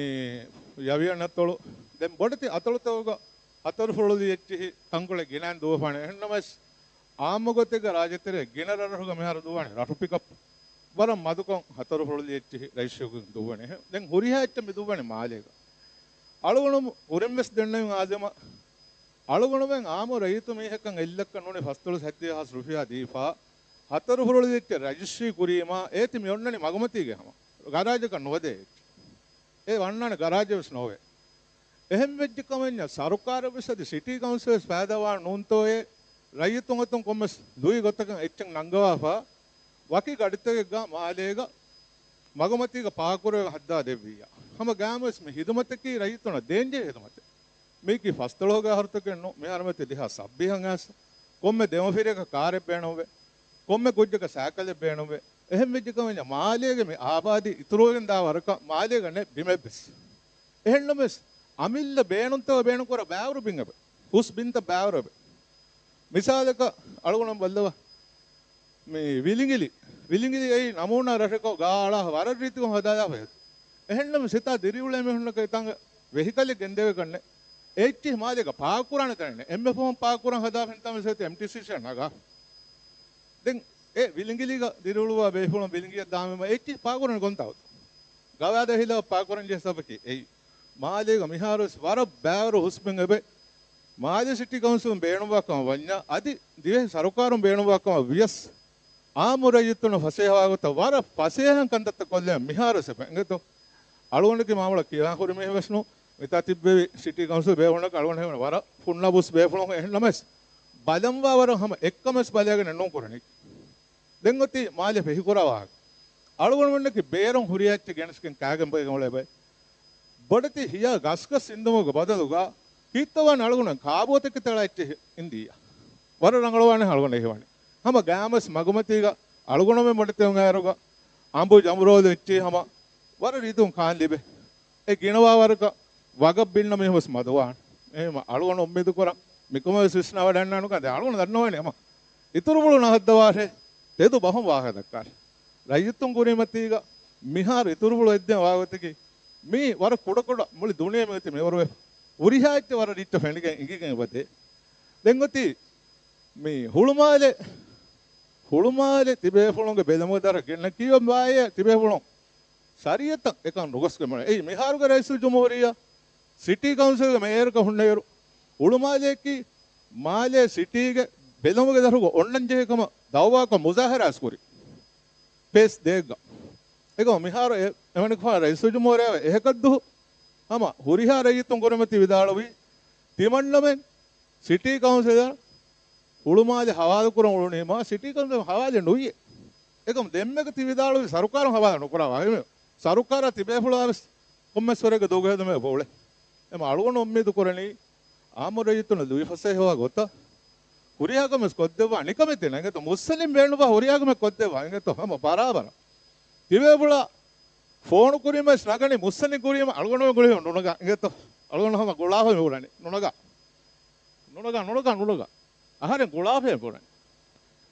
ޔަވިޔަން އަތޮޅު، ދެން ބޮޑެތި އަތޮޅުތަކުގަ ހަތަރު ފުރޮޅުލި އެއްޗިހި ތަންކޮޅެއް ގިނައިން ދުވަފާނެ. އެހެންނަމަވެސް، އާއްމު ގޮތެއްގަ ރާއްޖެތެރޭ ގިނަ ރަށްރަށުގަ މިހާރު ދުވާނެ ރަށު ޕިކަޕް. ވަރަށް މަދުކޮށް ހަތަރު ފުރޮޅުލި އެއްޗިހި ރަޖިސްޓްރީކޮށް ދުވަނީ. ދެން ހުރިހާ އެއްޗެއް މި ދުވަނީ މާލޭގަ. އަޅުގަނޑު ކުރިން ވެސް ދެންނެވި އާޒިމަށް އަޅުގަނޑުމެން އާއްމު ރައްޔިތު މީހަކަށް އެއްލައްކަ ނޫނީ ފަސްދޮޅަސް ހަތްދިހަ ހާސް ރުފިޔާ ދީފާ، ހަތަރު ފުރޮޅުލި އެއްޗެއް ރަޖިސްޓްރީ ކުރީމާ، އޭތި މި އޮންނަނީ މަގުމަތީގެ ހަމަ. ގަރާޖަކަށް ނުވަދޭ އެއްޗެއް. އެ ވަންނާނެ ގަރާޖެއް ވެސް ނޯވޭ. އެހެން ވެއްޖެ ކަމެއް ސަރުކާރަށް ވެސް އަދި ސިޓީ ކައުންސިލް ވެސް ފައިދާވާން ނޫންތޯއޭ؟ ރައްޔިތުން އަތުން ކޮންމެސް ލުއި ގޮތަކަށް އެއްޗެއް ނަންގަވާފާ، ވަކި ގަޑިތަކެއްގަ މާލޭގަ މަގުމަތީގަ ޕާކުކުރެވޭ ހައްދާ ދެއްވިއްޔާ. ހަމަ ގައިމުވެސް މި ހިދުމަތަކީ ރައްޔިތުންނަށް ދޭންޖެހޭ ހިދުމަތެއް. މީކީ ފަސްދޮޅަހުގެ އަހަރުތަކެއް ނޫން. މިހާރު މިއޮތީ ދެހާސް ސައްބީހަށް އައިސް ކޮންމެ ދެމަފިރިއަކަށް ކާރެއް ބޭނުންވޭ. ކޮންމެ ކުއްޖަކަށް ސައިކަލެއް ބޭނުންވޭ. އެހެން ވެއްޖެ ކަމަށް މާލޭގެ މި އާބާދީ އިތުރުވެގެން ދާ ވަރަކަށް މާލޭގަ ނެތް ބިމެއްވެސް. އެހެންނަމަވެސް، އަމިއްލަ ބޭނުންތައް ބޭނުންކުރާ ބައިވަރު ބިން އެބަ. ހުސް ބިންތައް ބައިވަރު އެބަ. މިސާލަކަށް އަޅުގަނޑު ބައްލަވާ. މި ވިލިނގިލި، ވިލިނގިލި އެއީ ނަމޫނާ ރަށެއްކޮށް ގާ އަޅާ ވަރަށް ރީތިކޮށް ހަދާލާފަ އެ. އެހެންނަމަ ސިތާ ދިރިއުޅޭ މީހުންނަކަށް އެތާނގަ ވެހިކަލެއް ގެންދެވޭ ކަންނެ. އެއްޗިހި މާލޭގަ ޕާކުކުރާނެ ތަނެއް ނެ. އެންމެ ފަހުން ޕާކުކުރަން ހަދާފަ ހިންތާ މިސާލަކަށް އެމްޓީސީސީއަށް ނަގާ. ދެން އެ ވިލިނގިލީގަ ދިރިއުޅުވާ ބޭފުޅުން ވިލިނގިއަށް ދާމެ އެއްޗިހި ޕާކުކުރަން ކޮންތާ ގަވާއިދާ ހިލާފަށް ޕާކުކުރަން ޖެހޭ ސަބަބަކީ އެއީ. މާލޭގަ މިހާރުވެސް ވަރަށް ބައިވަރު ހުސްބިން އެބަ. މާލެ ސިޓީ ކައުންސިލުން ބޭނުންވާ ކަމަށް ވަންޏާ އަދި ދިވެހި ސަރުކާރުން ބޭނުންވާ ކަމަށް ވިޔަސް، އާއްމު ރައްޔިތުންނަށް ފަސޭހަވާ ގޮތަށް ވަރަށް ފަސޭހައިން ކަންތައްތައް ކޮށްލެވެން މިހާރު ވެސް އެބަ އިނގޭތޯ. އަޅުގަނޑަކީ މާމޮޅަށް ކިޔާ ކުރި މީހެއް ވެސް ނޫން. މިތާ ތިއްބެވި ސިޓީ ކައުންސިލް ބޭފުޅުންނަކަށް އަޅުގަނޑު ހީވަނީ ވަރަށް ފުންނަބުސް ބޭފުޅުން އެހެން ނަމަވެސް، ބަލަންވާ ވަރަށް ހަމަ އެއްކަމެއް ވެސް ބަލައިގެން ނޫން ކުރަނީ. ދެން އޮތީ މާލެ ފެހިކުރާ ވާހަކަ. އަޅުގަނޑުމެންނަކީ ބޭރުން ހުރިހާ އެއްޗެއް ގެނެސްގެން ކާގެން ބައިގެން އުޅޭ ބައެއް. ބޮޑެތި ހިޔާ ގަސްގަސް އިންދުމުގެ ބަދަލުގަ ކީއްތޯ ވާނެ އަޅުގަނޑު ކާބޯތަކެތި އަޅާ އެއްޗެއް އިންދިއްޔާ. ވަރަށް ރަނގަޅުވާނެ އަޅުގަނޑަށް ހީވަނީ. ހަމަ ގައިމުވެސް މަގުމަތީގަ އަޅުގަނޑުމެން ބޮޑެތި އޮންނައިރުގަ އަނބު ޖަމުރޯލު އެއްޗެއް ހަމަ ވަރަށް ރީތިކޮށް ކާން ލިބޭ. އެ ގިނަވާ ވަރަކަށް ވަގަށް ބިންނަ މީހުން ވެސް މަދުވާނެ. އެހެންވީމަ އަޅުގަނޑު އުއްމީދު ކުރަން މިކަމަށް ވެސް ވިސްނާ ވަޑައިގަންނާނެ. އަޅުގަނޑު ދަންނަވަނީ ހަމަ އިތުރު ބުޅު ނަހައްދަވާށޭ، ތެދު ބަހުން ވާހަކަ ދައްކާށޭ. ރައްޔިތުން ކުރިމަތީގަ މިހާރު އިތުރު ބުޅު އެއްދެން ވާގޮތަކީ މީ ވަރަށް ކުޑަކުޑަ މުޅި ދުނިޔެ މިއޮތީ މިވަރުވެފަ. ހުރިހާ އެއްޗެއް ވަރަށް ރީއްޗަށް ފެނިގެން އިނގިގެން އެބަދޭ. ދެން އޮތީ މި ހުޅުމާލެ، ހުޅުމާލެ ތިބޭފުޅުންގެ ބެލުމުގެ ދަށަށް ގެންނަ ކިޔަވާ ތިބޭފުޅުން ޝަރީއަތަށް އެކަން ނުގޮސްގެން މިއުޅެނީ. އެއީ މިހާރުގެ ރައީސުލްޖުމްހޫރިއްޔާ ސިޓީ ކައުންސިލްގެ މޭޔަރަކަށް ހުންނައިރު ހުޅުމާލެއަކީ މާލޭ ސިޓީގެ ބެލުމުގެ ދަށުގަ އޮންނަން ޖެހޭ ކަމަށް ދައުވާކޮށް މުޒާހަރާ ވެސް ކުރި. ފޭސް ދޭއްގަ. އެކަމަކު މިހާރު އެ، އެމަނިކުފާނު ރައީސުލްޖުމްހޫރިއްޔާ އެހަކަށްދުހު ހަމަ ހުރިހާ ރައްޔިތުން ކުރިމަތީ ވިދާޅުވީ، ތިމަންނަމެން ސިޓީ ކައުންސިލަށް ހުޅުމާލެ ހަވާލުކުރަން އުޅުނީމާ ސިޓީ ކައުންސިލަށް ހަވާލެއް ނުވިއޭ. އެކަމަކު ދެންމެގަ ތި ވިދާޅުވީ ސަރުކާރުން ހަވާލު ނުކުރާ ވާހެން. ސަރުކާރާ ތިބޭފުޅާ ވެސް ކޮންމެސްވަރެއްގެ ދޫގަހެއް ދުމަށް އެބަ އުޅޭ. އެމަ އަޅުގަނޑު އުއްމީދު ކުރަނީ، އާއްމު ރައްޔިތުންނަށް ލުއިފަސޭހަވާ ގޮތަށް ހުރިހާ ކަމެއް ކޮށްދެއްވާ ނިކަމެތި ނެގެތޯ. މުއްސަނދިން ބޭނުންވާ ހުރިހާ ކަމެއް ކޮށްދެއްވާ އިނގޭތޯ. ހަމަ ބަރާބަރަށް ތިބޭފުޅާ ފޯނު ކުރީމަ ވެސް ނަގަނީ، މުއްސަނދިން ކުރީމަ އަޅުގަނޑުމެން ގުޅި ނުނަގާ އިނގޭތޯ. އަޅުގަނޑު ހަމަ ގުޅާފަ މި އުޅަނީ. ނުނަގާ. ނުނަގާ، ނުނަގާ، ނުނަގާ. އަހަރެން ގުޅާފަ މި އުޅަނީ.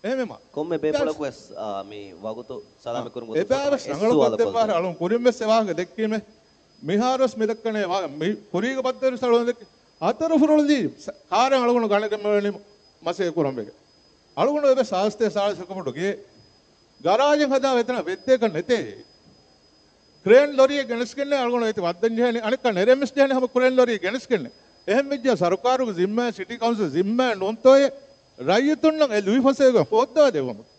އެހެންވީމަ ކޮންމެ ބޭފުޅަކު ވެސް، އާ، މި ވަގުތު ސަލާމަތް ކުރުމުގެ އެބައި ވެސް ރަނގަޅު ކޮށްދެއްވާ. އަޅުން ކުރިން ވެސް އެ ވާހަކަ ދެއްކީމޭ. މިހާރު ވެސް މި ދައްކަނީ ވާ-، މި ކުރީގެ ބައްދަލު ސަޅުން ދެއްކި. ހަތަރު ފުރޮޅުލީ ސަ-، ކާރެއް އަޅުގަނޑު ގަނެގެން މިއުޅެނީ މަސައްކަތް ކުރަން ވެގެން. އަޅުގަނޑު އެބަ ސާސްތޭ ސާޅީސް އެކަމަޑުގެ ގަރާޖެއް ހަދާ ވެތަނަށް ވެއްދޭކަށް ނެތޭ. ކްރޭން ލޮރިއެއް ގެނެސްގެންނޭ އަޅުގަނޑު އޭތި ވައްދަން ޖެހޭނީ، އަނެއްކާ ނެރެން ވެސް ޖެހޭނީ ހަމަ ކްރޭން ލޮރިއެއް ގެނެސްގެންނޭ. އެހެން ވެއްޖާ ސަރުކާރުގެ ޒިންމާ ސިޓީ ކައުންސިލް ޒިންމާ ނޫންތޯއޭ ރައްޔިތުންނަށް އެ ލުއިފަސޭހަ ހޯއްދަވާ ދެއްވުމަށް.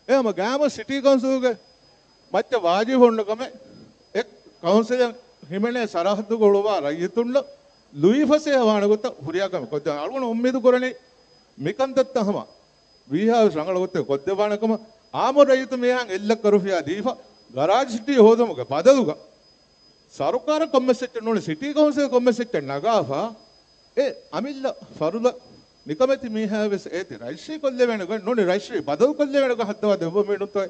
އެ ހަމަ ގައިމު ސިޓީ ކައުންސިލްގެ މައްޗަށް ވާޖިބު ހުންނަ ކަމެއް އެ ކައުންސިލަށް ހިމެނޭ ސަރަހައްދުގަ އުޅުވާ ރައްޔިތުންނަށް ލުއިފަސޭހަ ވާނެ ގޮތަށް ހުރިހާ ކަމެއް ކޮށްދޭ. އަޅުގަނޑު އުއްމީދު ކުރަނީ މިކަންތައްތައް ހަމަ ވީހާވެސް ރަނގަޅު ގޮތެއް ކޮށްދެއްވާނެ ކަމަށް. އާއްމު ރައްޔިތު މީހާ އެއްލައްކަ ރުފިޔާ ދީފަ ގަރާޖް ސިޓީ ހޯދުމުގެ ބަދަލުގަ ސަރުކާރަށް ކޮންމެސް އެއްޗެއް ނޫނީ ސިޓީ ކައުންސިލަށް ކޮންމެސް އެއްޗެއް ނަގާފަ އެ އަމިއްލަ ފަރުލަ ނިކަމެތި މީހާ ވެސް އޭތި ރަޖިސްޓްރީ ކޮށްލެވޭނެ ގޮތް ނޫނީ ރަޖިސްޓްރީ ބަދަލު ކޮށްލެވޭނެ ގޮތް ހައްދަވާ ދެއްވަމީ ނުތޯ.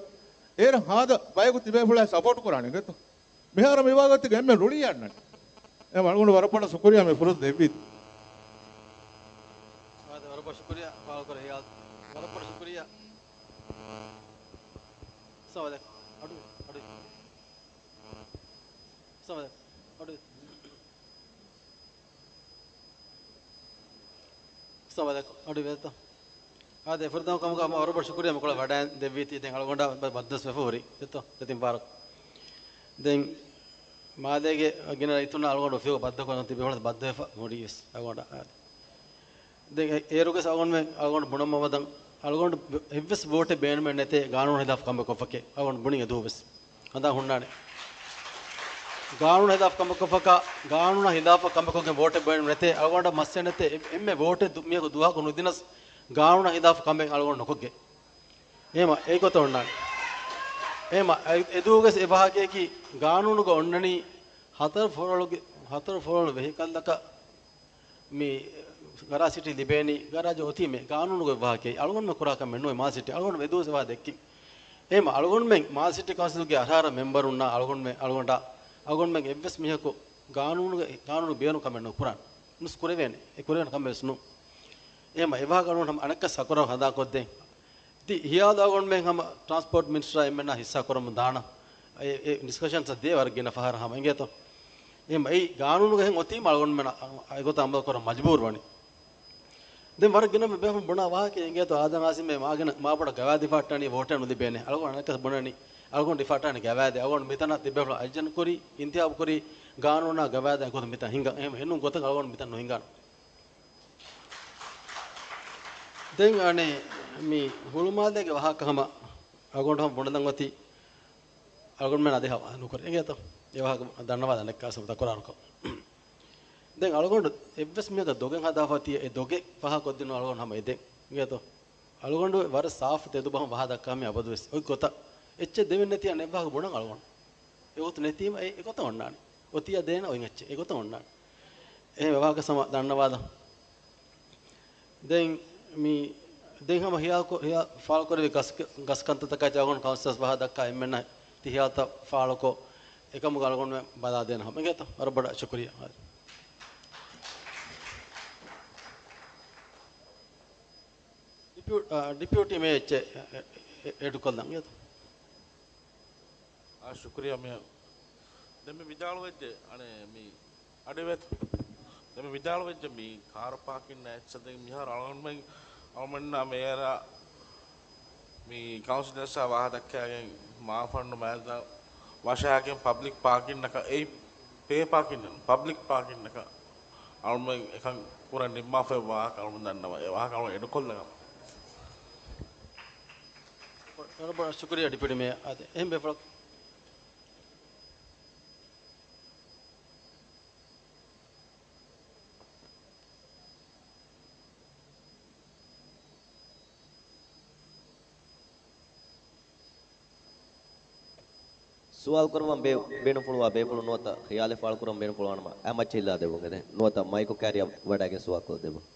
އޭރަށް ހާދަ ބަޔަކު ތިބޭފުޅާ ސަޕޯޓް ކުރާނެ އިނގޭތޯ. މިހާރު މިވާގޮތެއްގަ އެންމެ ރުޅި އަންނަނީ. އެ އަޅުގަނޑު ވަރަށް ބޮޑަށް ޝުކުރިއްޔާ މި ފުރުސަތު ދެއްވީތީ. އާދެ، ވަރަށް ބޮޑަށް ޝުކުރިއްޔާ. ވަރަށް ބޮޑަށް ޝުކުރިއްޔާ. އަސްސަލާމު ޢަލައިކުމް. އަޑު، އަޑު. އަސްސަލާމު ޢަލައިކުމް. އަޑު. އަސްސަލާމު ޢަލައިކުމް. އަޑު ވޭތޯ. އާދެ، ފުރަތަމަ ކަމުގަ ހަމަ ވަރަށް ބޮޑަށް ޝުކުރިއްޔާ މިކޮޅަށް ވަޑައި ދެއްވީތީ. ދެން އަޅުގަނޑާ ބަ-، ބައްދަސް ވެފަ ހުރި. އެތޯ، ދެތިން ބާރަކު. ދެން މާލޭގެ ގިނަ ރައްޔިތުންނާ އަޅުގަނޑު ފިޔަވަ ބައްދަކޮށް ތިބޭފުޅުން ބައްދަވެފަ ހުރީ ވެސް އަޅުގަނޑަށް. އާދެ. ދެން އޭރުގެ އަޅުގަނޑުމެން އަޅުގަނޑު ބުނަމަ ވަދަން އަޅުގަނޑު އެއްވެސް ވޯޓެއް ބޭނުމެއް ނެތޭ ގާނޫނު ހިލާފު ކަމެއް ކޮށްފަކޭ. އަޅުގަނޑު ބުނި އެދުވަސް ހަނދާން ހުންނާނެ. ގާނޫނު ހިލާފު ކަމެއް ކޮށްފަކާ، ގާނޫނަށް ހިލާފަށް ކަމެއް ކޮށްގެން ވޯޓެއް ބޭނުމެއް ނެތޭ. އަޅުގަނޑަށް މައްސަލަ ނެތޭ. އެ-، އެންމެ ވޯޓެއް ދު-، މީހަކު ދުވަހަކު ނުދިނަސް ގާނޫނަށް ހިލާފު ކަމެއް އަޅުގަނޑު ނުކޮށްގެ. އެހެމަ އެގޮތަށް އޮންނާނެ. އެހެމަ އެ-، އެދުވަހުގެސް އެބަހަކީ ގާނޫނުގަ އޮންނަނީ ހަތަރު ފުރޮޅުގެ، ހަތަރު ފުރޮޅު ވެހިކަލަކަށް މި ގަރާޖް ސިޓީ ލިބޭނީ، ގަރާޖް އޮތީމޭ ގާނޫނުގެ އެއްވާހަކައެއް. އަޅުގަނޑުމެން ކުރާ ކަމެއް ނޫން މާލެ ސިޓީ. އަޅުގަނޑު އެދުވަސް އެވާ ދެއްކިން. އެހެމަ އަޅުގަނޑުމެން މާލެ ސިޓީ ކައުންސިލްގެ އަރާރަ މެމްބަރުންނާ އަޅުގަނޑުމެން އަޅުގަނޑާ، އަޅުގަނޑުމެން އެއްވެސް މީހަކު ގާނޫނުގެ، ގާނޫނު ބޭނުން ކަމެއް ނުކުރާނެ. ނުސް ކުރެވޭނެ. އެ ކުރެވޭނެ ކަމެއް ވެސް ނޫން. އެހެމަ އެވާހަކަ އަޅުގަނޑު ހަމަ އަނެއްކާ ސަކުރަ ހަނދާންކޮށްދޭން. ތި ހިޔާލު އަޅުގަނޑުމެން ހަމަ ޓްރާންސްޕޯޓް މިނިސްޓަރާ އެންމެންނާ ހިއްސާ ކުރަމުން ދާނަން. އެ، އެ ޑިސްކަޝަންސް ދޭ ވަރަށް ގިނަ ފަހަރަށް ހަމަ އިނގޭތޯ. އެހެން އެއީ ގާނޫނުގަ އެހެން އޮތީމަ އަޅުގަނޑުމެން އެގޮތަށް އަމަލު ކުރަން މަޖުބޫރު ވަނީ. ދެން ވަރަށް ގިނަ ބޭފުޅުން ބުނާ ވާހަކަ އިނގޭތޯ އާދަން އާސިމް މާގިނަ މާބޮޑަށް ގަވާއިދު ޑިފާޓް އަނީ ވޯޓެއް ނުލިބޭނެ. އަޅުގަނޑު އަނެއްކާ ބުނަނީ އަޅުގަނޑު ޑިފާޓް އަނީ ގަވާއިދެއް. އަޅުގަނޑު މިތަނަށް ތިބޭފުޅުން އައްޔަން ކުރީ، އިންތިހާބު ކުރީ ގާނޫނާ ގަވާއިދާ އެގޮތަށް މިތަން ހިނގަން. އެހެން ނޫން ގޮތަކަށް އަޅުގަނޑު މިތަން ނުހިނގާނަން. ދެން އަނެއް މި ހުޅުމާލޭގެ ވާހަކަ ހަމަ އަޅުގަނޑު ހަމަ ބުނެދަން އޮތީ އަޅުގަނޑުމެން އަދި ހަވާލު ނުކުރޭ. އެނގޭތޯ؟ އެ ވާހަކަ ދަންނަވާލަން އެއްކާސް ތަކުރާރުކޮށް. ދެން އަޅުގަނޑު އެއްވެސް މީހަކަށް ދޮގެއް ހަދާފަ ތިޔަ އެ ދޮގެއް ފަހަ ކޮށްދިނުން އަޅުގަނޑު ހަމަ އެދެން. އެނގޭތޯ؟ އަޅުގަނޑު ވަރަށް ސާފު ތެދުބަހުން ވާހަ ދައްކާ މި އަބަދުވެސް. އޮތް ގޮތަށް އެއްޗެއް ދެވެން ނެތި އަނެއް ވާހަކަ ބުނަން އަޅުގަނޑު. އެގޮތު ނެތީމަ އެ، އެގޮތަށް އޮންނާނެ. އޮތިއްޔާ ދޭނަ އޮތް އެއްޗެއް. އެގޮތަށް އޮންނާނެ. އެހެން ވާހަކަ ހަމަ ދަންނަވާލަ. ދެން މި، ދެން ހަމަ ހިޔާކޮ-، ހިޔާ ފާޅުކުރެވި ގަސް، ގަސް ކަންތައްތަކާ އަޅުގަނޑު ކައުންސިލަރސް ވާހަ ދައްކާ އެންމެންނަށް ތި ހިޔާތައް ފާޅުކޮށް، އެކަމުގަ އަޅުގަނޑުމެން ބަލާދޭނަ ހަމަ. އެނގޭތަ؟ ވަރަށް ބޮޑަށް ޝުކުރިއްޔާ. ޑިޕިއު-، އާ، ޑިޕިއުޓީ މޭޔަރ އެއްޗެއް އެ-، އެ-، އެ-، އެޑް ކޮށްލަން އިނގޭތަ؟ އާ، ޝުކުރިއްޔާ މޭޔަރ. ދެން މި ވިދާޅުވެއްޖެ، އަނެއް މި އަޑެވޭތަ؟ ދެން މި ވިދާޅުވެއްޖެ މި ކާރު ޕާކިން އެއްޗެއް ދެން މިހާރު އަޅުގަނޑުމެން، އަޅުގަނޑުމެންނާ މޭޔަރާ މި ކައުންސިލަރސްއާ ވާހަ ދައްކައިގެން މާފަންނު މައިދާން ވަށައިގެން ޕަބްލިކް ޕާކިންއަކަށް އެއީ ޕޭ ޕާކިން، ޕަބްލިކް ޕާކިންއަކަށް އަޅުމެން އެކަން ކުރަން ނިންމާފައި ވާހަކަ އަޅުމެން ދަންނަވަން. އެ ވާހަކަ އަޅުމެން އެޑުކޮށްލަން. ވަރަށް ބޮޑަށް ޝުކުރިއްޔާ ޑިޕިއުޓީ މޭޔަރ. އާދެ، އެހެން ބޭފުޅަކު. ސުވާލު ކުރައްވަން ބޭ-، ބޭނުންފުޅުވާ ބޭފުޅުން ނުވަތަ ޚިޔާލެއް ފާޅުކުރަން ބޭނުންފުޅުވާނަމަ އައިމައްޗަށް އިއްލާ ދެއްވުން އެދެން. ނުވަތަ މައިކު ކާރިއަށް ވަޑައިގެން ސުވާލު ކޮށްދެއްވުން.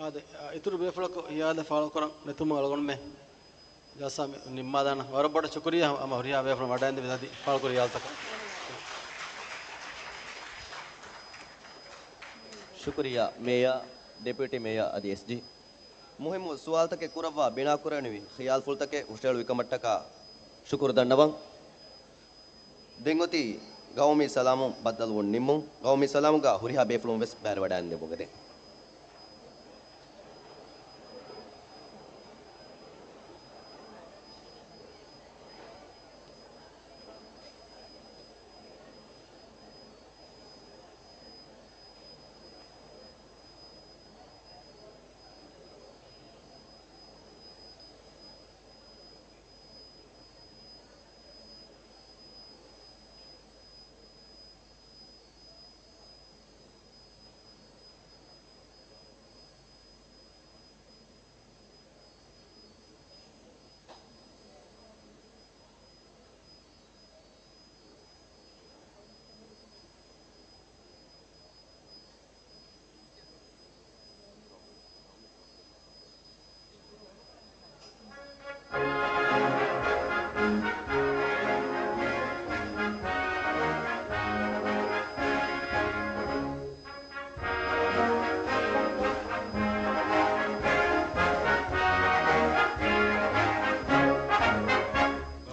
އާދެ، އިތުރު ބޭފުޅަކު ހިޔާލެއް ފާޅުކުރަން ނެތުމުން އަޅުގަނޑުމެން ޖަލްސާ ނިންމާލާނަން. ވަރަށް ބޮޑަށް ޝުކުރިއްޔާ ހަމަ ހުރިހާ ބޭފުޅުން ވަޑައިންދެވި އަދި ފާޅުކުރި ހިޔާލުތަކަށް. ޝުކުރިއްޔާ މޭޔަރ، ޑެޕިއުޓީ މޭޔަރ އަދި އެސްޖީ. މުހިއްމު ސުވާލުތަކެއް ކުރައްވާ ބިނާކުރެވެނިވި ޚިޔާލުފުޅުތަކެއް ހުށައެޅުވިކަމަށްޓަކާ ޝުކުރު ދަންނަވަން. ދެން އޮތީ ގައުމީ ސަލާމުން ބައްދަލުވުން ނިންމުން. ގައުމީ ސަލާމުގަ ހުރިހާ ބޭފުޅުން ވެސް ބައިވެރިވެވަޑައިގެން ދެއްވުން އެދެން.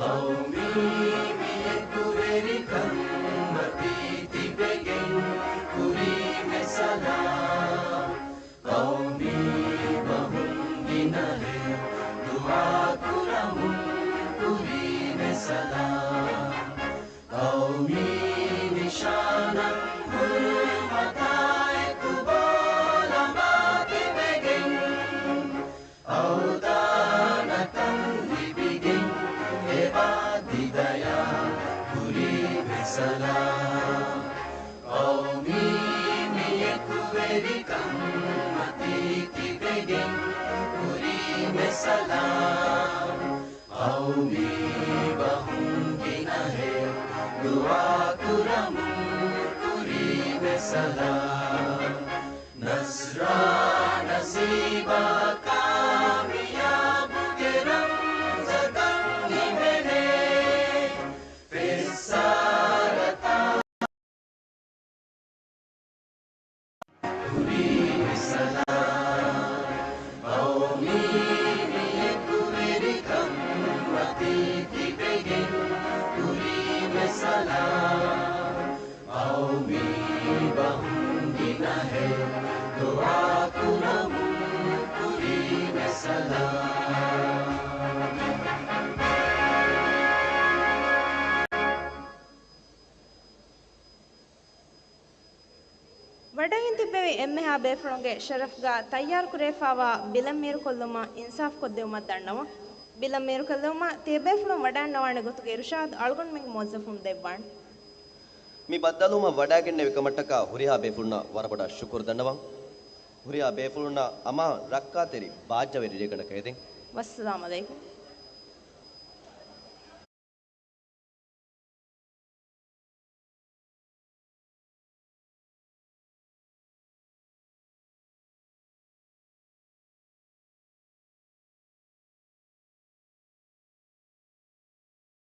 ޤައުމީ މި އެކުވެރިކަން މަތީ ތިބެގެން ކުރީމެ ސަލާމް. ޤައުމީ ބަހުން ގިނަހެޔޮ ދުޢާ ކުރަމުން ކުރީމެ ސަލާމް. ޤައުމީ ނިޝާނަށް ހުރުމަތާ އެކު ބޯލަމާ ތިބެގެން އަވްތާނަކަން ލިބިގެން އެބާ ތިދަޔާ ކުރީމެ ސަލާމް. ޤައުމީ މި އެކުވެރިކަން މަތީ ތިބެގެން ކުރީމެ ސަލާމް. ޤައުމީ ބަހުން ގިނަހެޔޮ ދުޢާ ކުރަމުން ކުރީމެ ސަލާމް. ނަޞްރާ ނަސީބާ ކާމިޔާބުގެ ރަމްޒަކަށް ހިމެނޭ. ފެއްސާރަތާ ކުރީމެ ސަލާމް. ޤައުމީ މި އެކުވެރިކަން މަތީ ތިބެގެން ކުރީމެ ސަލާމް. ވަޑައިގެން ތިއްބެވި އެންމެހާ ބޭފުޅުންގެ ޝަރަފްގަ ތައްޔާރު ކުރެވިފައިވާ ބިލަށް މީރުކޮށްލުމަށް އިންސާފް ކޮށްދެވުމަށް ދަންނަވަން. ބިލަށް މީރުކޮށްލެވުމަށް ތިޔަބޭފުޅުން ވަޑައިގަންނަވާނެ ގޮތުގެ އިރުޝާދު އަޅުގަނޑުމެންގެ މުވައްޒަފުން ދެއްވާނެ. މި ބައްދަލުވުމަށް ވަޑައިގެންނެވި ކަމަށްޓަކާ ހުރިހާ ބޭފުޅުންނަށް ވަރަށް ބޮޑަށް ޝުކުރު ދަންނަވަން. ހުރިހާ ބޭފުޅުންނަށް އަމާން ރައްކާތެރި ބާއްޖަވެރި ރޭގަނޑަކަށް އެދެން. ވައްސަލާމް އަލައިކުމް.